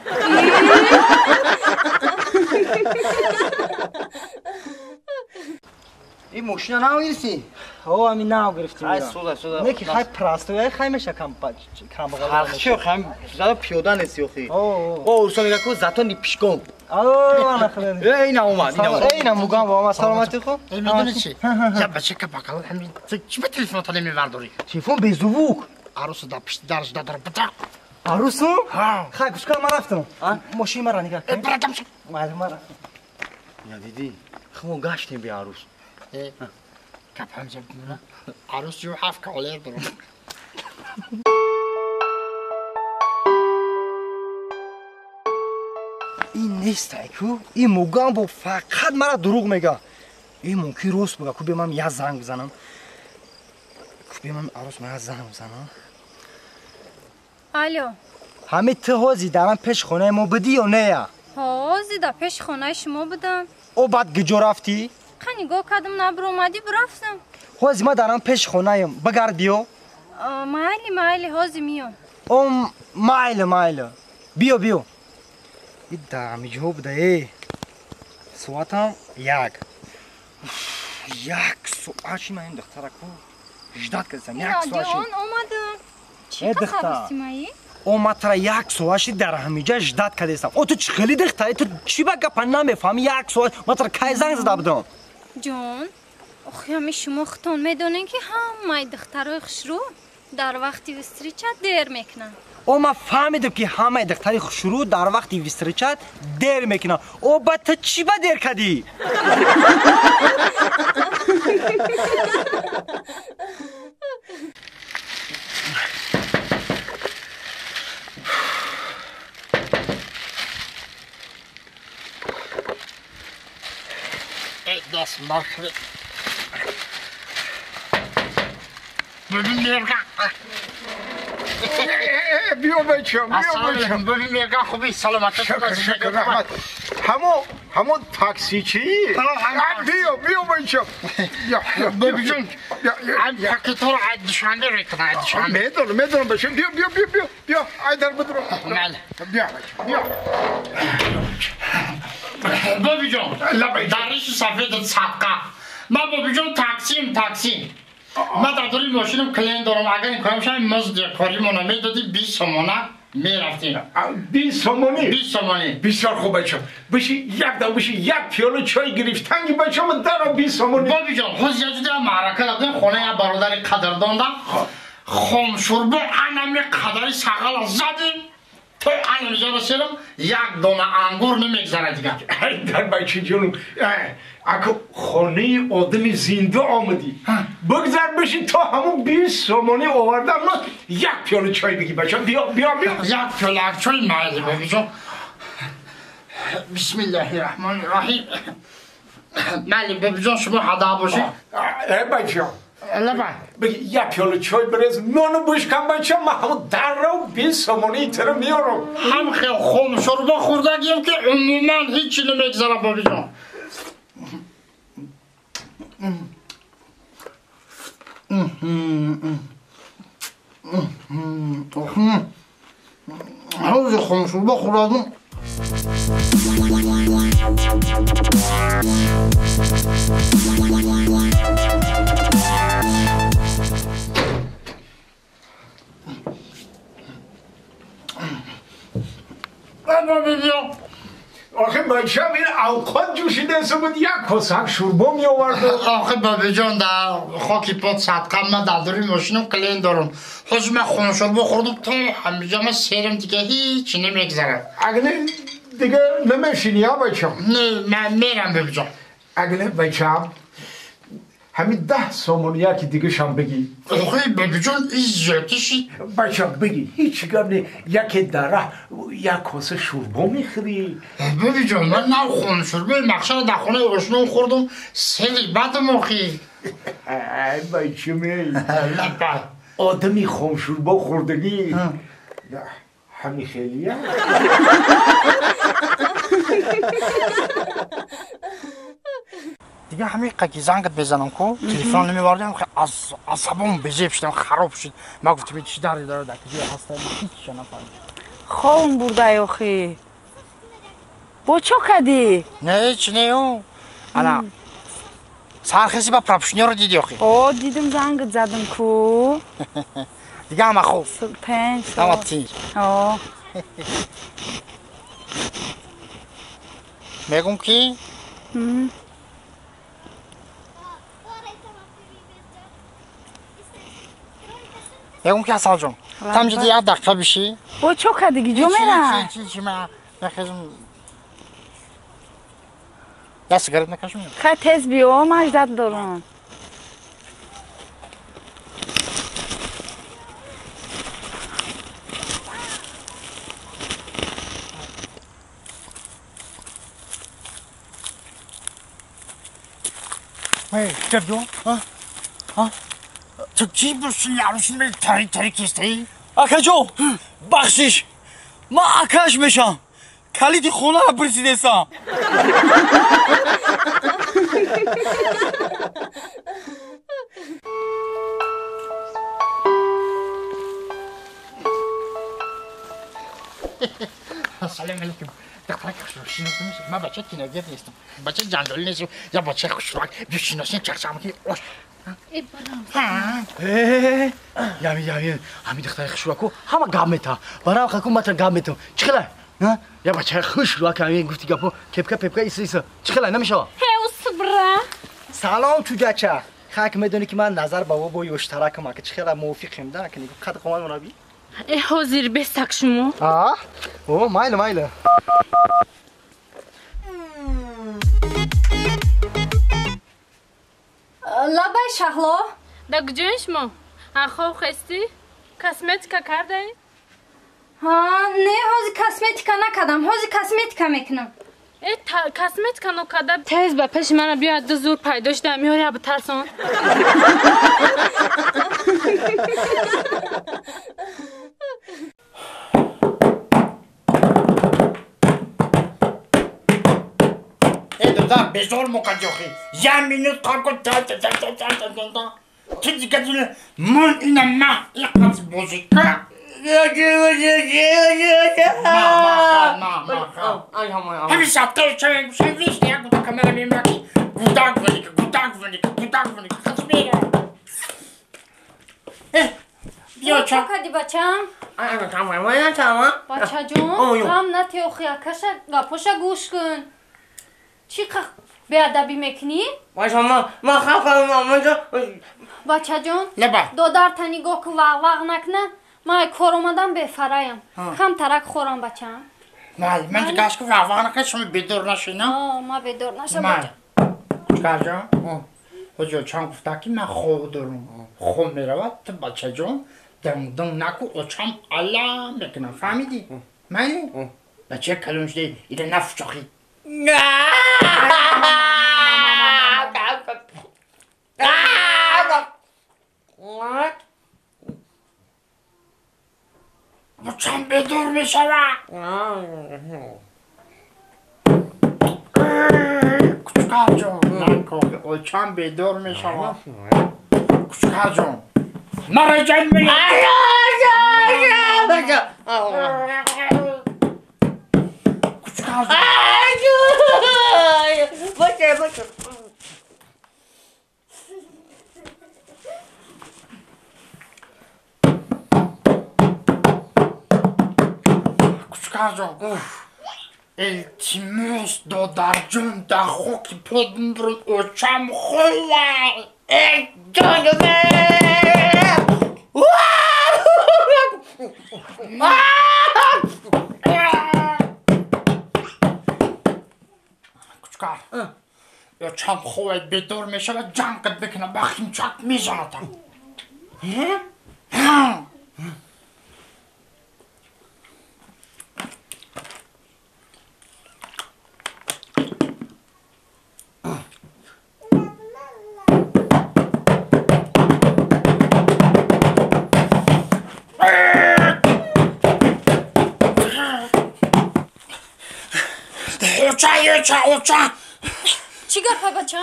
Ин мошина нав гирифтӣ? О, ҳамин нав гирифтим. Ай суда, суда. Не ки хай простой, хай меша кам камбағал. Фарқ чи хай зада пиёда нест ёхи. О, урсо мега ку зато ни пишком. О, ана хеле. Эй, ина омад, ина омад. Эй, ина мугам омад. Саломатӣ хуб? Эй, медонӣ чи? Я бача ка бакал ҳамин чӣ ба телефоната намебардорӣ? Телефон беззвук. Арусу да пишти дарш дадор бата. Арусу? Хай, гӯш кун, ман рафтам. Мошини маро нигоҳ кун. Братам. Майли, ман рафтам. Я дидӣ, хмо гаштем би арус. Гап ҳамҷа бимона. Арус ю ҳафт кавалер дорам. Ин нестай ку, ин мугамбо фақат мара дурӯғ мега. Ин мумкин рост буга, ку бемам я занг бизанам. Ку бемам арус ма я занг бизанам. Алло. Ҳами ту ҳози дарам пеш хонаи мо будӣ ё нея? Ҳози да пеши хонаи шумо будам. О баъд гиҷо рафтӣ? Қа нигоҳ кардам, набуромадӣ, бурафтам. Ҳози ма дарам пеши хонаем, бигард биё. Майли, майли, ҳози миём. О, майли, майли. Биё, биё. И дамиҷо буда, э. Соатам 1. 1 соат ши ман ин духтараку ждат кардам, 1 соат ши. Ҷон, омадам. Чӣ қасабисти маи? О, ма тара 1 соат ши дар ҳамиҷа ждат кардестам. О, ту чӣ хеле духтари, ту чӣ ба гапа намефаҳмӣ? 1 соат ма тара кай занг зада будам? Ҷон, охи ҳами шумо худтон медонед ки ҳамаи духтарои хушрӯ дар вақти встреча дер мекунанд. О, ман фаҳмидам ки ҳамаи духтари хушрӯ дар вақти встреча дер мекунанд. О, ба ту чӣ ба дер кардӣ? Даст мархаб. Бибин мерга. Биё бачам, биё бачам. Бибин мерга хуби саломатӣ. Шукр, шукр, раҳмат. Ҳамон таксичи? Биё, биё бачам. Бибиҷон, пакетҳоро аз Душанбе мекунам, аз Душанбе. Медонам, медонам бачам. Биё, биё, биё, биё, биё. Ай дар бидро. Биё бачам, биё. Бобиҷон, дариши сафедат садқа. Ман бобиҷон таксим, таксим. Ман дар дори мошинам клиент дорам. Агар ин корам шавад, музди коримона медодӣ 20 сомона мерафтем. 20 сомонӣ? 20 сомонӣ. Бисёр хуб бачам. Биши як дам биши як пиёла чой гирифтанги бачам даро 20 сомонӣ. Бобиҷон, ҳоз я ҷуда маърака додем, хонаи як бародари қадрдонда. Хомшурбо анами қадари сағала задем. То анамиҷа расидам, як дона ангур намегзарад дигар. Ай дар бачаҷонум, аку хонаи одами зинда омадӣ. Бигзар биши то ҳамун 20 сомонӣ овардам, ман як пиёла чой бигӣ бачам. Биё, биё, биё. Як пиёла чой майли бобиҷон. Бисмиллаҳи раҳмони раҳим. Майли бобиҷон, шумо ҳада бошед. Э бачам. Лабай. Бигӣ як пиёла чой бирез, нону бишкан бачам, ман ҳамун даррав 20 сомонии тира меорам. Ҳам хел хомшурбо хӯрдагием ки умуман ҳеҷ чи намегзарад бобиҷон. хомшурба хӯрдам. آخه بچه‌م این اوقات جوشیده بود یک کاسه شوربا می آورد. آخه بابا جان در خاکی پات صدقه من در دوری ماشینم کلین دارم. حاج من خون شوربا خوردم تا همینجا من سیرم دیگه هیچ نمیگذره. اگه دیگه نمیشینی ها بچه‌م؟ نه من میرم بابا جان. اگه بچه‌م همین 10 سومونی یکی دیگه شم بگی. آخه بابا جان این زیادی. بچه‌م بگی هیچ گم نی، یکی دره یک کاسه شوربا میخوری. بابا جان من نه خون شوربا مقصد در خونه آشنا خوردم سری بدم آخی. ای بچه‌م آدمی خون شوربا خوردگی همین خیلیه. دیگه همین قکی زنگت بزنم کو تلفن نمی‌بردم، از عصبم بزیب شدم خراب شد. ما گفتم چی داری داره در کجا هست هیچ نفهمیدم. خوام برده آخی با چه کردی؟ نه هیچ نه او انا سرخسی با پرپشنی رو دیدی آخی؟ او دیدم زنگت زدم کو دیگه همه خوب 5 همه تیر. میگم که میگم که اصلا جون تمجید یک دقیقه بشی با چه کردی جو میرم چی من نخیزم یا سیگارت نکشم. خیلی تیز بیو من اجداد دارم. ای جون ها ها تو کی باشی یاروشین تاریک تاریک هستی؟ اکا جون بخشش من اکاش میشم کلیدی خونه را پرسیدستم. سلام علیکم. دخترک خوشرو شناس نمیشه. من بچه تیناگر نیستم، بچه جنجالی نیستم، یا بچه خوشرو بشناسین چرچم که اوش. ای برام. یامی یامی همین دختر خوشرو کو همه گام میتا. برام خاکم متر گام میتم. چخلا؟ ها؟ یا بچه خوشرو که همین گفتی گپو کپکا پپکا ایس ایس. چخلا نمیشه؟ هی صبره. سلام چوجاچا. خاک میدونی که من نظر بابا با اشتراک ما که چخلا موافقیم ده که قد قوان مربی. ای حاضر بستک شما. آه؟ او مایل مایل. لبای شهلا. در کجای شما؟ خواب خستی؟ کسمتیکا کرده ای؟ ها نه حاضر کسمتیکا نکردم، حاضر کسمتیکا میکنم. ای کسمتیکا نکرده تیز به پیش من بیا دو زور پیدا شده میاری بترسون. ای دختر بزار مکجاخی یه مینوت کار کن تا تا تا تا تا تا تا تو دیگه دونه من اینم من اینقدر بازی کن همین سبته چه سرویس دیگه گودا کامرا میمکی گوداک ونیک گوداک ونیک گوداک ونیک خط میره. بیا چا کدی بچم بچه جون غم نتی آخی اکاشا گپوشا گوش کن. چی بیادبی میکنی؟ ما خفم. بچه جون دادر تا نگاه کن وق وق نکنه. من کار اومدم به فرایم کم ترک خورم بچم. نه من دیگه از که وق وق نکنه شما بیدار نشی نه؟ آه ما بیدار نشم بچه. چکار جان؟ حجا چند گفته که من خواب دارم خواب میرود تو بچه جون دنگ دنگ نکو اوچم الله میکنم فهمیدی؟ مالی؟ بچه کلون شده ایده نفچاخی. بچم بیدار میشود. کوچکار جان نکن اوچم بیدار میشود. کوچکار جان مرا جان میگه. Боше, боше. Кучкарҷон, илтимос, додарҷон, дар хоки под бимбурам, очам хӯлай. Эй, ҷонуме! Кучкар, очам хӯлай, бедор мешавад, ҷанг қад бикунад, ба химчак мезанадам. Оча, оча. Чӣ гапа, бача?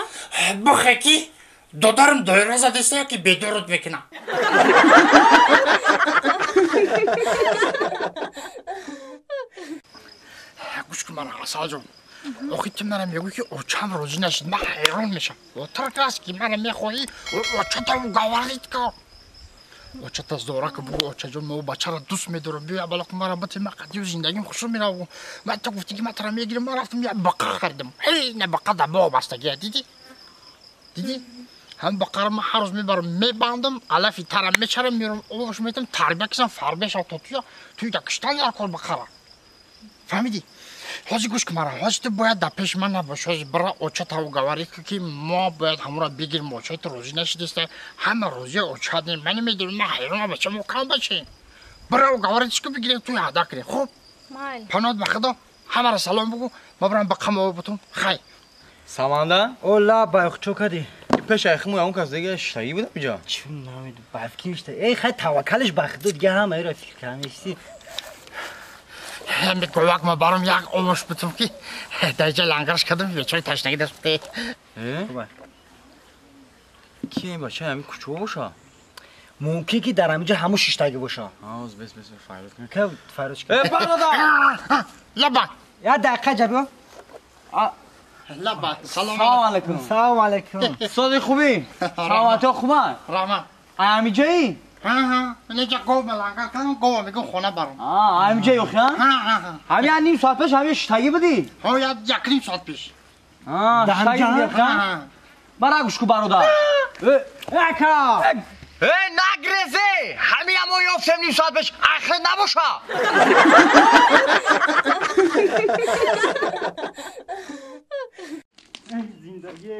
Бухе ки додарам доира задеста, ки бедорот мекунам. Гӯш кун мана, Асалҷон. Охи ту мана мегӯӣ, ки очам розӣ нашид, ман ҳайрон мешам. Отрак аст, ки мана мехоҳӣ, очата уговорить кун. Очата зора ки бугӯ, очаҷон, мо бачаро дӯст медорам, биё балоқ мара бите, ман қадию зиндагим хушо мераву. Ман ту гуфтӣ, ки ман тара мегирам, ман рафтам як бақа харидам. Ҳей, на бақа дар боғ бастагия, дидӣ? Дидӣ? Ҳам бақаро ман ҳар рӯз мебарам, мебандам, алафи тара мечарам, мерам, обаш метам, тарбия кисам, фарбия шав то туя, туя киштан дар кор бақара. Фаҳмидӣ? Ҳозир гӯш кун мара, ҳозир ту бояд дар пеши ман набошӣ, ҳозир бира очата уговорӣ кун, ки мо бояд ҳамонро бигирем, очаи ту розӣ нашидиста, ҳама розия очат не, ман намедонам, ман ҳайронам, бача мо кам бачаем. Бира уговоритиш кун, бигирем, туй ҳада кунем, хуб? Паноҳат ба Худо, ҳамаро салом бугӯ, ма барам ба қама бутум, хай. Саманда? О, лабай, чо кардӣ? Пеш айхиму ягон кас дига шиштагӣ будам иҷа? Чӣ намедонам, бафки шишта. Эй, хай, таваккалиш ба Худо, дига ҳамаеро фикр кардам. Ҳами говак ма барам як овош бутум, ки даҷа лангарш кардам, бечораи ташнагӣ даст. Ки ин бача ҳами кӯчо боша? Мумкин ки дар ҳаминҷа ҳамун шиштагӣ боша. Оз, бес, бес, фарёд кун. Ка фарёд кун? Э, бародар! Лаба. Як дақиқа ҷабиё. Лаба, салом. Салом алайкум. Салом алайкум. Соди хубӣ? Саломатиҳо хубанд? Раҳмат. Ҳамиҷоӣ? Ҳа, инҷа гов лангар кардам, гова мегӯм хона барам. Ҳамиҷои охи, ҳа? Ҳа. Ҳами як ним соат пеш ҳами шиштагӣ будӣ? Ҳо, як ним соат пеш. Шиштагӣ будӣ, ҳа? Мара гӯш кун, бародар. Ака! Э, нагрезе! Ҳами ҳамо ёфтем ним соат пеш, ахир набоша! Зиндагӣ.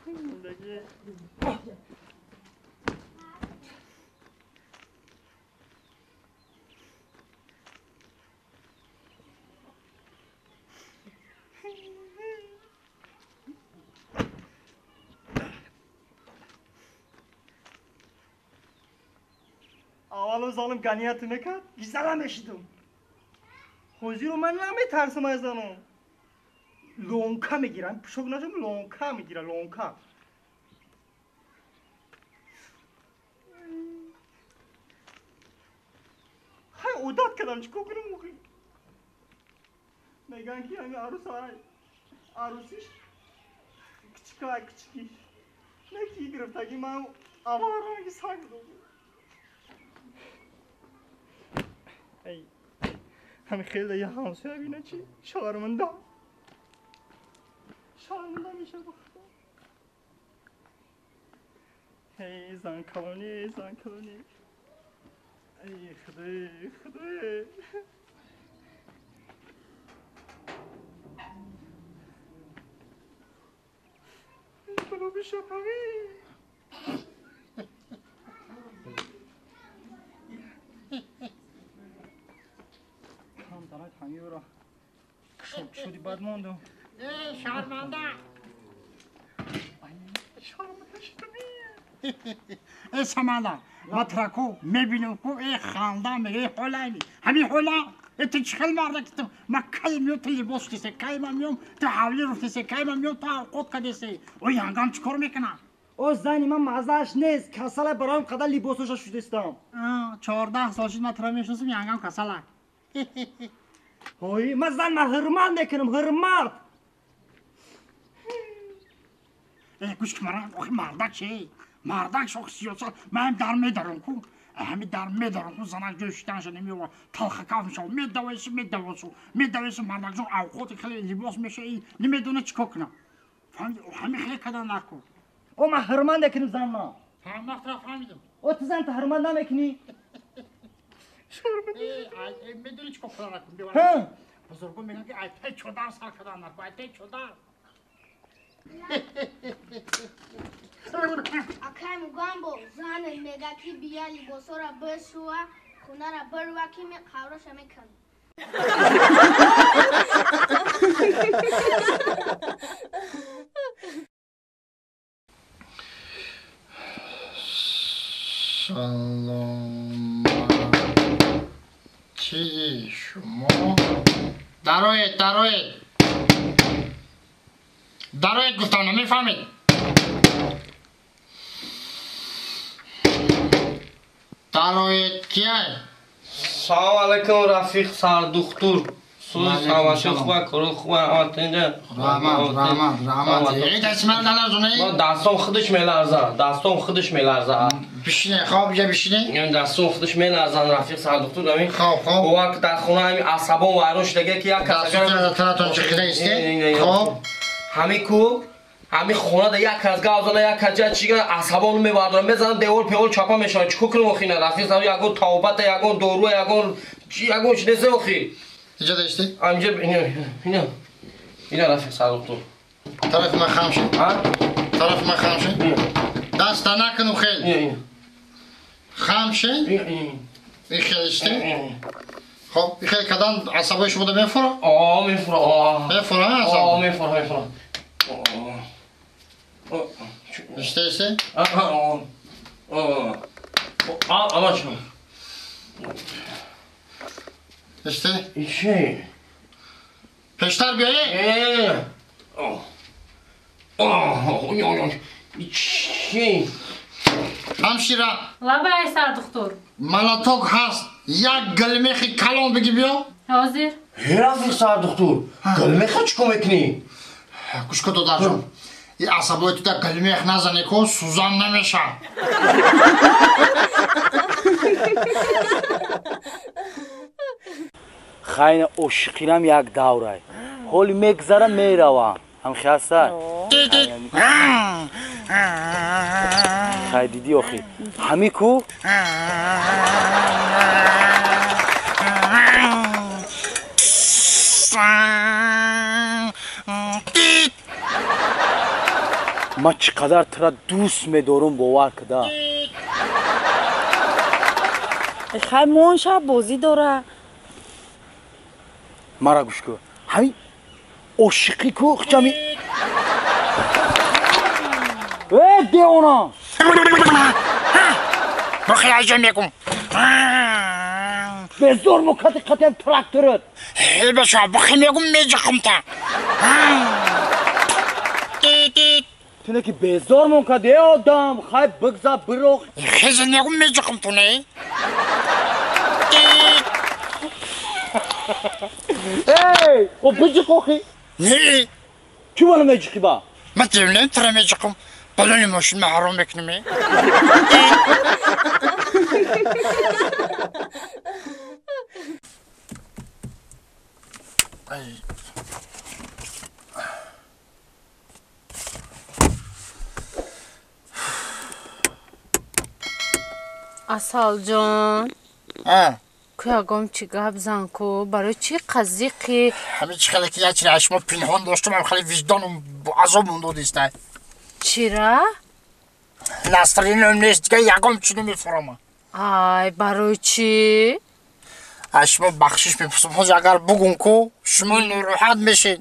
Зиндагӣ. Аввало залим ганияти мекард, гизала мешидум. Ҳозиру ман наметарсам аз занон. Лонка мегирам, пушок нашам, лонка мегирам, лонка. Хай, одат кардам, чӣ кор кунам охи? Мегӯянд, ки ҳами арӯс ай, арӯсиш кичикай, кичикиш. Не ки гирифтагӣ ман аввал ранги саг будам. Эй, ҳами хеле я ҳамсоя бина чи шарманда. Шарманда меша ба Худо. Эй, зан калонӣ, зан калонӣ. Эй, Худой, Худой. Гулоби шафавӣ. Ҳамтарак ҳамиёро шуди бад мондум. Э, шарманда! Шарманда шудам. Э, Саманда, ма траку мебинам ку, э, ханда мега, э, ҳолайни. Ҳамин ҳола, э, ту чӣ хел марда ки ту ма кай меём, ту либос шудисе, кай ма меём, ту ҳавлӣ руфтисе, кай ма меём, ту авқот кардисе. Ой, ҳангам чӣ кор мекунам? О, зани ман маззааш нест, касала, бароям қадар либосоша шудистам. 14 сол шуд, ман туро мешиносам, ҳангам касала. Ой, ман зан ма ҳурмат мекунам, ҳурмат. Гӯш ки мара, охи мардак чи? Мардак шох сиёсат, ман дар медарам ку. Ҳами дар медарам ку, занак ҷои шиданша намеёва, талхакав мешава, медавесу, медавасу, медавесу, мардак ҷон авқоти хеле либос меша, намедона чӣ кор кунам. Фаҳмиди? Ҳами хеле кадан накун. О, ман ҳурмат мекунам зан ма. Фаҳмахтра фаҳмидам. О, ту зан та ҳурмат намекунӣ? Медонӣ чӣ кор кунам накун? Бузургон мегӯянд ки ай пай чодар сар кадан накун, ай пай чодар. Акай Мугамбо занат мега ки бия либосора бишӯва, хонара бирва ки ме қавраша мекунам. Саломатии шумо. Дароед, дароед. Дароед гуфтам, намефаҳмед? Дароед кияй? Салом алайкум, рафиқ сардухтур. Сузи саломатӣ хуба, кору хуба, ҳаматинҷа. Раҳмат, раҳмат, раҳмат. Эй, дасти ман наларзонӣ? Дастом худаш меларза, дастом худаш меларза. Бишине, хоб ҷа бишине. Дастом худаш меларзан, рафиқ сардухтур. Ҳамин хоб, хоб. Бовар ки дар хона ҳамин асабон вайрон шудага ки як кас агар дастатон чиқида исте. Хоб. Ҳамин ку ҳамин хонада як кас гав зана, як кас ҷа чига асабон мебардорам, мезанам девор певор чапа мешавам. Чӣ кор кунам охи на рафиқ сардухтур, ягон тавбата, ягон дору, ягон чи, ягон чи нест охи. Инҷа дашти? Инҷа, ина, ина. Ина рафиқ сардухтур. Тарафи ман хам шед. Тарафи ман хам шед. Даста накуну хел. Хам шед. Ин хел исте. Хоб, ин хел кадан асабои шумо да мефура? О, мефура, о. Мефура, асаб? О, мефура, мефура. Исте, исте? О, о. Ама чӣ? Исте? Ичи? Пештар биёе? Ичи? Ҳамшира. Лабай, сардухтур. Малаток ҳаст. Як гулмехи калон биги биё. Ҳозир. Рафиқ сардухтур, гулмеха чӣ кор мекунӣ? Гӯш кун, додарҷон. Ин асабои туда гулмех назане ку, сӯзан намешавад. Хайна ошиқирам як даврай. Ҳоли мегзара меравам. Ҳамхи ҳаста? Хай дидӣ охи. Ҳами ку? Ман чӣ қадар тура дӯст медорам, бовар куда. Хай мон шаб бозӣ дора. Мара гӯш кун. Ҳамин ошиқӣ ку хчами. Э, девона! Бухи аҷа мекун. Безор мукати қатиам тракторат. Э, баша, бухи мегум меҷиқум та. Туне ки безор мон кади, э одам, хай бигза бироқ. Хези мегум меҷиқум ту не? Эй, о биҷиқ охи. Не. Чӣ мана меҷиқӣ ба? Ман девонам тура меҷиқум. Балони мошин ма ҳаром мекунем. Асалҷон. Ку ягом чӣ гап зан ку, барои чӣ қазиқи? Ҳамин чӣ хеле ки як чиро аз шумо пинҳон доштам, ҳам хеле виҷдоном азоб додиста. Чира? Настроениям нест, дига ягом чӣ намефурамам. Ай, барои чӣ? Аз шумо бахшиш мепурсам. Ҳозир агар бугум ку, шумо нороҳат мешед.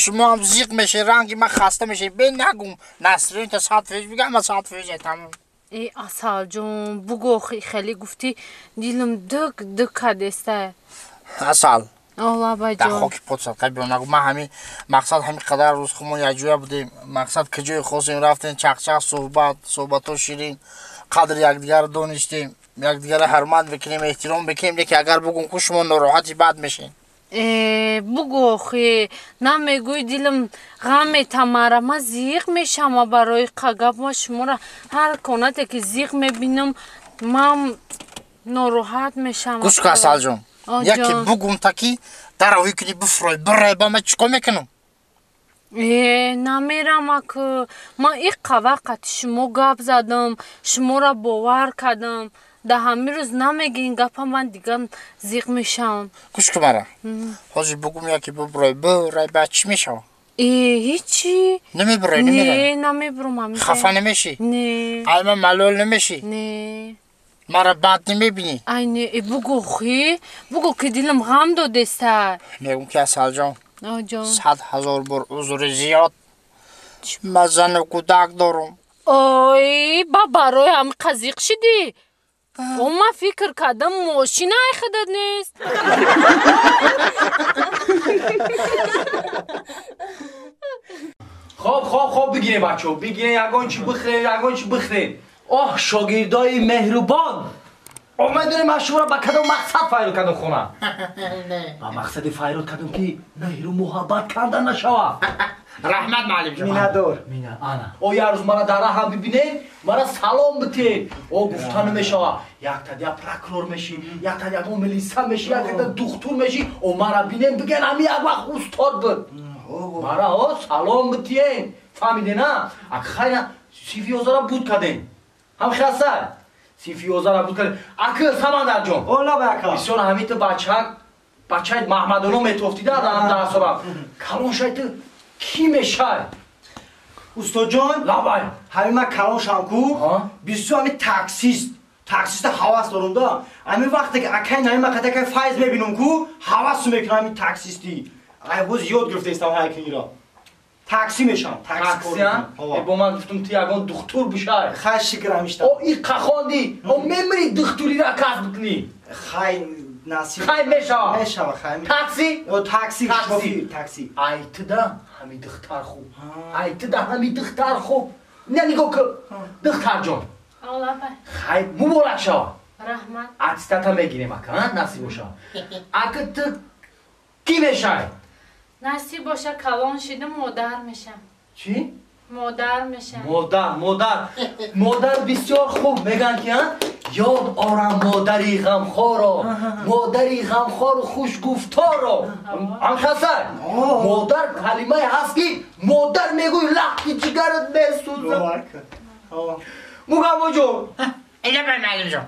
Шумо ҳам зиқ мешед, ранги ман хаста мешед. Бе нагум, настроенита 100% бигам, ман 100% тамом. Э, Асалҷон, бугу охи, хеле гуфтӣ, дилам дик дик кардеста. Асал. Лабаҷон. Дар хоки пот садқа биё нагу. Ман ҳамин мақсад ҳамин қадар рӯз хумон якҷоя будем. Мақсад куҷое хостем рафтем, чақчақ суҳбат, суҳбатҳо ширин, қадри якдигарро донистем. якдигарро ҳурмат бикунем, эҳтиром бикунем, лекин агар бугум ку шумо нороҳати бад мешин. Бугу охи, намегӯй дилам ғам метамара, ман зиқ мешама барои қагап, ма шуморо ҳар конате ки зиқ мебинам, ман нороҳат мешам. Гӯш кун Асалҷон, яке бугум таки даравӣ кунӣ бифурой, бирай ба ман чикор мекунам? Намерам аку, ман иққа вақти шумо гап задам, шуморо бовар кардам. Да ҳамин рӯз намегин гапа, ман дигар зиқ мешавам. Гӯш кун мара, ҳозир бугум яке бибурой, бирай ба чӣ мешавам? Ҳичи. Намебурой, намерай? Не, намебурам. Хафа намешӣ? Не. Ай ман малол намешӣ? Не. Мара бад намебинӣ? Ай не, бугу хи, бугу ки дилам ғам додеста. Мегум ки Асалҷон, 100 000 бор узри зиёд, ман зану кӯдак дорам. Ой, ба барои ҳамин қазиқ шидӣ? О, ман фикр кардам мошина ай худат нест. Хоб, хоб, хоб, бигирем бачаҳо, бигирем, ягон чи бихӯрем, ягон чи бихӯрем. Оҳ, шогирдои меҳрубон! О, медонем ман шуморо ба кадом мақсад файрод кардам хона? Ба мақсади файрод кардам ки меҳру муҳаббат канда нашавад. Раҳмат муаллимҷон. Миннатдор. Ана. О, як рӯз мара дар раҳам бибинед, мара салом битед. О, гуфта намешавад. Якта дия прокурор мешӣ, якта ягон милиса мешӣ, якта духтур мешӣ. О, мара бинем, бигӯян ҳамин як вақт устод буд. Мара о салом битиен. Фаҳмиден, а? Ак хайра синфи 11-ра буд кардем. Ҳам хасар. Синфи 11-ра буд кардем. Ак Самандарҷон. О, лаба ака. Бисёр ҳамин ту бачак, бачаи Маҳмадоно метофтида дар дарсора. Калон шай ту кӣ мешай? Устодҷон, лабай. Ҳамин ман калон шам ку, бисёр ҳамин таксист, таксиста ҳавас дорум да. Ҳамин вақте ки акай наим ман қад акай Файз мебинам ку, ҳавасу мекунам ҳамин таксистӣ. Ай ҳоз ёд гирифтаистам ҳайкиниро. Такси мешам, такси. Бо ман гуфтум ту ягон духтур бишай. Хай шукр ҳамишта. О, иққа хонди, о мемири духтуриро касб кунӣ. Хай насиб. Хай мешава. Мешава, хай. Такси? О, такси, шофир, такси. Ай туда ҳами духтар хуб. Ай туда ҳами духтар хуб. Не нигоҳ кун. Духтарҷон. Хай муборак шава. Раҳмат. Аттестата мегирем ака, насиб боша. Ака ту кӣ мешай? Насиб боша калон шидам модар мешам. Чӣ? Модар мешам. Модар, модар. Модар бисёр хуб мегӯянд ки ёд орам модари ғамхоро, модари ғамхору хушгуфторо. Анхасар, модар калимае ҳаст ки модар мегӯй лахти ҷигарат месӯзад. Мугамоҷон. Лабай муаллимҷон.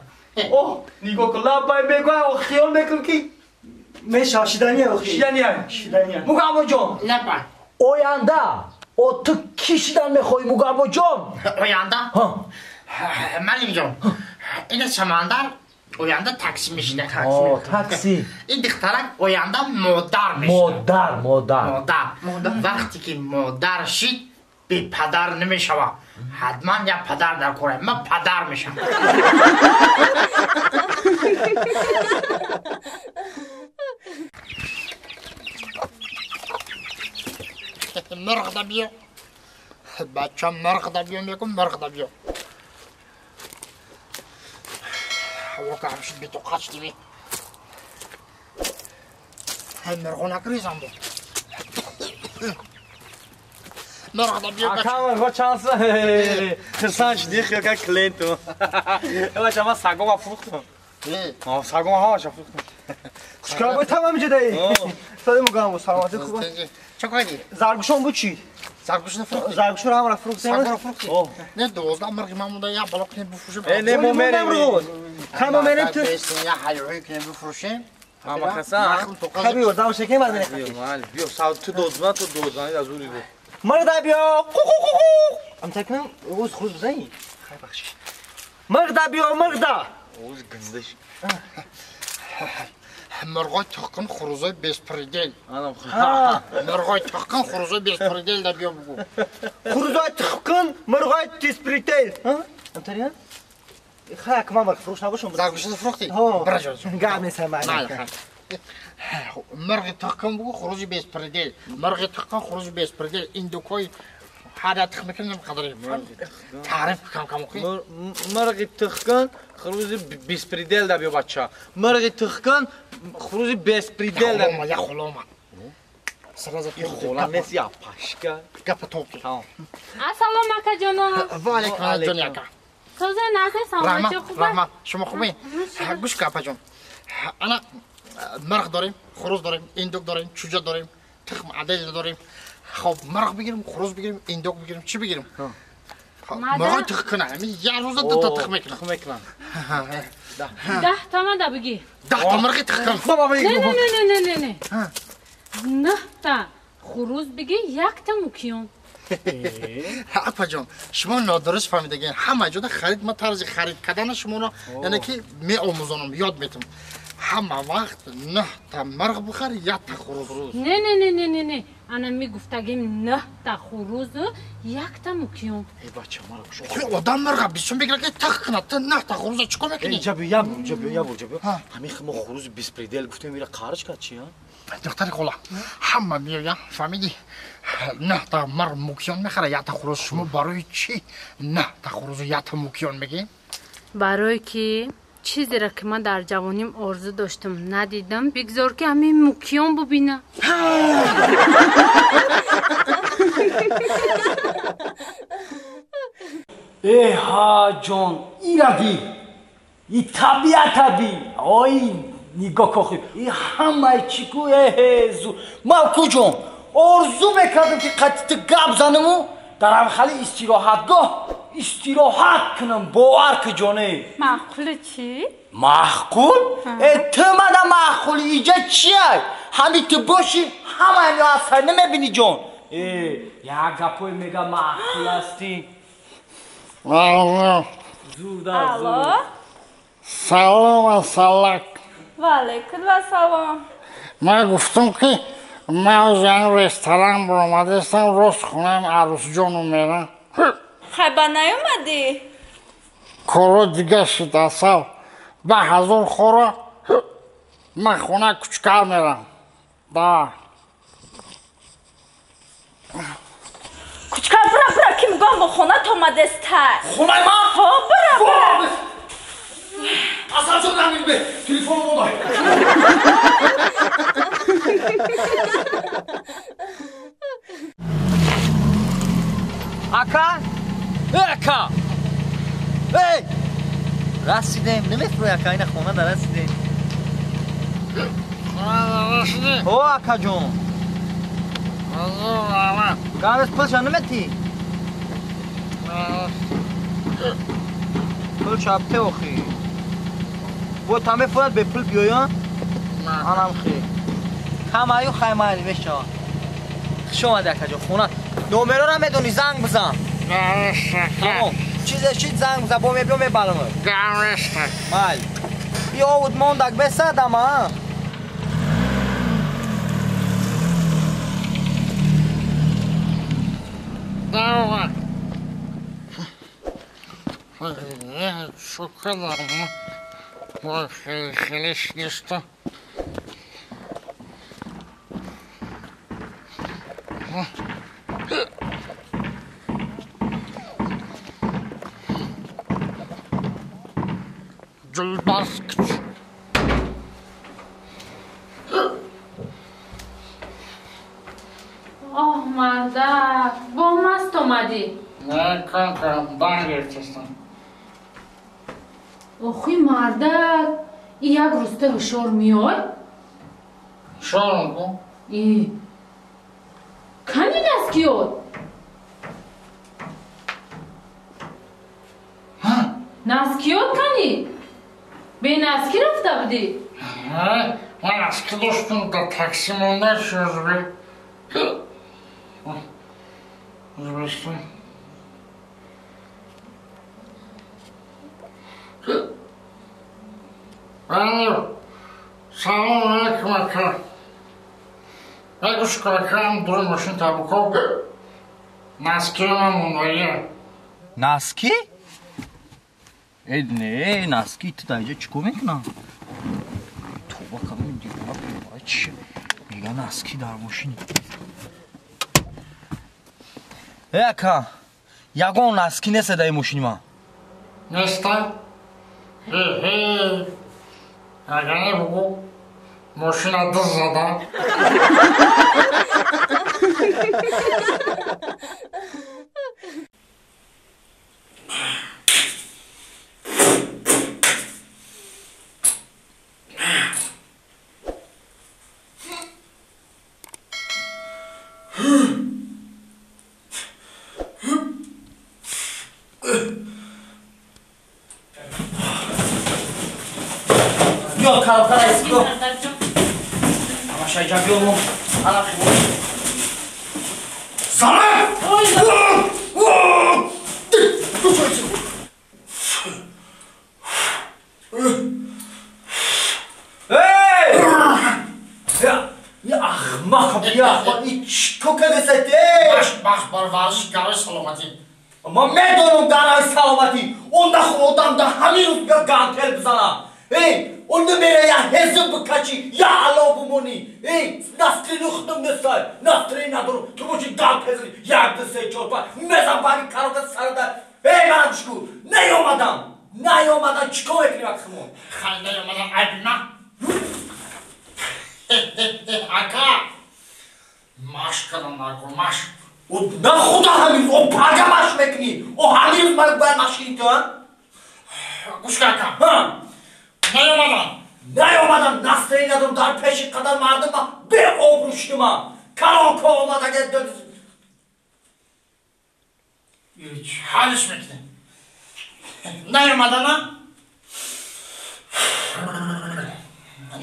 Оҳ, нигоҳ кун, лабай мегӯяд, хиёл мекун ки мешав, шидания охи. Шидания. Шидания. Мугамоҷон. Лабай. Оянда о ту кӣ шидан мехоҳӣ Мугамоҷон? Оянда? Муаллимҷон, ин Самандар оянда такси мешида. Такси. Ин духтарак оянда модар мешида. Модар, модар. Модар. Вақте ки модар шид, бепадар намешавад. Ҳатман як падар дар кор. Ман падар мешавам. Мурғ да биё. Бача мурғ да биё мегӯм, мурғ да биё. ҳаво гарм шуд, бетоқат шудем. Ҳай мурғо накрезам бо. Мурғ да биё. Ака мурғо чанд хирсан шудӣ, хиёл кард клиенту. Бача ман сагома фурӯхтам. Сагома ҳамаша фурӯхтам. Хушкар бой тамам ҷидаи. Сади мугам саломатӣ хуб. Чӣ кардӣ? Заргӯшон буд чӣ? Заргӯшро фурӯхтӣ? Заргӯшро ҳамра фурӯхтем. Сагоро фурӯхтӣ? Не, 12 мурғи ман монда, як бало кунем бифурӯшем. Не, мо мерем. Хай мо мерем ту. Як ҳаёҳӣ кунем бифурӯшем. Ҳама хасан. Хай биё, зав шекем аз мене. Биё, майли, биё, сав ту дозна, ту дозна, аз ури бо. Мара да биё. Қу қу қу қу. Амта кунам, оз хуз бизанӣ. Хай бахшиш. Мурғ да биё, мурғ да. Оз гандаш. Мурғои тухқин хурӯзои беспредел. Мурғои тухқин хурӯзои беспредел да биё бугӯ. Хурӯзои тухқин, мурғои беспредел. Амтария? Хай акман мурғ фурӯш набошам. Заргӯшро фурӯхтӣ? Бираҷон. Гап несам майли. Мурғи тухқин бугӯ, хурӯзи беспредел. Мурғи тухқин, хурӯзи беспредел. Индукои Ҳар як тухм мекунем қадре. Таъриф кам кам охи. Мирғи тухкун хурузи беспредел да биё бача. Мирғи тухкун хурузи беспредел да. Я холома. Сразу хола нест я пашка. Гапа топ. Ассалому ака ҷонам. Ва алайкум ҷон ака. Соза назе саломатӣ хуб. Раҳмат. Шумо хубед? Гӯш кун апа ҷон. Ана мирғ дорем, хуруз дорем, индук дорем, чӯҷа дорем, тухм адел дорем. Хоб мирғ бигирем, хуруз бигирем, индук бигирем, чӣ бигирем? Мирғ тухм кунад. Ҳамин як рӯза ду та тухм мекунад. Тухм мекунад. 10 та мада бигир. 10 та мирғи тухм кун. Не, не, не, не, не, не. 9 та хуруз бигир, 1 та мукиён. Апа ҷон, шумо нодуруст фаҳмидагин. Ҳама ҷода харид, ман тарзи харид кардана шуморо яъне ки меомӯзонам, ёд метам. Ҳама вақт 9 та мирғ бихар, 1 та хуруз. Не, не, не, не, не, не. Ана мегуфтагим 9 та хурузу, 1 та мукиён. Эй бача, мара кушо. Одам мирға бисён бигирад ки тах кунад, ту 9 та хуруза чӣ кор мекунӣ? Инҷа биё, инҷа биё, я инҷа биё. Ҳамин мо хурузи беспредел гуфтем, ира қарш кард чи, а? Духтари хола, ҳама меоянд, фаҳмидӣ? 9 та мирғ мукиён мехарад, 1 та хуруз. Шумо барои чӣ 9 та хурузу 1 та мукиён мегӯед? Барое ки чизеро ки ман дар ҷавоним орзу доштам надидам, бигзор ки ҳамин мукиён бубина. Э ҳа ҷон, ира би, и табиата би, ой нигоҳ кохи, и ҳамаи чӣ ку эҳе зу. Ман куҷом орзу мекардам ки қати ту гап занаму дар ҳамхали истироҳатгоҳ истироҳат кунам. Бовар ку ҷоне. Маъқулу чӣ? Маъқул? Э ту мада маъқули, иҷа чия? Ҳами ту бошӣ ҳамаи асар намебинӣ ҷон. Э як гапое мега маъқул ҳастӣ. Зуда Алло. Салом асалак. Ва алайкум ассалом. Ман гуфтам ки ман аз ресторан баромадастам, рост хонаам арӯсҷону мерам. Хай ба наёмадӣ? Коро дига шуд асал. Ба ҳазор хора ман хона кучкар мерам. Да. Кучкар бура бура ки мегӯям бо хонат омадестай. Хонаи ман? Ҳо бура бура. Асалҷон намир бе, телефон модай. Ака? Э ака! Эй! Расидем, намефурӯй ака, ина хона да расидем. Хона да расидем? О акаҷон. Гавес пулша наметӣ? Пул чапте охи. Бо та мефурад бе пул биёян? Анам хе. Камаю хаймайли мешава. Хуш омадӣ акаҷон, хона. Номерора медонӣ, занг бизан. Тамом. Чизе шид занг бизан, бо мебиё мебарам. Майли. Биё овуд мондак бесадам, а? Давай. Шоколадно. Ой, хеле нисто. Ҷулбарскч. Оҳ мардак, бо маст омадӣ. Не, кам кам, дан гирифтастам. Охи мардак, и як рӯз ту ҳушёр меой? Ҳушёрам ку? И кани наскиёт? Наскиёт кани? Бе наски рафта будӣ? Ман наски доштам, дар такси монда шуд. Ӯзбекистон. Алло, салом алейкум ака. Я гӯш кун ака, ам дури мошин табуков. Наскиам мондаия. Наски? Э не, наски ту дар инҷа чӣ кор мекунам? Тоба кардам, девона чи? Мега наски дар мошини. Ака, ягон носки нест дар ин мошини ман. Неста? Ҳе, агар не бугу, мошина дыз зада. Биё, коробкара исто. Ҳамаша иҷа биё мо. Ана хибо. Зана! Эй! Я ахмақ, я ахмақ, и чӣ кардесай те? Бахш, бахш, бар варзиш гарои саломатӣ. Ман медонам гарои саломатӣ. Он нахо одам да ҳамин рӯз биё гантел бизанам. Эй, он намера я ҳезм бикачӣ, я ало бимонӣ. Эй, настрини худам нестай, настрини надорам. Ту боши гантел зани, як, ду, се, чор, панҷ, мезан бари коробка сарада. Эй, мана гӯш кун, наёмадам, наёмадам, чӣ кор мекунӣ вақти хумон? Хай, наёмадам, айби ман. Ака, машқ кардам накун, машқ. На худо ҳамин рӯз, о пага машқ мекунӣ, о ҳамин рӯз ман бояд машқ кунӣ ту, а? Гӯш кун, ака. Наёмадам. Наёмадам, настроение надорам, дар пеши қадар мардум ман беобрӯ шудам. Калонко омад, агар ҳалиш мекунем. Наёмадана?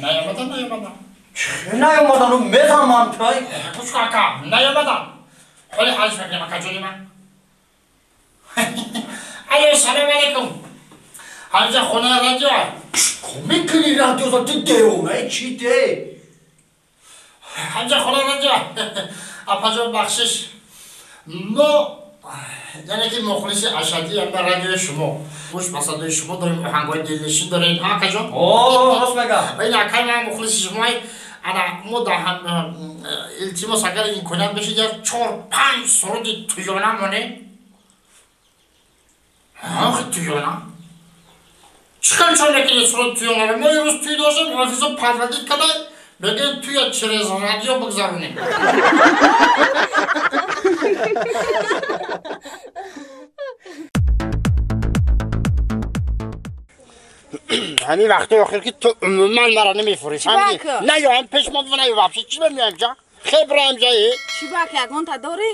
Наёмадан, наёмадан. Чӣ наёмадану мезанам ман тай? Гӯш кун, ака, наёмадан. Ҳоли ҳалиш мекунем, акаҷони ман. Алло, салом алейкум. Ҳамҷа хонаи радио. Чӣ мекунӣ радио за ту девона чӣ те? Ҳамҷа хонаи радио. Апаҷон, бахшиш. Мо яъне ки мухлиси ашаддии ҳама радиои шумо. Гӯш ба садои шумо дорем, оҳангҳои дилнишин дорем. Ҳа, акаҷон? О, рост мегам. Ин акаи ман мухлиси шумои. Ана мо дар ҳам илтимос, агар имконият бешид, як чор панҷ суруди туёна монем. Охи туёна? Чӣ хел чор мекунед суруди туёнаро? Мо имрӯз туй доштем, ҳофизо подводить карда, мегӯем туя через радио бигзаронем. Ҳамин вақтои охир ки ту умуман маро намефурӣ, фаҳмидӣ? На ёам пеш мо, на ё вообще чӣ мемиёем ҷа? Хебра ҳамҷаи? Чӣ бак, ягонта дорӣ?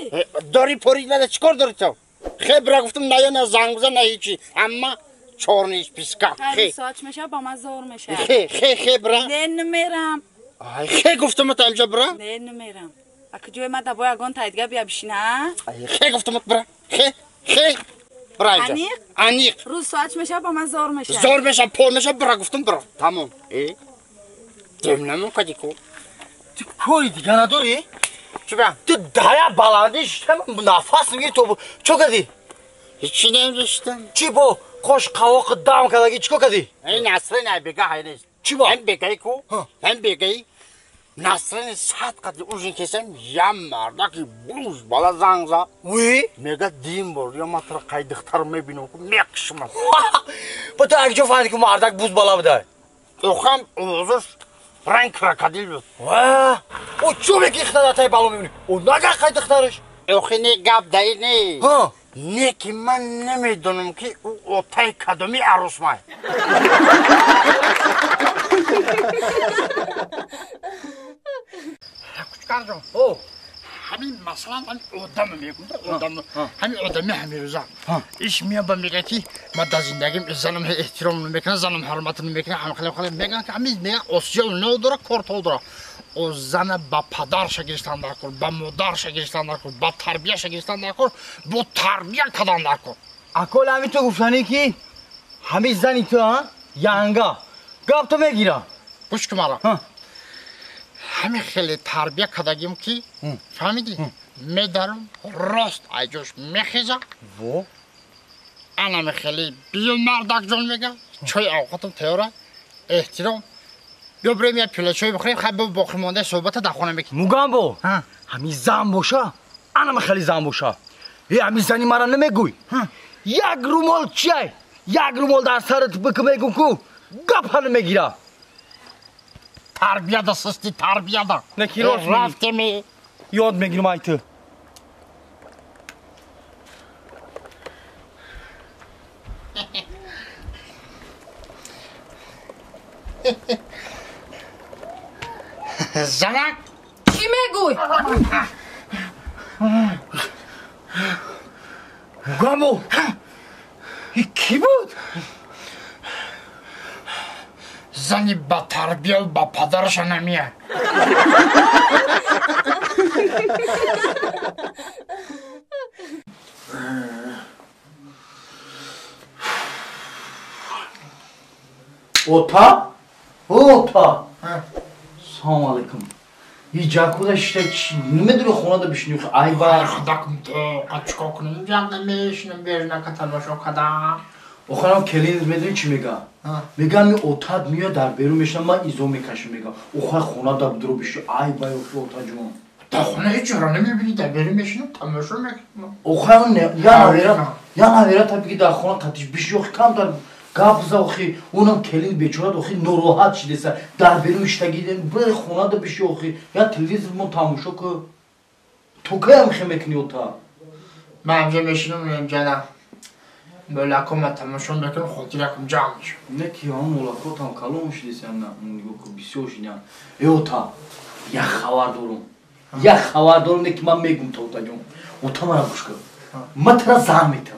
Дорӣ порӣ нада, чӣ кор дорӣ ту? Хебра гуфтам, на ё на занг бизан, на ҳечи. Амма чорни списка. Хе. Соат меша ба ман зор меша. Хе, хе, хебра. Не, намерам. Ай, хе гуфтам ту ҳамҷа бра? Не, намерам. Ака ҷои ма да бо ягонта дига бия бишина, а? Ай, хе гуфтам бра. Хе, хе. Бра инҷа. Аниқ? Аниқ. Рӯз соат меша ба ман зор меша. Зор меша, пор меша, бра гуфтам бра. Тамом. Э. Дем намекади ку. Ту кори дига надорӣ? Чӣ ба? Ту дая баландӣ шитам, нафас мегирӣ то чо кардӣ? Ҳечи намештам. Чӣ бо қош қавоқи дам кардагӣ чӣ кор кардӣ? Ин Насрин ай бега ҳайнест. Чӣ бо? Ҳам бегаи ку, ҳам бегаи. Насрин сад қадри ужин кесем, ям мардаки буз бала занг зад. Уи? Мега дим бор, я ма туро қай духтар мебинам ку, мекушам. Ба ту як ҷо фаҳмидӣ ку мардак буз бала будай? Охам овозаш ранг крокодил буд. Ва? О чӯ мекунӣ хита дар таи бало мебинӣ? О нага қай духтараш? Охи не гап даи не. Ҳа. Не ки ман намедонам ки ӯ отаи кадоми арӯсмай. Кучкарҷон, о, ҳамин масалан ҳамин одам мегӯм, одам, ҳамин одами ҳамирӯза. Иш меяба мегӯяд ки ман дар зиндагим занам эҳтиром намекунад, занам ҳурмат намекунад, ҳама хеле хеле мегӯянд ки ҳамин мегӯяд осиё надора, кортол дора. О зана ба падарша гирифтан дар кор, ба модарша гирифтан дар кор, ба тарбияша гирифтан дар кор, бо тарбия кардан дар кор. Акол ҳамин ту гуфтанӣ ки ҳамин зани ту, а? Янга. Гап ту мегира. Гӯш кун мара. Ҳамин хеле тарбия кардагим ки, фаҳмидӣ? Медарам, рост айҷош мехеза. Во? Анами хеле биё мардакҷон мега, чой авқотам тайёра, эҳтиром. Биё бирем як пиёла чой бихӯрем, хай бо боқимондаи суҳбата дар хона мекунем. Мугамбо, ҳамин зан боша, анама хеле зан боша. Ами зани мара намегӯй. Як румол чай, як румол дар сарат бикун мегӯм ку, гапа намегира. Тарбияда систи, тарбияда. Не ки рост рафтеми. Ёд мегирам ай ту. Занак! Чӣ мегӯй? Гамо! Кӣ буд? Зани ба тарбия ба падараша намеяд. Ота? Ота! Салом алейкум. И ҷакуда шита намедуни хонада бишинӣ ай ба худакум то чикор кунем ҷанг намешинам бернака тамошо кадам. Охирам келин медуни чӣ мега? Мега ми отат меояд дар берун мешинам ман изо мекашам мега. Охир хонада дуро биши ай ба охи отаҷон. Дар хона ҳеҷ ҷора намебинӣ дар берун мешинам тамошо мекунам. Охир я навера та биги дар хона қатиш биши охи камтар гап за охи онам келин бечора охи нороҳат шидеса дар берун иштагидем бир хонада биши охи я телевизор мо тамошо ку ту каям хе мекунӣ ота? Ман ҳамҷа мешинам ҳамҷана молакома тамошо мекунам хотиракам ҷамъ мешавад. Не ки ҳам молакотам калон шидеса нигоҳ ку бисёр шидян. Э ота як хабар дорум. Як хабар дорум не ки ман мегум то отаҷон. Ота мара гӯш кун. Ман тара зан метам.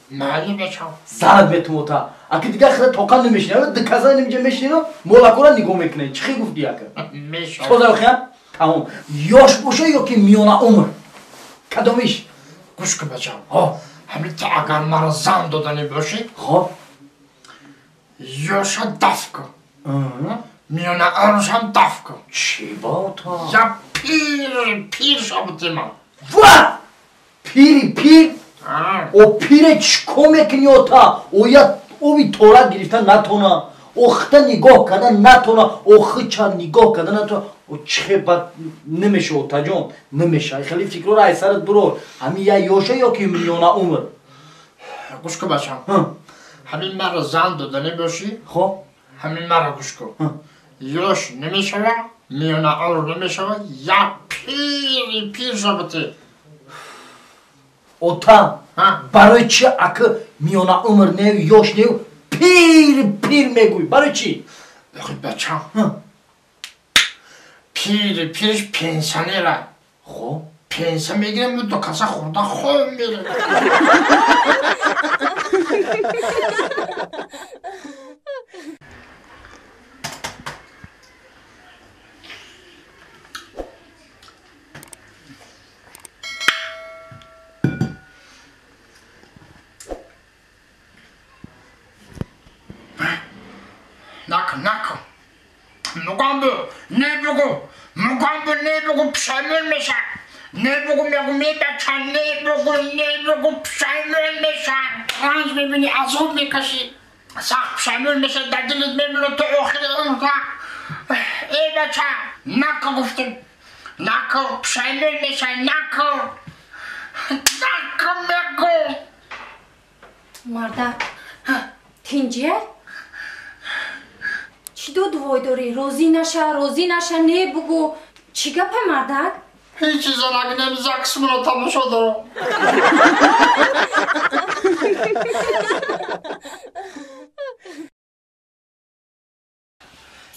Майли бечам. Занат метум ота. Аки дигар хира тоқан намешинам, ду каза намиҷа мешинам, молакора нигоҳ мекунем. Чӣ хел гуфти яка? Мешавад. Соза охия? Тамом. Ёш боша ё ки миёна умр? Кадомиш? Гӯш кун бачам. Ҳамин ту агар маро зан доданӣ бошӣ, хоб, ёша даф кун. Миёна умршам даф кун. Чӣ ба ота? Я пир, пир шабути ман. Ва! Пири пир? О пире чӣ кор мекунӣ ота? Оя оби торак гирифта натона, охта нигоҳ карда натона, охича нигоҳ карда натона. О чихе бад намеша отаҷон, намеша. Хеле фикрора ай сарат бурор. Ҳамин я ёша ё ки миёна умр? Гӯш кун бачам. Ҳамин маро зан доданӣ бошӣ? Хоб. Ҳамин маро гӯш кун. Ёш намешава, миёна умр намешава, я пири пир шабути. Ота, барои чӣ аки миёна умр нею ёш нею пир пир мегӯй? Барои чӣ? Охи бачам. Пири пириш пенсионера. Хоб. Пенсия мегирам, ду каса хӯрда хоб мерам. Накун, накун. Мугамбу, не бугу. Мугамбу, не бугу, пушаймон меша. Не бугу, мегу, мебача, не бугу, не бугу, пушаймон меша. Ранҷ мебини, азоб мекашӣ. Сахт пушаймон меша, дар дилат мемонад то охири умра. Э бача, наку гуфтем. Наку, пушаймон меша, наку. Наку, мегу. Мардак, тинҷия? Чӣ дод вой дорӣ? Розӣ наша, розӣ наша, не бугӯ. Чӣ гапе, мардак? Ҳеҷ чиза нагинем, заксмро тамошо дорам.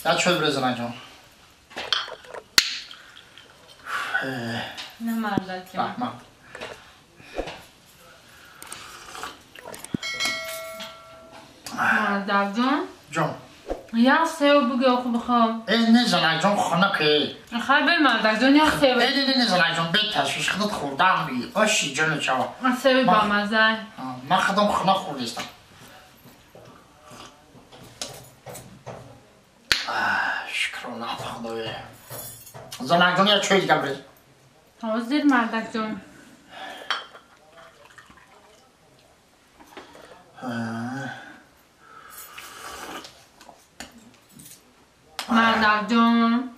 Як чой бирезан ҷон. Не мардак. Раҳмат. Мардак ҷон? Ҷон. Як сев бугӯ оху бихоҳ. Э не занак ҷон, хона ки. Хай бе мардак ҷон, як сев. Э не не занак ҷон, бе ташвиш худат хӯрдаам бигӣ. Оши ҷону чава. Севи бамаза. Ман худам хона хӯрдистам. Шукрона Худоя. Занак ҷон, як чой дигар бирез. Ҳозир мардак ҷон. Мардак ҷон.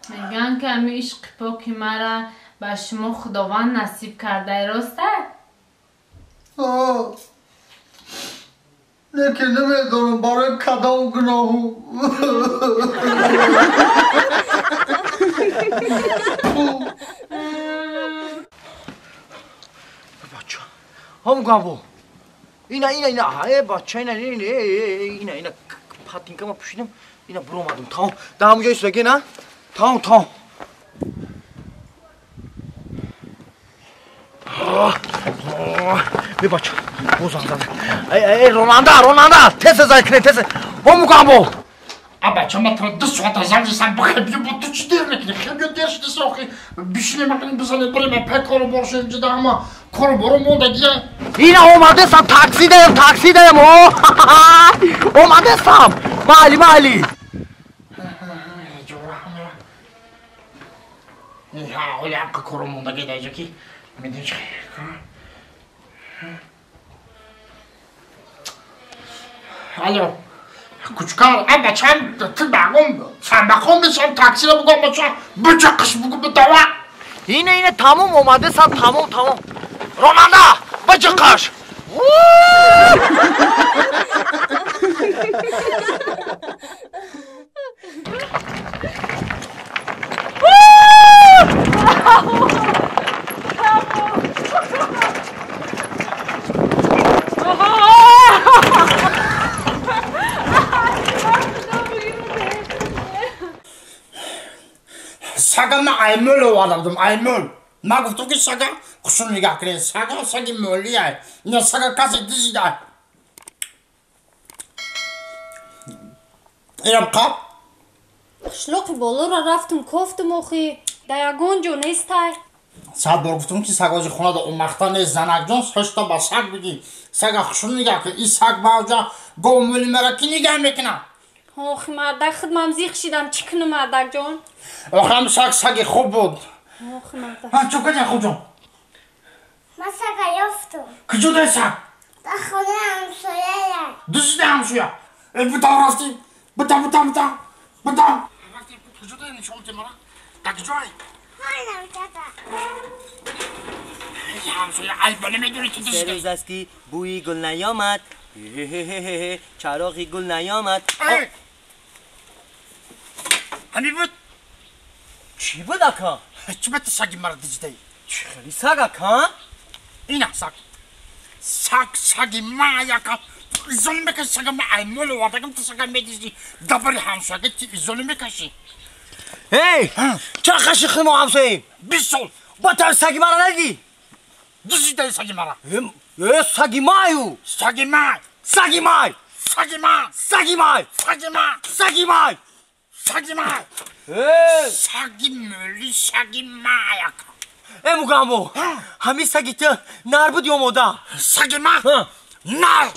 Мегӯянд ки ҳамин ишқи поки мара ба шумо Худованд насиб кардай, роста? Лекин намедонам барои кадом гуноҳу. Бача, ҳам габо. Ина ина ина, э бача, ина ина ина ина патинкама пӯшидам, ина буромадам. Тамом. Дар ҳамон ҷо истодаги, на? Тамом, тамом. Бе бача, боз занг зада. Эй, ронанда, ронанда, тез занг кунед, тез. Ҳам габо. А бача, ма тра 2 соата занг застам, бихе биё, бо ту чӣ дер мекунӣ? Хе биё дер шуди сохи. Бишинем, ақлим бизанем, бирем, пай кору бор шудем, ҷида ҳама кору боро мондагия. Ина омадестам, такси даем, такси даем, о! Омадестам. Майли, майли. Ҳоли ҳаққи кору мондаги даҷа ки медонӣ чӣ? Алло. Кучкар, а бачам, ту багом, самбақом бишам, таксиро бугом бачам, биҷақиш бугу бидава. Ина ина тамом омадестам, тамом, тамом. Ронанда, биҷақиш. Сага ма аймӯл оварда будам, аймӯл. Ма гуфтам ки сага хушрӯ нигаҳ кунед, сага саги мӯлиай. Ина сага касе дизидай. Инам қаб? Қишлоқи болоро рафтум, кофтум охи. Дар ягон ҷо нестай. 100 бор гуфтам ки саг ози хонада омахта нест, занакҷон, ҳашта ба саг бигӣ. Сага хушрӯ нигаҳ кун. Ин саг баъҷа гов мӯли мара ки нигаҳ мекунад? Охи мардак, худмам зиқ шидам, чӣ кунам мардакҷон? Охи ҳам саг саги хуб буд. Охи мардак. Ҳа, чӣ кардӣ хубҷон? Ман сага ёфтум. Куҷо дай саг? Дар хонаи ҳамсояя. Дузида ҳамсоя. Э, бита рафтӣ. Бита, бита, бита. Бита. Рафтӣ, куҷо дай нишон дӣ мара? Дар куҷое? Хонаам тата. Ҳамсоя айба намедонӣ ки дузида. Се рӯз аст ки бӯи гул наёмад. Чароғи гул наёмад. Ҳамин буд? Чӣ буд, ака? Чӣ ба ту саги мара дизидаӣ? Чӣ хели саг, ака? Ина саг. Саг, саги ма, яка. Изолӣ мекашӣ сага ма аймол овардагам, ту сага медизӣ. Дабари ҳамсояга ти изолӣ мекашӣ. Эй, чаро қаши худ мо ҳамсояем? 20 сол. Ба ту саги мара надидӣ? Дузидаи саги мара. Э, саги маю! Саги май! Саги май! Саги май! Саги май! Саги май! Саги май! Саги май! Саги мӯли, саги май, ака. Э, Мугамбо, ҳамин саги ту нар буд ё мода? Саги май? Нар!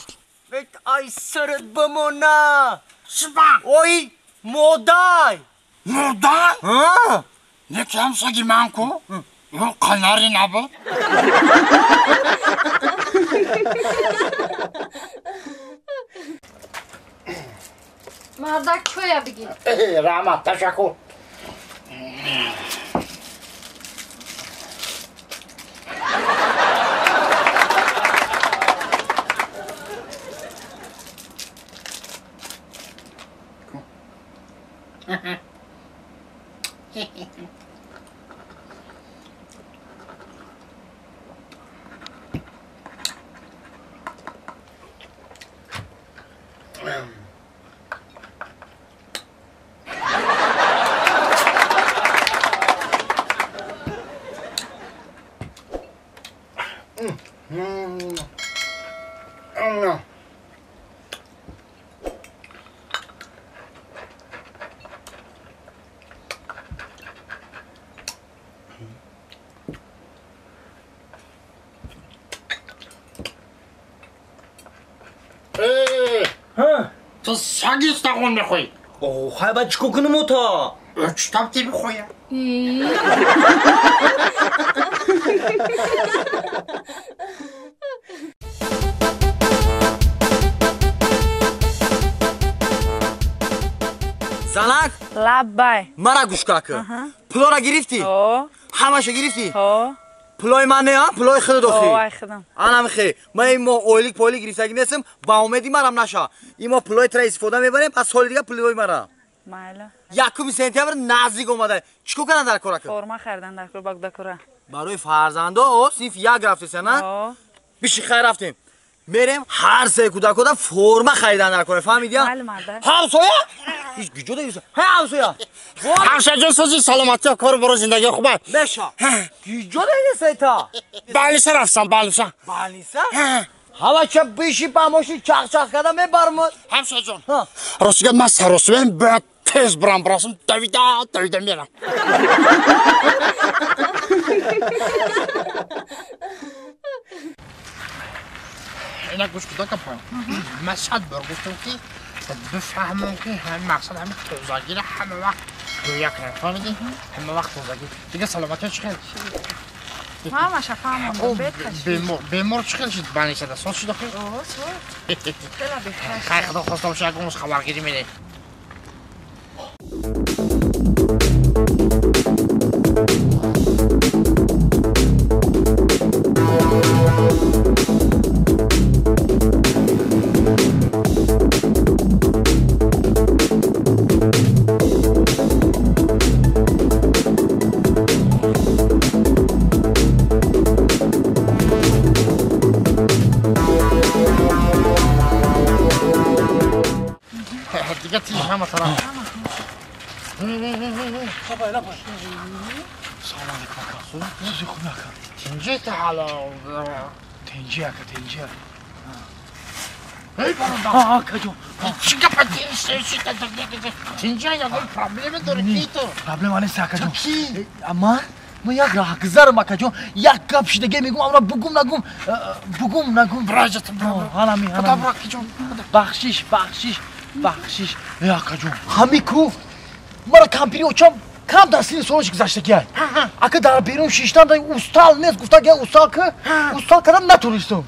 Ай, сарат бимона! Чиба? Ой, модай! Модай? Не ки ҳам саги ман ку? Ё қанари набуд? Мардак, чоя бигир. Раҳмат, ташаккур. Ту саги стағон мехоҳӣ? Хай, ба чӣ кор кунам ота? Чӣ табти бихоҳӣ? Занак? Лаббай. Мара гӯш кар. Пулора гирифтӣ? Ҳамаша гирифтӣ? Ҳо. Пулои ман не, пулои худат охи. Ҳо, ай худам. Анам хе. Ман ин мо ойлик пойлик гирифтагӣ нестам, ба умеди марам наша. Ин мо пулои тра истифода мебарем, пас соли дига пулои мара. Майла. 1 сентябр наздик омада. Чӣ кор кардан дар кор ака? Форма харидан дар кор ба кӯдакора. Барои фарзандо, синф 1 рафтеса, на? Ҳо. Биши хайр рафтем. Мерем ҳар се кӯдакода форма харидан дар кор, фаҳмидӣ? Майли марда. Ҳамсоя? Ҳеҷ гиҷо дагиса. Ҳа ҳамсоя. Ҳамсояҷон сози саломатӣ, кор баро зиндагӣ хуб аст. Беша. Гиҷо дагиса та? Балиса рафтам, балиса. Балиса? Ҳава ча биши ба мошин чақ-чақ карда мебармад. Ҳамсояҷон. Рости гап ман саросимаем, бояд тез бурам бирасам, давида, давида мерам. Ина гӯш куда капа. Ман 100 бор гуфтам ки бифаҳмам ки ҳамин мақсад ҳамин тозагиро ҳама вақт рӯя кунам. Фаҳмидӣ? Ҳама вақт тозагӣ. Дига саломатият чӣ хел? Ҳамаша фаҳмондам, беташвиш. Бемор чӣ хел шуд банисада? Соз шуд охир? О, соз. Хела беҳтар. Хай худо хоста боша ягон рӯз хабаргирӣ медиҳем. Дига тиш ҳама тараф. Лапай, лапай. Салом алейкум ака. Сузи хуб ака. Тинҷи та ҳало. Тинҷи ака, тинҷи. Эй бародар. Ҳа, ака ҷон. Чӣ гапа тинҷи ягон проблема дорӣ ки ту? Проблема нест ака ҷон. Ки? Ман ман як раҳгузарам ака ҷон. Як гап шидаге мегум, амра бугум нагум, бугум нагум. Бираҷат, ҳалами, ҳалами. Бира ки ҷон. Бахшиш, бахшиш. Бахшиш. Э ака ҷон, ҳами ку мара кампири очам кам дар сини солаш гузаштагиай. Ака дар берун шиштан дар устал нест, гуфта ки устал ки, устал кардам натонистам.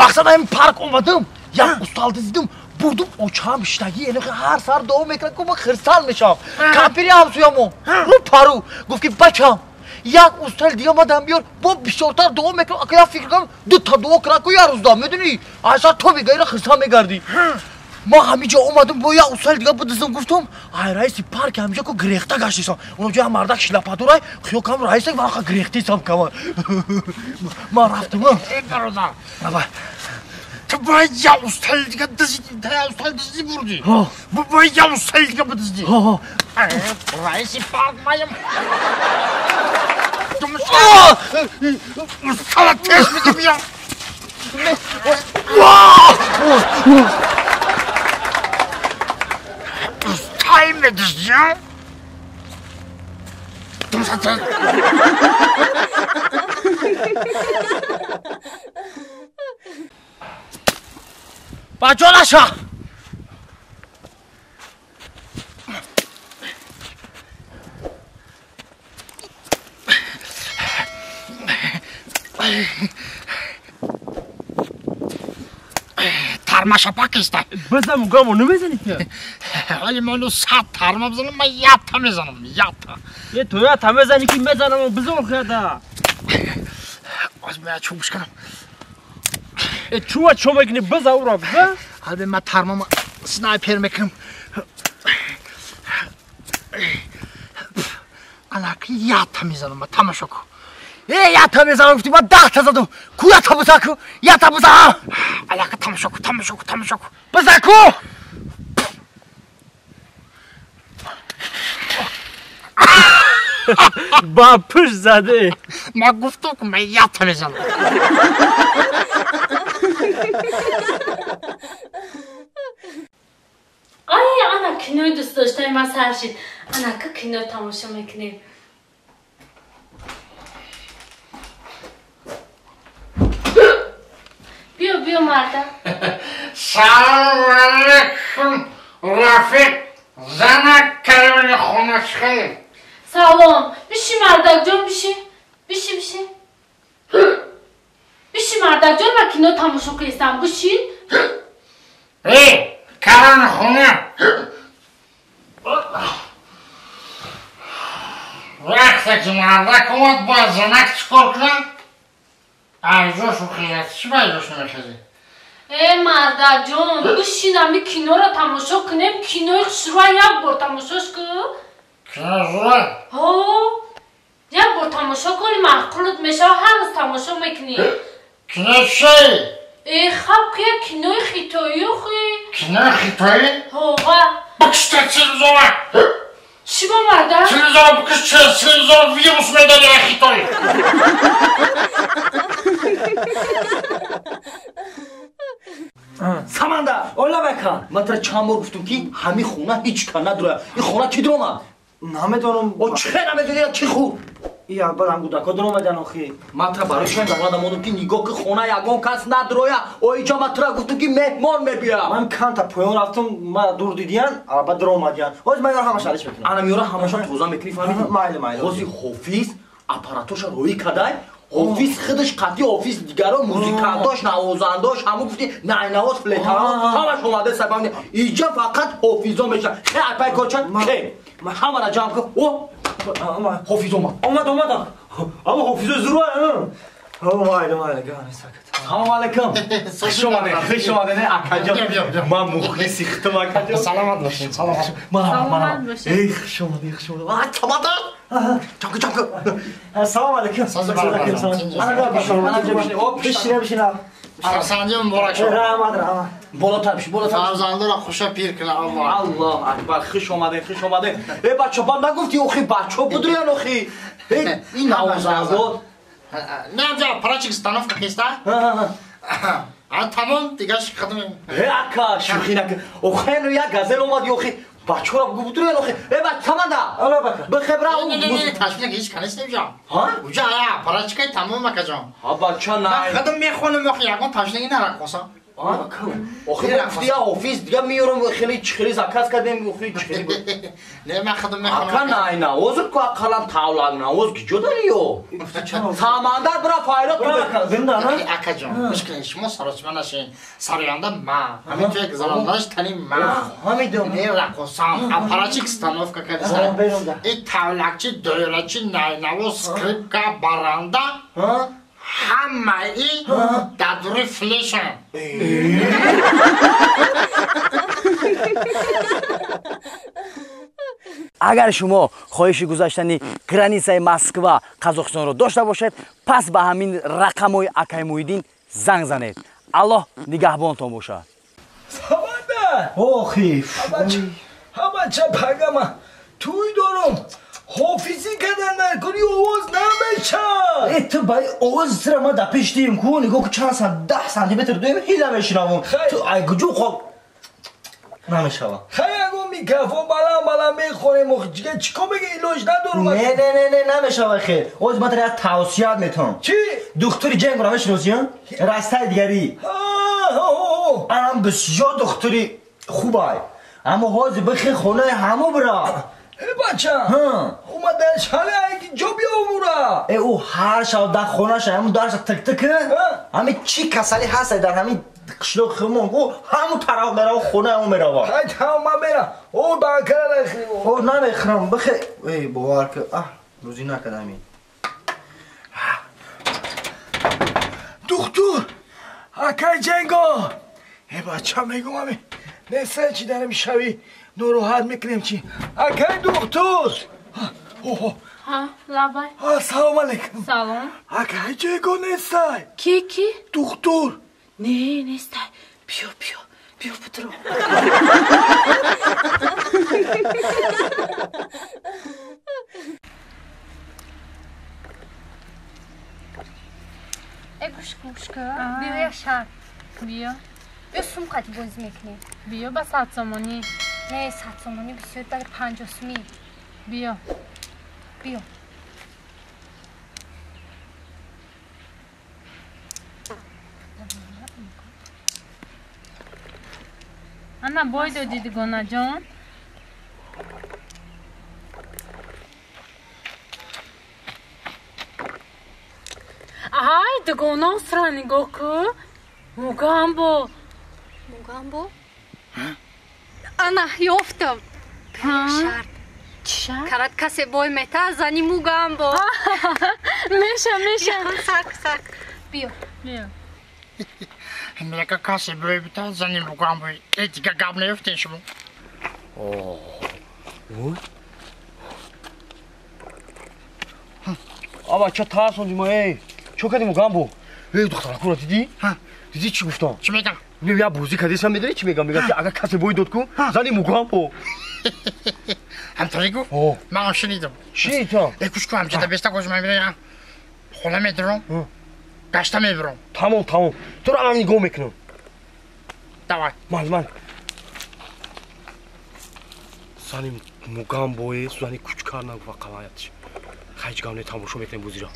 Мақсад ҳамин парк омадам, як устал дидам, бурдум очам шиштагӣ, яъне ҳар сар дуо мекунад ку ман хирсанд мешавам. Кампири ҳамсоямо рӯ пару гуфт ки бачам, як устал дига мадам биёр, бо бисёртар дуо мекунам. Ака як фикр кардам, дута дуо кунад ку як рӯзда, медонӣ, айсар то мегаира хирсанд мегардӣ. Ман ҳамиҷо омадам бо як устали дига бидиздам, гуфтам ай раиси парк ҳамиҷо ку гирехта гаштисам. Онҷо як мардак шлападорай, хиёл кардам раиса вақа гирехтисам кама. Ман рафтам. Эй бародар. Давай. Ту бояд як устали дига диздӣ, та як устали диздӣ бурдӣ. Бу бояд як устали дига бидиздӣ. Раиси парк маям. Устала тез биди биё. Устал медиздӣ? Ба ҷо наша. Тармаша пакиста. Бизам гамо намезанӣ ту? Ҳоли ману 100 тарма бизанам, ман якта мезанам, якта. Е ту якта мезанӣ ки мезанам, бизор хеда. Аз ман чӯб кунам. Е чӯва чӯ мекунӣ, биза ура биза. Ҳали ман тармама снайпер мекунам. Алаки якта мезанам, ман тамошо кун. Э якта мезанам гуфтӣ, ман 10 та задам. Ку якта биза ку, якта биза. Алака тамошо кун, тамошо кун, тамошо кун. Биза ку. Ба пушт заде. Ман гуфтам ки ман якта мезанам. Ай ана кинои дӯст доштаи ман сар шид. Анака кино тамошо мекунем. Биё, биё марда. Салом алейкум рафиқ, занак карони хонашхел. Салом. Биши мардакҷон, биши. Биши, биши. Биши мардакҷон, ман кино тамошо кунистам. Бишин. Эй, карони хона. Вақте Вақте ки мардак омад, бояд занак чӣ кор кунад? Айҷошу хезад. Чӣ ба айҷош намехезӣ? Э, мардакҷон, бишин, ами киноро тамошо кунем. Кинои хушрӯа як бор тамошош ку. Кинои хушрӯа? Ҳо, як бор тамошо кунӣ, маъқулат мешава, ҳар рӯз тамошо мекунӣ. Кинои чӣ? Э, хаб ки як кинои хитоӣ охи. Кинои хитоӣ? Ҳова. Бикушта телевизора! Чӣ ба, мардак? Телевизора бикуш, телевизора вирус медади хитоӣ. Саманда! Ола бака! Ман тара чанд бор гуфтум, ки ҳамин хона ҳеҷ ка надорад. Ин хона кӣ дуромад? Намедонам. О, чӣ намедонӣ, кӣ хуб? И бадам гудако дуромадан охи. Ман тара барои чӣ давлат модам, ки нигоҳ ки хона ягон кас надроя. Оиҷа ман тара гуфтум, ки меҳмон мебия. Ман камта поён рафтум, ман дур дидиян, албат дуромадиян. Ҳоз ман ёра ҳамаша алиш мекунам. Ана меёра ҳамаша тоза мекунӣ, фаҳмидӣ? Майли, майли. Ҳози ҳофиз аппаратоша роӣ кадай. Ҳофиз худаш қатъи ҳофиз дигаро музикантош, навозандош, ҳаму гуфти найнавоз, флейтаро ҳамаш омада сабаб. Иҷа фақат ҳофизо мешавад. Хе, айпай корча, хе. Ҳамара ҷамъ кун. О, ҳофиз омад. Омад, омад. Ама ҳофизо зур. Майли, майли, гани сакат. Салом алейкум. Хуш омадед, хуш омадед, акаҷон. Ман мухлиси худам, акаҷон. Саломат бошед, саломат. Марҳабо, марҳабо. Эй, хуш омадед, хуш омадед. А, тамада! Чанку, чанку. Салом алейкум. Бишина, бишина. Фарзанди муборак шуд. Раҳмат, раҳмат. Болотар бишин, болотар. Фарзандро хуша пир кунад Аллоҳ. Аллоҳ акбар, хуш омадед, хуш омадед. Э, бачо, бад нагуфти, охи, бачо будурян, охи. Э, ин навозандот. Не, ҷа аппаратчик установка киста? А тамом, дигар хадм. Э, ака, шӯхӣ накун. Охи, ну як газел омад, охи. Бачора будурян, охи. Э, бач, тамада. Алло, бака. Бихебра. Не, не, не, ташвиқ ҳеҷ канист немҷа. Ҳа? Уҷа ая аппаратчикай тамом, акаҷон. Ҳа, бача, най. Хадм мехонам, охи, ягон ташвиқи нараққоса. Охи, гуфти я офис дига меёрам, хеле чихели заказ кардем, охи, чихели. Не, ман худам мехонам. Ака, най, навоз ку ақаллан тавлак навоз киҷо дари ё? Самандар бира файрот Бира, зинда, на? Акаҷон, гӯш кунед, шумо саросима нашин. Сароянда ман. Ҳамин ҷое гузарондаш тани ман. Ҳамидон. Не раққосам, аппаратчик установка кардиса. И тавлакчи, доирачи, найнавоз, скрипка, баранда. Ҳамаи дар дури флешам. Агар шумо хоҳиши гузаштани границаи Москва Қазоқистонро дошта бошед, пас ба ҳамин рақамҳои акай Муҳиддин занг занед. Аллоҳ нигаҳбонтон бошад. Саманда! Охи. Ҳамача пагама тӯй дорум. Ҳофизӣ кардан накунӣ, овоз намешавад. Э, ту ба овоз сира ма дар пеш дием ку, нигоҳ ку, чанд сан, 10 сантиметр дуем, ҳила мешинавам. Ту ай куҷо хоб намешава. Хай, ягон микрофон баланд баланд мехонем, охи чига чӣ кор меги, илоҷ надорум. Не, не, не, не, намешава хел. Оз ман як тавсият метавам. Чӣ? Духтури ҷангро мешиносӣ? Растаи дигарӣ. Анам бисёр духтури хубай. Аммо ҳозир бихе хонаи ҳамо бира. Э, бача, омадан шале ки ҷо биёвура. Э, ӯ ҳар шаб дар хонаша ҳамун дарша тик-тик, ҳамин чӣ касалӣ ҳаст дар ҳамин қишлоқи худмон, ӯ ҳамун тараф мерава, хонаи ӯ мерава. Хай, тамом, ман мерам. О, банкара нахӯрем. О, намехӯрам, бихе. Эй, бовар ки, аҳ, рӯзӣ накардам ин. Духтур, акай ҷенго. Э, бача, мегум, ами несан чи дарем шави нороҳат мекунем чи. Акай духтур. Ҳа, лабай. Ассалому алайкум. Салом. Акай ҷенго нестай? Ки, ки? Духтур. Не, нестай. Биё, биё, биё, бутро. Э, гӯш кун, гӯш кун. Биё, як шарт. Биё. Биё, сум қати бозӣ мекунем. Биё, ба 100 сомонӣ. Не, 100 сомонӣ бисёр, бали 50 сумӣ. Биё. Биё. Ана, бой додӣ, дугонаҷон. Ай, дугона, сра нигоҳ ку. Мугамбо. Мугамбо? Ана, ёфтам. Шарт. Чиша? Карат касе бой мета, зани мугам бо. Меша, меша. Сак, сак. Биё. Биё. Мега касе бой мета, зани мугам бо. Э, дига гап наёфтен шумо. Аба, ча тарсонди ма, эй? Чо кардӣ мугам бо? Эй, духтаракура дидӣ? Дидӣ чӣ гуфтам? Чӣ мегам? Я бозӣ кардесам, медонӣ чӣ мегам? Мегам ки агар касе бой дод ку, зани мугам бо. Ҳамтари гуфт? Ман шунидам. Чӣ то? Э, гӯш кун, ҳамчида беста гӯш ман мебинам. Хона медурам. Гашта мебурам. Тамом, тамом. Туро ҳам нигоҳ мекунам. Давай. Ман, ман. Зани мугам бое, зани кучкар нагуфт қалаятш. Хайч гам не, тамошо мекунем бозиро.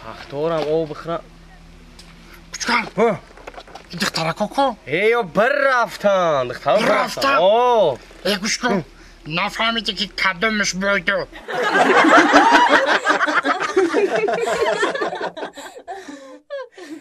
Пахторам об бихӯрам. Кучкар. Духтарако ко? Эй, бир рафтан. Духтара бир рафтан. О. Э, гӯш кун. Нафаҳмидӣ ки кадомаш бойду.